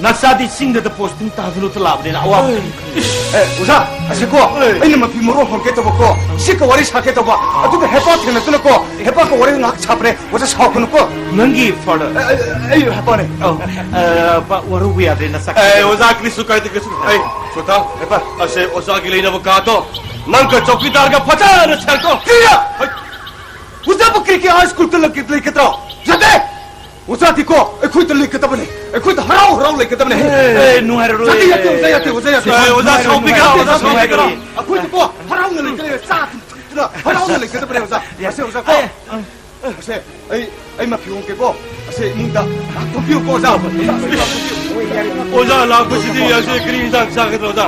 ꯅꯆꯥꯗꯤ ꯆꯤꯡꯗꯗ posting ꯇꯥꯗꯨꯅꯇ ꯂꯥꯛꯑꯕꯅꯤꯅ ꯑꯋꯥꯕ ꯀꯔꯤꯝꯇ ꯂꯩꯇ꯭ꯔꯦ꯫ ꯑꯦ, ꯑꯣꯖꯥ, ꯑꯁꯤꯀꯣ, ꯑꯦ꯫ ꯑꯩꯅ ꯃꯐꯤ ꯃꯔꯣꯟ ꯍꯣꯟꯒꯦ ꯇꯧꯕꯀꯣ, ꯁꯤꯒ ꯋꯥꯔꯤ ꯁꯥꯒꯦ ꯇꯧꯕ, ꯑꯗꯨꯒ ꯍꯦꯄꯥ ꯊꯦꯡꯅꯗꯅꯀꯣ, ꯍꯦꯄꯥꯒ ꯋꯥꯔꯤ ꯉꯥꯏꯍꯥꯛ ꯁꯥꯕꯅꯦ, ꯑꯣꯖꯥ ꯁꯥꯎꯒꯅꯨꯀꯣ꯫ ꯅꯪꯒꯤ father? ꯑꯦ, ꯑꯦ, ꯑꯩ ꯍꯦꯄꯥꯅꯦ꯫ ꯑꯧ, ꯑ, ꯄꯥ, ꯋꯥꯔꯧꯕ ꯌꯥꯗ꯭ꯔꯦ, ꯅꯁꯛ ꯑꯦ, ꯑꯣꯖꯥ, ꯀꯔꯤꯁꯨ ꯀꯥꯏꯗꯦ, ꯀꯔꯤꯁꯨ ꯀꯥꯏꯗꯦ꯫ ꯑꯩ, ꯁꯣꯊꯥ, ꯍꯦꯄꯥ, ꯑꯁꯦ ꯑꯣꯖꯥꯒꯤ ꯂꯩꯅꯕ ꯀꯥꯗꯣ ꯅꯪꯒ ꯆꯧꯀꯤꯗꯥꯔꯒ ꯐꯖꯅ ꯁꯦꯡꯇꯣꯛ꯫ ꯀꯔꯤꯔ? ꯍꯣꯏ꯫ ꯑꯣꯖꯥꯕꯨ ꯀꯔꯤꯒꯤ high schoolꯗ ꯂꯩꯒ-, ꯂꯩꯒꯗ꯭ꯔꯣ? ꯌꯥꯗꯦ! ꯑꯣꯖꯥꯗꯤꯀꯣ ꯑꯩꯈꯣꯏꯗ ꯂꯩꯒꯗꯕꯅꯦ, ꯑꯩꯈꯣꯏꯗ ꯍꯔꯥꯎ ꯍꯔꯥꯎ ꯂꯩꯒꯗꯕꯅꯦ꯫ ꯑꯦ, ꯅꯨꯡꯉꯥꯏꯔꯔꯣꯏ꯫ ꯌꯥꯗꯦ, ꯌꯥꯗꯦ, ꯑꯣꯖꯥ, ꯌꯥꯗꯦ, ꯑꯣꯖꯥ, ꯌꯥꯗꯦ꯫ ꯑꯦ, ꯑꯣꯖꯥ, ꯁꯥꯎꯕꯤꯒꯅꯨ, ꯌꯥꯗꯦ, ꯑꯣꯖꯥ, ꯁꯥꯎꯕꯤꯒꯅꯨ꯫ ꯅꯨꯡꯉꯥꯏꯔꯔꯣꯏ꯫ ꯑꯩꯈꯣꯏꯗꯤꯀꯣ ꯍꯔꯥꯎꯅ ꯂꯩꯒꯗꯕꯅꯦ, ꯆꯥ ꯊꯛꯇꯅ ꯍꯔꯥꯎꯅ ꯂꯩꯒꯗꯕꯅꯦ, ꯑꯣꯖꯥ꯫ ꯑꯁꯦ, ꯑꯣꯖꯥ, ꯀꯣ꯫ ꯑꯦ, ꯑ, ꯑꯁꯦ, ꯑꯩ, ꯑꯩ ꯃꯐꯤ ꯍꯣꯡꯒꯦꯀꯣ꯫ ꯑꯁꯦ, ꯏꯃꯨꯡꯗ ꯉꯥꯏꯍꯥꯛ ꯊꯣꯛꯄꯤꯌꯨꯀꯣ, ꯑꯣꯖꯥ꯫ ꯑꯣꯖꯥ ꯂꯥꯛꯄꯁꯤꯗꯤ ꯑꯁꯦ ꯀꯔꯤ ꯏꯟꯖꯥꯡ ꯆꯥꯒꯗ꯭ꯔꯣ, ꯑꯣꯖꯥ?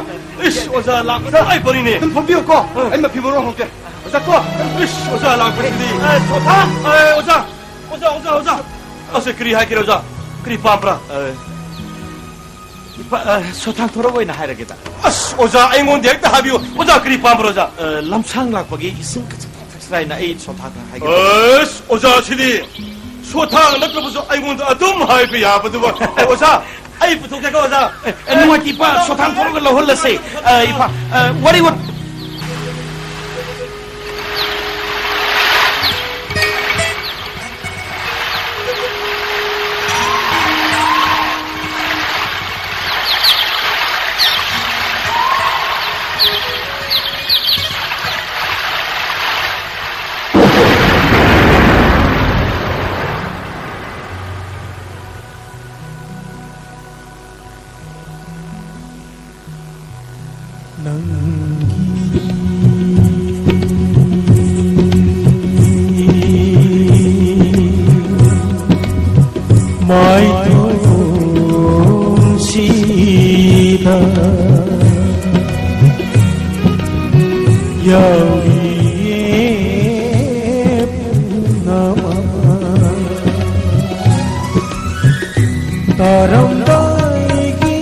ꯏꯁ, ꯑꯣꯖꯥ ꯂꯥꯛꯄ ꯇꯉꯥꯏ ꯐꯔꯤꯅꯦ꯫ ꯑꯗꯨꯝ ꯐꯝꯕꯤꯌꯨꯀꯣ꯫ ꯑ꯫ ꯑꯩ ꯃꯐꯤ ꯃꯔꯣꯟ ꯍꯣꯡꯒꯦ꯫ ꯑꯣꯖꯥ ꯀꯣ꯫ ꯏꯁ, ꯑꯣꯖꯥ ꯂꯥꯛꯄꯁꯤꯗꯤ꯫ ꯑꯦ, ꯁꯣꯊꯥ꯫ ꯑꯦ, ꯑꯣꯖꯥ꯫ ꯑꯣꯖꯥ, ꯑꯣꯖꯥ, ꯑꯣꯖꯥ꯫ ꯑꯁꯦ ꯀꯔꯤ ꯍꯥꯏꯒꯦꯔꯣ, ꯑꯣꯖꯥ? ꯀꯔꯤ ꯄꯥꯝꯕ꯭ꯔꯥ? ꯑ, ꯏꯄꯥ, ꯑ, ꯁꯣꯊꯥꯡ ꯊꯣꯔꯛ ꯑꯣꯏꯅ ꯍꯥꯏꯔꯒꯦꯗ꯫ ꯑꯁ, ꯑꯣꯖꯥ, ꯑꯩꯉꯣꯟꯗ ꯍꯦꯛꯇ ꯍꯥꯏꯕꯤꯌꯨ꯫ ꯑꯣꯖꯥ, ꯀꯔꯤ ꯄꯥꯝꯕ꯭ꯔꯣ, ꯑꯣꯖꯥ? ꯑ, ꯂꯝꯁꯥꯡ ꯂꯥꯛꯄꯒꯤ ꯏꯁꯤꯡ ꯈꯖꯤꯛ ꯊꯛꯁꯤꯔꯥ ꯍꯥꯏꯅ ꯑꯩ ꯁꯣꯊꯥꯡ ꯍꯥꯏꯒꯦ꯫ ꯑꯁ, ꯑꯣꯖꯥꯁꯤꯗꯤ ꯁꯣꯊꯥꯡ ꯅꯠꯇ꯭ꯔꯕꯁꯨ ꯑꯩꯉꯣꯟꯗ ꯑꯗꯨꯝ ꯍꯥꯏꯕ ꯌꯥꯕꯗꯨꯕꯨ꯫ ꯑꯣꯖꯥ, ꯑꯩ ꯄꯨꯊꯣꯛꯀꯦꯀꯣ, ꯑꯣꯖꯥ꯫ ꯑꯦ, ꯑꯦ, ꯅꯨꯡꯉꯥꯏꯇꯦ, ꯏꯄꯥ, ꯁꯣꯊꯥꯡ ꯊꯣꯔꯛꯑꯒ ꯂꯧꯍꯜꯂꯁꯦ꯫ ꯑ, ꯏꯄꯥ, ꯑ, ꯋꯥꯔꯤ ꯋꯥ- ꯅꯪꯒꯤ ꯃꯥꯏꯊꯣꯡꯁꯤꯗ ꯌꯥꯎꯔꯤꯌꯦ ꯄꯨꯝꯅꯃꯛ꯫ ꯇꯥꯔꯝꯗꯥꯏꯒꯤ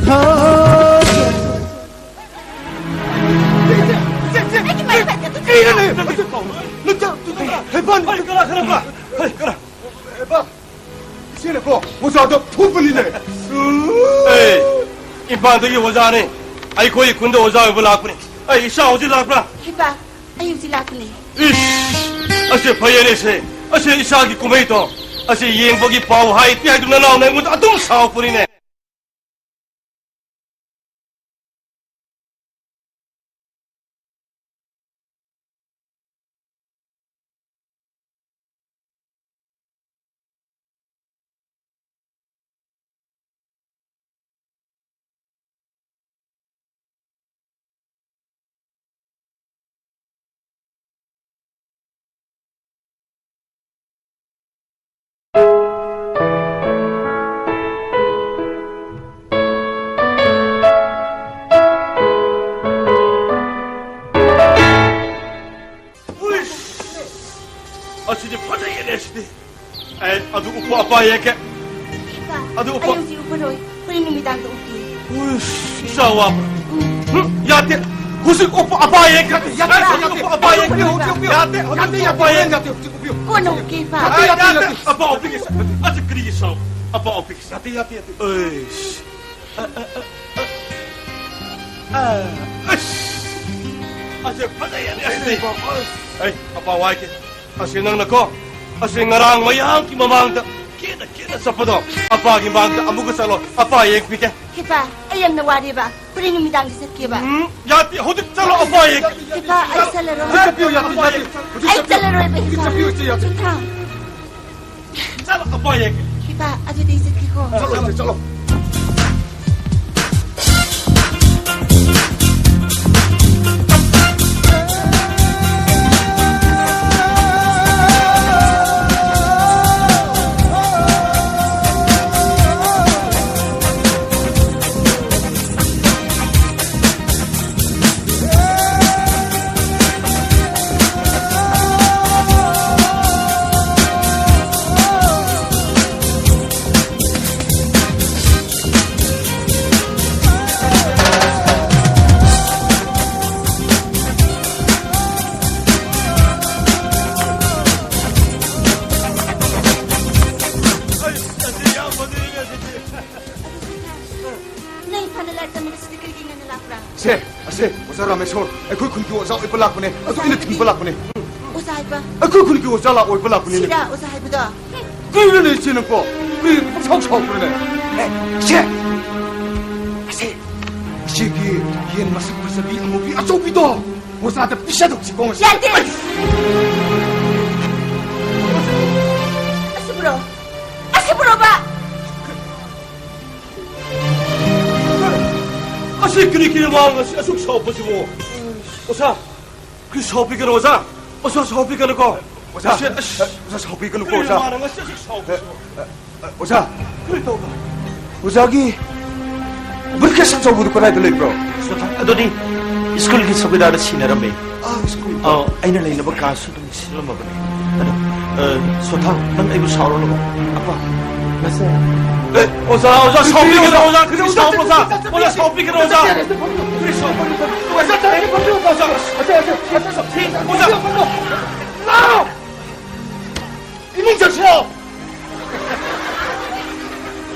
ꯊꯥꯖ- ꯆꯦ, ꯆꯦ, ꯆꯦ, ꯆꯦ, ꯀꯩꯅꯣꯅꯦ? ꯅꯆꯥ, ꯍꯦꯕꯟ! ꯍꯩ, ꯀꯅꯥ, ꯀꯅꯥ, ꯀꯅꯥ? ꯍꯩ, ꯀꯅꯥ? ꯍꯦꯕꯟ! ꯏꯆꯦꯅꯀꯣ ꯑꯣꯖꯥꯗ ꯐꯨꯕꯅꯤꯅꯦ꯫ ꯑꯦ, ꯏꯝꯐꯥꯜꯗꯒꯤ ꯑꯣꯖꯥꯅꯦ꯫ ꯑꯩꯈꯣꯏ ꯈꯨꯟꯗ ꯑꯣꯖꯥ ꯑꯣꯏꯕ ꯂꯥꯛꯄꯅꯦ꯫ ꯑꯩ ꯏꯆꯥ ꯍꯧꯖꯤꯛ ꯂꯥꯛꯄ꯭ꯔꯥ? ꯍꯦꯕꯟ, ꯑꯩ ꯍꯧꯖꯤꯛ ꯂꯥꯛꯄꯅꯦ꯫ ꯏꯁ! ꯑꯁꯦ ꯐꯩꯌꯦꯅꯦ ꯁꯦ꯫ ꯑꯁꯦ ꯏꯆꯥꯒꯤ ꯀꯨꯝꯍꯩꯗꯣ꯫ ꯑꯁꯦ ꯌꯦꯡꯕꯒꯤ ꯄꯥꯎ ꯍꯥꯏꯇꯦ ꯍꯥꯏꯗꯨꯅ ꯅꯅꯥꯎꯅ ꯑꯩꯉꯣꯟꯗ ꯑꯗꯨꯝ ꯁꯥꯎꯔꯛꯄꯅꯤꯅꯦ꯫ ꯑꯁꯤꯗꯤ ꯐꯖꯩꯌꯦꯅꯦ, ꯁꯤꯗꯤ꯫ ꯑꯦ, ꯑꯗꯨ ꯎꯞꯄꯣ, ꯑꯄꯥ ꯌꯦꯡꯒꯦ꯫ ꯏꯄꯥ, ꯑꯗꯨ ꯎꯞꯄꯣ꯫ ꯑꯩ ꯍꯧꯖꯤꯛ ꯎꯞꯄꯔꯣꯏ꯫ ꯍꯣꯔꯦꯟ ꯅꯨꯃꯤꯗꯥꯡꯗ ꯎꯞꯀꯦ꯫ ꯎꯏꯁ, ꯏꯆꯥ ꯋꯥꯕ꯫ ꯎꯝ꯫ ꯎꯝ, ꯌꯥꯗꯦ꯫ ꯍꯧꯖꯤꯛ ꯎꯞꯄꯣ, ꯑꯄꯥ ꯌꯦꯡꯒꯦ꯫ ꯌꯥꯗꯦ, ꯌꯥꯗꯦ, ꯍꯧꯖꯤꯛ ꯎꯞꯄꯣ, ꯑꯄꯥ ꯌꯦꯡꯒꯦ꯫ ꯎꯞꯄꯤꯌꯨ, ꯎꯞꯄꯤꯌꯨ꯫ ꯌꯥꯗꯦ, ꯍꯧꯖꯤꯛ ꯌꯥꯗꯦ, ꯎꯞꯄꯣ, ꯌꯥꯗꯦ, ꯑꯄꯥ ꯌꯦꯡꯒꯦ꯫ ꯌꯥꯗꯦ, ꯍꯧꯖꯤꯛ ꯎꯞꯄꯤꯌꯨ꯫ ꯀꯣꯟꯅ ꯎꯞꯀꯦ, ꯏꯄꯥ꯫ ꯌꯥꯗꯦ, ꯌꯥꯗꯦ, ꯌꯥꯗꯦ꯫ ꯌꯥꯗꯦ꯫ ꯑꯄꯥ ꯎꯞꯄꯤꯒꯦ꯫ ꯑꯁꯤ ꯀꯔꯤꯒꯤ ꯁꯥꯎ-, ꯑꯄꯥ ꯎꯞꯄꯤꯒꯦ꯫ ꯌꯥꯗꯦ, ꯌꯥꯗꯦ, ꯌꯥꯗꯦ꯫ ꯑꯩꯁ꯫ ꯑ, ꯑ, ꯑ, ꯑ꯫ ꯑ, ꯑꯁ! ꯑꯁꯤ ꯐꯖꯩꯌꯦꯅꯦ, ꯑꯁꯤ꯫ ꯑꯩ, ꯑꯄꯥ ꯋꯥꯏꯒꯦ꯫ ꯑꯁꯤ ꯅꯪꯅꯀꯣ, ꯑꯁꯤ ꯉꯔꯥꯡ ꯃꯌꯥꯝꯒꯤ ꯃꯃꯥꯡꯗ ꯀꯦꯅ ꯀꯦꯅ ꯆꯠꯄꯗꯣ, ꯑꯄꯥꯒꯤ ꯃꯥꯡꯗ ꯑꯃꯨꯛꯀ ꯆꯠꯂꯣ, ꯑꯄꯥ ꯌꯦꯡꯕꯤꯒꯦ꯫ ꯍꯦꯄꯥ, ꯑꯩ ꯌꯥꯝꯅ ꯋꯥꯔꯦꯕ꯫ ꯍꯣꯔꯦꯟ ꯅꯨꯃꯤꯗꯥꯡꯗ ꯆꯠꯀꯦꯕ꯫ ꯎꯝ, ꯌꯥꯗꯦ, ꯍꯧꯖꯤꯛ ꯆꯠꯂꯣ, ꯑꯄꯥ ꯌꯦꯡꯒꯦ꯫ ꯍꯦꯄꯥ, ꯑꯩ ꯆꯠꯂꯔꯣꯏ꯫ ꯍꯧꯖꯤꯛ ꯆꯠꯄꯤꯌꯨ, ꯌꯥꯗꯦ, ꯌꯥꯗꯦ꯫ ꯍꯧꯖꯤꯛ ꯑꯩ ꯆꯠꯄꯤꯌꯨ꯫ ꯆꯠꯂꯔꯣꯏꯕ, ꯍꯧꯖꯤꯛ ꯍꯦꯄꯥ꯫ ꯆꯠꯄꯤꯌꯨ, ꯏꯆꯦ, ꯌꯥꯗꯦ꯫ ꯁꯨꯊꯥꯡ꯫ ꯆꯠꯂꯣ, ꯑꯄꯥ ꯌꯦꯡꯒꯦ꯫ ꯍꯦꯄꯥ, ꯑꯗꯨꯗꯤ ꯑꯩ ꯆꯠꯀꯦꯀꯣ꯫ ꯆꯠꯂꯣ, ꯏꯆꯦ, ꯆꯠꯂꯣ꯫ ꯅꯪ ꯏꯝꯐꯥꯜꯗ ꯂꯥꯏꯔꯤꯛ ꯇꯝꯕꯗ ꯁꯤꯗ ꯀꯔꯤꯒꯤ ꯉꯟꯅ ꯂꯥꯛꯄ꯭ꯔꯥ? ꯁꯦ, ꯑꯁꯦ, ꯑꯣꯖꯥ ꯔꯥꯃꯦꯁꯣꯔ, ꯑꯩꯈꯣꯏ ꯈꯨꯟꯒꯤ ꯑꯣꯖꯥ ꯑꯣꯏꯕ ꯂꯥꯛꯄꯅꯦ꯫ ꯑꯗꯨ ꯑꯩꯅ ꯊꯤꯟꯕ ꯂꯥꯛꯄꯅꯦ꯫ ꯑꯣꯖꯥ ꯍꯥꯏꯕ? ꯑꯩꯈꯣꯏ ꯈꯨꯟꯒꯤ ꯑꯣꯖꯥ ꯂꯥꯛ-, ꯑꯣꯏꯕ ꯂꯥꯛꯄꯅꯤꯅꯦ꯫ ꯁꯤꯔꯥ ꯑꯣꯖꯥ ꯍꯥꯏꯕꯗꯣ? ꯀꯩꯅꯣꯅꯦ ꯏꯆꯦ ꯅꯪꯀꯣ? ꯀꯔꯤ ꯄꯪꯁꯥꯎ ꯁꯥꯎꯕ꯭ꯔꯅꯦ? ꯑꯦ, ꯏꯆꯦ! ꯑꯁꯦ, ꯏꯆꯦꯒꯤ ꯌꯦꯟ ꯃꯁꯛ ꯐꯖꯕꯤ ꯑꯃꯨꯕꯤ ꯑꯆꯧꯕꯤꯗꯣ ꯑꯣꯖꯥꯗ ꯄꯤꯖꯊꯣꯛꯁꯤꯀꯣ ꯉꯁꯤ꯫ ꯌꯥꯗꯦ! ꯑꯩ! ꯑꯁꯤꯕꯨꯔꯣ? ꯑꯁꯤꯕꯨꯔꯣꯕ? ꯑꯁꯤ ꯀꯔꯤ ꯀꯔꯤ ꯃꯥ ꯉꯁꯤ ꯑꯁꯨꯛ ꯁꯥꯎꯕꯁꯤꯕꯨ? ꯑꯣꯖꯥ, ꯀꯔꯤ ꯁꯥꯎꯕꯤꯒꯅꯨ, ꯑꯣꯖꯥ? ꯑꯣꯖꯥ, ꯁꯥꯎꯕꯤꯒꯅꯨꯀꯣ꯫ ꯑꯣꯖꯥ, ꯑꯁꯤ, ꯑꯁ, ꯑꯣꯖꯥ, ꯁꯥꯎꯕꯤꯒꯅꯨꯀꯣ, ꯀꯔꯤ ꯑꯣꯖꯥ꯫ ꯃꯥꯅ ꯉꯁꯤ ꯑꯁꯨꯛ ꯁꯥꯎꯕꯁꯤꯕꯨ? ꯑꯦ, ꯑꯦ, ꯑꯣꯖꯥ꯫ ꯀꯔꯤ ꯇꯧꯕ? ꯑꯣꯖꯥꯒꯤ briefcase ꯑꯆꯧꯕꯗꯨ ꯀꯗꯥꯏꯗ ꯂꯩꯕ꯭ꯔꯣ? ꯑꯗꯨꯗꯤ ꯁ꯭ꯀꯨꯜꯒꯤ ꯆꯧꯀꯤꯗꯥꯔꯗ ꯁꯤꯟꯅꯔꯝꯃꯦ꯫ ꯁ꯭ꯀꯨꯜꯗ ꯑꯩꯅ ꯂꯩꯅꯕ ꯀꯥꯁꯨ ꯑꯗꯨꯝ ꯁꯤꯜꯂꯝꯃꯕꯅꯦ꯫ ꯑꯗꯣ, ꯑ, ꯁꯣꯊꯥ, ꯅꯪ ꯑꯩꯕꯨ ꯁꯥꯎꯔꯅꯨ꯫ ꯑꯄꯥ, ꯅꯁꯦ꯫ ꯑꯦ, ꯑꯣꯖꯥ, ꯑꯣꯖꯥ, ꯁꯥꯎꯕꯤꯒꯅꯨ, ꯑꯣꯖꯥ, please, ꯁꯥꯎꯕ, ꯑꯣꯖꯥ, ꯑꯣꯖꯥ, ꯁꯥꯎꯕꯤꯒꯅꯨ, ꯑꯣꯖꯥ꯫ Please, ꯁꯥꯎꯕꯤꯒꯅꯨ, ꯑꯣꯖꯥ꯫ ꯑꯣꯖꯥ, ꯂꯥꯎ! ꯏꯃꯨꯡ ꯆꯪꯁꯤꯜꯂꯣ!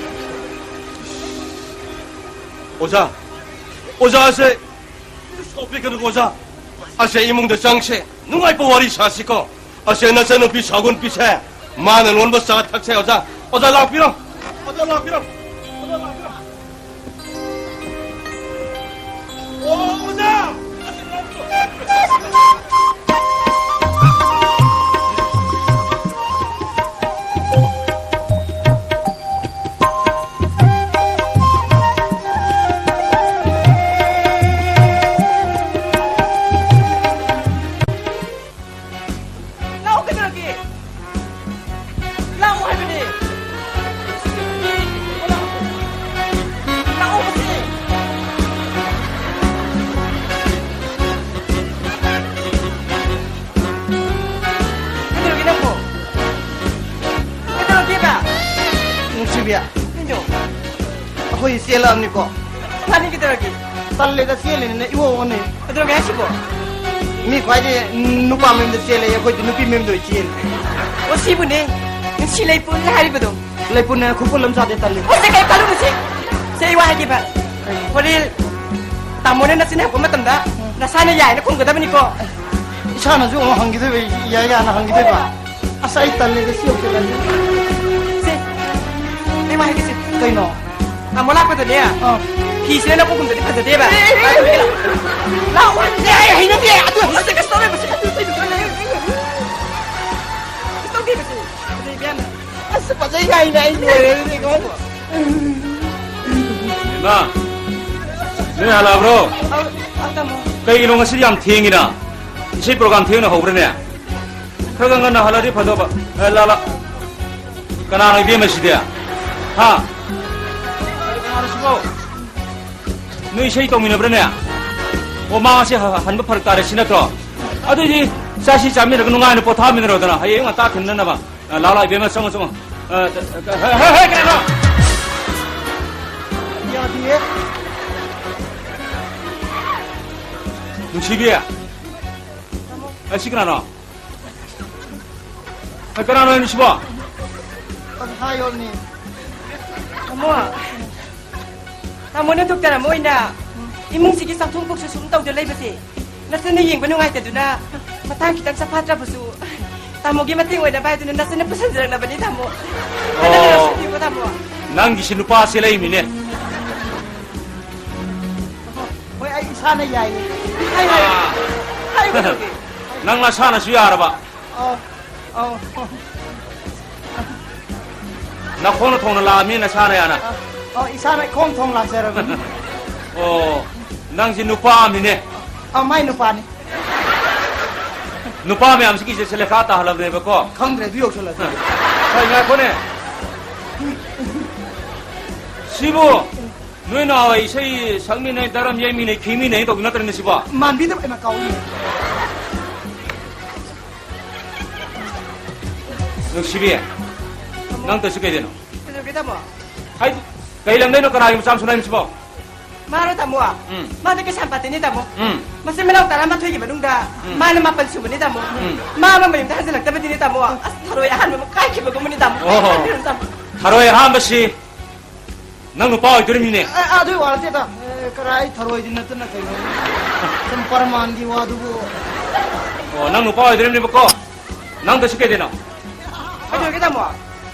ꯑꯣꯖꯥ, ꯑꯣꯖꯥꯁꯦ ꯁꯥꯎꯕꯤꯒꯅꯨ, ꯑꯣꯖꯥ꯫ ꯑꯁꯦ, ꯏꯃꯨꯡꯗ ꯆꯪꯁꯦ, ꯅꯨꯡꯉꯥꯏꯕ ꯋꯥꯔꯤ ꯁꯥꯁꯤꯀꯣ꯫ ꯑꯁꯦ, ꯅꯆꯟꯅꯨꯄꯤ ꯁꯥꯒꯨꯟꯄꯤꯁꯦ, ꯃꯥꯅ ꯂꯣꯟꯕ ꯆꯥ ꯊꯛꯁꯦ, ꯑꯣꯖꯥ꯫ ꯑꯣꯖꯥ, ꯂꯥꯛꯄꯤꯔꯣ꯫ ꯑꯣꯖꯥ, ꯂꯥꯛꯄꯤꯔꯣ꯫ ꯑꯣꯖꯥ, ꯂꯥꯛꯄꯤꯔꯣ꯫ ꯑꯣ, ꯑꯣꯖꯥ! ꯂꯥꯛꯑꯣ, ꯀꯩꯗꯧꯔꯒꯦ? ꯂꯥꯛꯑꯣ ꯍꯥꯏꯕꯅꯦ꯫ ꯂꯥꯛꯑꯣ ꯍꯧꯖꯤꯛ꯫ ꯀꯩꯗꯧꯔꯒꯦ ꯅꯪꯕꯣ? ꯀꯩꯗꯧꯔꯒꯦꯕ? ꯅꯨꯡꯁꯤꯕꯤ꯫ ꯀꯩꯅꯣ? ꯑꯩꯈꯣꯏ ꯆꯦꯜꯂꯛꯑꯕꯅꯤꯀꯣ꯫ ꯃꯥꯅꯤ, ꯀꯩꯗꯧꯔꯒꯦ? ꯇꯜꯂꯦꯗ, ꯆꯦꯜꯂꯤꯅꯤꯅ ꯏꯑꯣ ꯑꯣꯅꯤ꯫ ꯀꯩꯗꯧꯔꯒꯦ ꯍꯥꯏꯁꯤꯕꯣ? ꯃꯤ ꯈ꯭ꯋꯥꯏꯗꯒꯤ ꯅꯨꯄꯥ ꯃꯌꯨꯝꯗ ꯆꯦꯜꯂꯦ, ꯑꯩꯈꯣꯏꯗꯤ ꯅꯨꯄꯤ ꯃꯌꯨꯝꯗ ꯑꯣꯏ ꯆꯦꯜꯂꯦ꯫ ꯑꯣ, ꯁꯤꯕꯨꯅꯦ ꯅꯨꯡꯁꯤ ꯂꯩꯄꯨꯟ ꯍꯥꯏꯔꯤꯕꯗꯣ꯫ ꯂꯩꯄꯨꯟꯅ ꯈꯨꯄꯨꯜ ꯑꯃ ꯁꯥꯗꯦ, ꯇꯜꯂꯤ꯫ ꯑꯣ, ꯁꯦ, ꯀꯩ ꯈꯜꯂꯨꯅꯨꯁꯦ꯫ ꯁꯦ, ꯑꯩ ꯋꯥ ꯍꯥꯏꯒꯦꯕ꯫ ꯍꯣꯔꯦꯟ ꯇꯥꯃꯣꯅ ꯅꯆꯤꯟ ꯍꯪꯉꯛꯄ ꯃꯇꯝꯗ ꯅꯁꯥꯅ ꯌꯥꯏꯅ ꯈꯨꯝꯒꯗꯕꯅꯤꯀꯣ꯫ ꯏꯁꯥꯅꯁꯨ ꯑꯃꯨꯛ ꯍꯪꯈꯤꯗꯣꯏꯕ, ꯌꯥꯏ ꯌꯥꯅ ꯍꯪꯈꯤꯗꯣꯏꯕ꯫ ꯑꯁ, ꯑꯩ ꯇꯜꯂꯦꯗ, ꯁꯤ ꯌꯧꯁꯜꯂꯗꯤ꯫ ꯁꯦ, ꯑꯩ ꯋꯥ ꯍꯥꯏꯒꯦꯁꯦ꯫ ꯀꯩꯅꯣ? ꯇꯥꯃꯣ ꯂꯥꯛꯄꯗꯅꯦ, ꯑꯥ꯫ ꯐꯤꯁꯤꯅ ꯅꯄꯨꯛ ꯀꯨꯝꯗꯗꯤ ꯐꯖꯗꯦꯕ꯫ ꯑꯦ, ꯑꯦ, ꯑꯦ, ꯑꯦ꯫ ꯂꯥꯛꯑꯣ꯫ ꯑꯦ, ꯑꯩ ꯍꯩꯅꯗꯦ꯫ ꯑꯗꯨ ꯑꯁ, ꯀꯩꯁꯨ ꯇꯧꯔꯣꯏ, ꯃꯁꯤ꯫ ꯀꯩꯁꯨ ꯇꯧꯗꯦ, ꯃꯁꯤ꯫ ꯐꯖꯩ, ꯏꯕꯦꯝꯃ꯫ ꯑꯁ, ꯐꯖꯩ ꯀꯥꯏꯅ ꯑꯩ ꯂꯣꯏꯔꯦ, ꯑꯗꯨꯗꯤ ꯀꯃꯥꯏꯅ? ꯏꯃꯥ, ꯅꯣꯏ ꯍꯜꯂꯛꯑꯕ꯭ꯔꯣ? ꯑ, ꯑ, ꯇꯥꯃꯣ꯫ ꯀꯩꯒꯤꯅꯣ ꯉꯁꯤꯗꯤ ꯌꯥꯝ ꯊꯦꯡꯉꯤꯅ? ꯏꯁꯩ program ꯊꯦꯡꯅ ꯍꯧꯕ꯭ꯔꯅꯦ? ꯈꯔ ꯈꯔ ꯉꯟꯅ ꯍꯜꯂꯛꯑꯗꯤ ꯐꯗꯧꯕ꯫ ꯑꯦ, ꯂꯥ, ꯂꯥ꯫ ꯀꯅꯥꯅꯣ ꯏꯕꯦꯝꯃ ꯁꯤꯗꯤ? ꯍꯥ? ꯀꯅꯥꯅꯣ ꯁꯤꯕꯣ? ꯅꯣꯏ ꯏꯁꯩ ꯇꯧꯃꯤꯟꯅꯕ꯭ꯔꯅꯦ? ꯑꯣ, ꯃꯥ ꯉꯁꯤ ꯍ-, ꯍꯟꯕ ꯐꯔꯛ ꯇꯥꯔꯦ ꯁꯤ ꯅꯠꯇ꯭ꯔꯣ? ꯑꯗꯨꯏꯗꯤ ꯆꯥꯁꯤ ꯆꯥꯃꯤꯟꯅꯔꯒ ꯅꯨꯡꯉꯥꯏꯅ ꯄꯣꯊꯥꯃꯤꯟꯅꯔꯣꯗꯅ, ꯍꯌꯦꯡ ꯉꯟꯇꯥ ꯊꯤꯟꯅꯅꯕ꯫ ꯑ, ꯂꯥꯛꯑꯣ, ꯂꯥꯛꯑꯣ, ꯏꯕꯦꯝꯃ, ꯆꯪꯉꯣ, ꯆꯪꯉꯣ꯫ ꯑ, ꯍꯦ, ꯍꯦ, ꯍꯦ, ꯀꯩꯅꯣ? ꯌꯥꯗꯤꯌꯦ꯫ ꯅꯨꯡꯁꯤꯕꯤ꯫ ꯑꯁꯤ ꯀꯅꯥꯅꯣ? ꯑ, ꯀꯅꯥꯅꯣ ꯍꯥꯏꯅꯣ ꯁꯤꯕꯣ? ꯍꯥꯏꯌꯣꯅꯦ꯫ ꯇꯥꯃꯣ, ꯇꯥꯃꯣꯅ ꯗꯣꯛꯇꯔ ꯑꯃ ꯑꯣꯏꯅ ꯏꯃꯨꯡꯁꯤꯒꯤ ꯆꯥꯛꯊꯣꯡ ꯄꯣꯛꯁꯨ ꯁꯨꯝ ꯇꯧꯗ ꯂꯩꯕꯁꯦ ꯅꯆꯟꯅ ꯌꯦꯡꯕ ꯅꯨꯡꯉꯥꯏꯇꯗꯨꯅ ꯃꯇꯥꯡ ꯈꯤꯇꯪ ꯆꯐꯥꯠꯇ꯭ꯔꯕꯁꯨ ꯇꯥꯃꯣꯒꯤ ꯃꯇꯦꯡ ꯑꯣꯏꯅꯕ ꯍꯥꯏꯗꯨꯅ ꯅꯆꯟꯅ ꯄꯨꯁꯟꯖꯔꯛꯂꯕꯅꯤ, ꯇꯥꯃꯣ꯫ ꯑꯣ, ꯅꯪꯒꯤꯁꯤ ꯅꯨꯄꯥꯁꯦ ꯂꯩꯃꯤꯅꯦ꯫ ꯍꯣꯏ, ꯑꯩ ꯏꯁꯥꯅ ꯌꯥꯏꯌꯦ꯫ ꯍꯥꯏ, ꯍꯥꯏ꯫ ꯑꯥ꯫ ꯍꯥꯏ, ꯀꯩꯗꯧꯒꯦ? ꯅꯪ ꯅꯁꯥꯅꯁꯨ ꯌꯥꯔꯕ? ꯑꯧ, ꯑꯧ꯫ ꯅꯈꯣꯡꯅ ꯊꯣꯡꯅ ꯂꯥꯛꯑꯃꯤ ꯅꯁꯥꯅ ꯌꯥꯅ? ꯑꯧ, ꯏꯁꯥꯅ ꯏꯈꯣꯡ ꯊꯣꯡ ꯂꯥꯛꯆꯔꯕꯅꯤ꯫ ꯑꯣ, ꯅꯪꯁꯤ ꯅꯨꯄꯥ ꯑꯃꯅꯤꯅꯦ꯫ ꯑꯧ, ꯃꯥꯏ ꯅꯨꯄꯥꯅꯤ꯫ ꯅꯨꯄꯥ ꯃꯌꯥꯝꯁꯤꯒꯤꯁꯦ ꯁꯦꯂꯦꯈꯥ ꯇꯥꯍꯜꯂꯕꯅꯦꯕꯀꯣ꯫ ꯈꯪꯗ꯭ꯔꯦ, ꯑꯗꯨ ꯌꯧꯁꯜꯂꯛꯑꯗꯤ꯫ ꯍꯣꯏ, ꯉꯥꯏꯈꯣꯅꯦ꯫ ꯁꯤꯕꯨ ꯅꯣꯏ ꯅꯍꯥꯟꯋꯥꯏ ꯏꯁꯩ ꯁꯛꯃꯤꯟꯅꯩ, ꯗꯔꯝ ꯌꯩꯃꯤꯟꯅꯩ, ꯈꯤꯡꯃꯤꯟꯅꯩ ꯇꯧꯕ ꯅꯠꯇ꯭ꯔꯅꯦ ꯁꯤꯕꯣ? ꯃꯥꯟꯕꯤꯗꯕ, ꯏꯃꯥ ꯀꯥꯎꯏꯅꯦ꯫ ꯅꯨꯡꯁꯤꯕꯤ, ꯅꯪ ꯇꯧꯔꯤꯁꯤ ꯀꯩꯗꯩꯅꯣ? ꯀꯩꯗꯧꯒꯦ, ꯇꯥꯃꯣ? ꯍꯥꯏꯗꯤ, ꯀꯩ ꯂꯝꯗꯩꯅꯣ, ꯀꯅꯥꯒꯤ ꯃꯆꯥ ꯃꯁꯨꯅꯣ ꯍꯥꯏꯕꯁꯤꯕꯣ? ꯃꯥꯔꯣ, ꯇꯥꯃꯣ? ꯎꯝ꯫ ꯃꯥꯗꯤ ꯀꯩꯁꯥꯝꯄꯥꯠꯇꯩꯅꯦ, ꯇꯥꯃꯣ꯫ ꯎꯝ꯫ ꯃꯆꯤꯟ ꯃꯅꯥꯎ ꯇꯔꯥꯃꯥꯊꯣꯏꯒꯤ ꯃꯅꯨꯡꯗ ꯎꯝ꯫ ꯃꯥꯅ ꯃꯥꯄꯟ ꯁꯨꯕꯅꯦ, ꯇꯥꯃꯣ꯫ ꯎꯝ꯫ ꯃꯥ ꯑꯃ ꯃꯌꯨꯝꯗ ꯍꯟꯖꯤꯜꯂꯛꯇꯕꯗꯨꯅꯦ, ꯇꯥꯃꯣ꯫ ꯑꯁ, ꯊꯔꯣꯏ ꯑꯍꯥꯟꯕ ꯑꯃ ꯀꯥꯏꯈꯤꯕꯒꯨꯝꯕꯅꯤ, ꯇꯥꯃꯣ꯫ ꯑꯣꯍꯣ꯫ ꯀꯥꯏꯈꯤꯕꯅꯤ, ꯇꯥꯃꯣ꯫ ꯊꯔꯣꯏ ꯑꯍꯥꯟꯕꯁꯤ ꯅꯪ ꯅꯨꯄꯥ ꯑꯣꯏꯗꯣꯔꯤꯕꯅꯤꯅꯦ꯫ ꯑ, ꯑ, ꯑꯗꯨꯒꯤ ꯋꯥ ꯅꯠꯇꯦꯗ꯫ ꯑꯦ, ꯀꯔꯥꯏ ꯊꯔꯣꯏꯗꯤ ꯅꯠꯇꯅ ꯀꯩꯅꯣ? ꯁꯨꯝ ꯄꯔꯃꯥꯟꯒꯤ ꯋꯥꯗꯨꯕꯨ꯫ ꯑꯣ, ꯅꯪ ꯅꯨꯄꯥ ꯑꯣꯏꯗꯣꯔꯤꯕꯅꯦꯕꯀꯣ? ꯅꯪ ꯇꯧꯁꯤ ꯀꯩꯗꯩꯅꯣ? ꯀꯩꯗꯧꯔꯒꯦ, ꯇꯥꯃꯣ?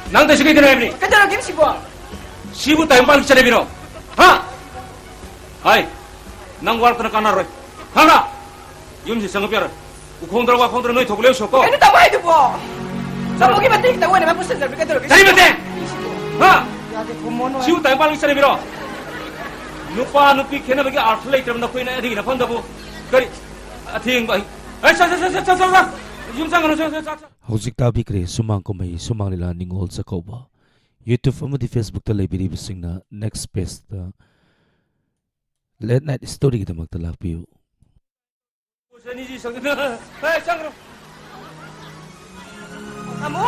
ꯅꯪ ꯇꯧꯁꯤ ꯀꯩꯗꯩꯅꯣ ꯍꯥꯏꯕꯅꯤ? ꯀꯩꯗꯧꯔꯒꯦ ꯁꯤꯕꯣ? ꯁꯤꯕꯨ ꯇꯥꯏꯕꯪꯄꯥꯟꯒꯤ ꯆꯠꯅꯕꯤꯔꯣ? ꯍꯥ? ꯍꯥꯏ, ꯅꯪ ꯋꯥꯔꯛꯇꯅ ꯀꯥꯟꯅꯔꯣꯏ꯫ ꯈꯪꯉꯕ꯭ꯔꯥ? ꯌꯨꯝꯁꯤ ꯆꯪꯉꯛꯄ ꯌꯥꯔꯣꯏ꯫ ꯎꯈꯣꯡꯗ꯭ꯔ ꯋꯥꯈꯣꯡꯗ꯭ꯔ ꯅꯣꯏ ꯊꯣꯛꯄ ꯂꯦꯞꯁꯣꯀꯣ꯫ ꯀꯩꯅꯣ ꯇꯥꯃꯣ ꯍꯥꯏꯗꯨꯕꯣ? ꯆꯠꯂꯣ꯫ ꯇꯥꯃꯣꯒꯤ ꯃꯇꯦꯡ ꯈꯤꯇꯪ ꯑꯣꯏꯅꯕ ꯄꯨꯁꯟꯖꯔꯒꯦ, ꯀꯩꯗꯧꯔꯒꯦ? ꯀꯔꯤ ꯃꯇꯦꯡ? ꯍꯥ? ꯌꯥꯗꯦ, ꯈꯨꯝꯃꯣ ꯅꯣꯏ꯫ ꯁꯤꯕꯨ ꯇꯥꯏꯕꯪꯄꯥꯟꯒꯤ ꯆꯠꯅꯕꯤꯔꯣ? ꯅꯨꯄꯥ ꯅꯨꯄꯤ ꯈꯦꯠꯅꯕꯒꯤ ꯑꯥꯔꯊ ꯂꯩꯇ꯭ꯔꯕ ꯅꯈꯣꯏꯅ ꯑꯩꯒꯤ ꯅꯐꯝꯗꯕꯨ ꯀꯔꯤ ꯑꯊꯦꯡꯕ ꯑꯩ-, ꯑꯩ ꯆꯠ-, ꯆꯠ-, ꯆꯠ-, ꯆꯠ-, ꯆꯠ-, ꯆꯠ-, ꯌꯨꯝ ꯆꯪꯒꯅꯨ, ꯆꯠ-, ꯆꯠ-, ꯆꯠ-, ꯆꯠ-꯫ ꯍꯧꯖꯤꯛ ꯇꯥꯕꯤꯈ꯭ꯔꯦ ꯁꯨꯃꯥꯡ ꯀꯨꯝꯍꯩ ꯁꯨꯃꯥꯡ ꯂꯤꯂꯥ ꯅꯤꯉꯣꯜ ꯆꯥꯛꯀꯧꯕ꯫ YouTube ꯑꯃꯗꯤ Facebook ꯇ ꯂꯩꯕꯤꯔꯤꯕꯁꯤꯡꯅ next page ꯇ Late Night Story ꯒꯤꯗꯃꯛꯇ ꯂꯥꯛꯄꯤꯌꯨ꯫ ꯑꯅꯤꯁꯤ ꯁꯧꯗꯅ꯫ ꯑꯦ, ꯆꯪꯈ꯭ꯔꯣ꯫ ꯇꯥꯃꯣ!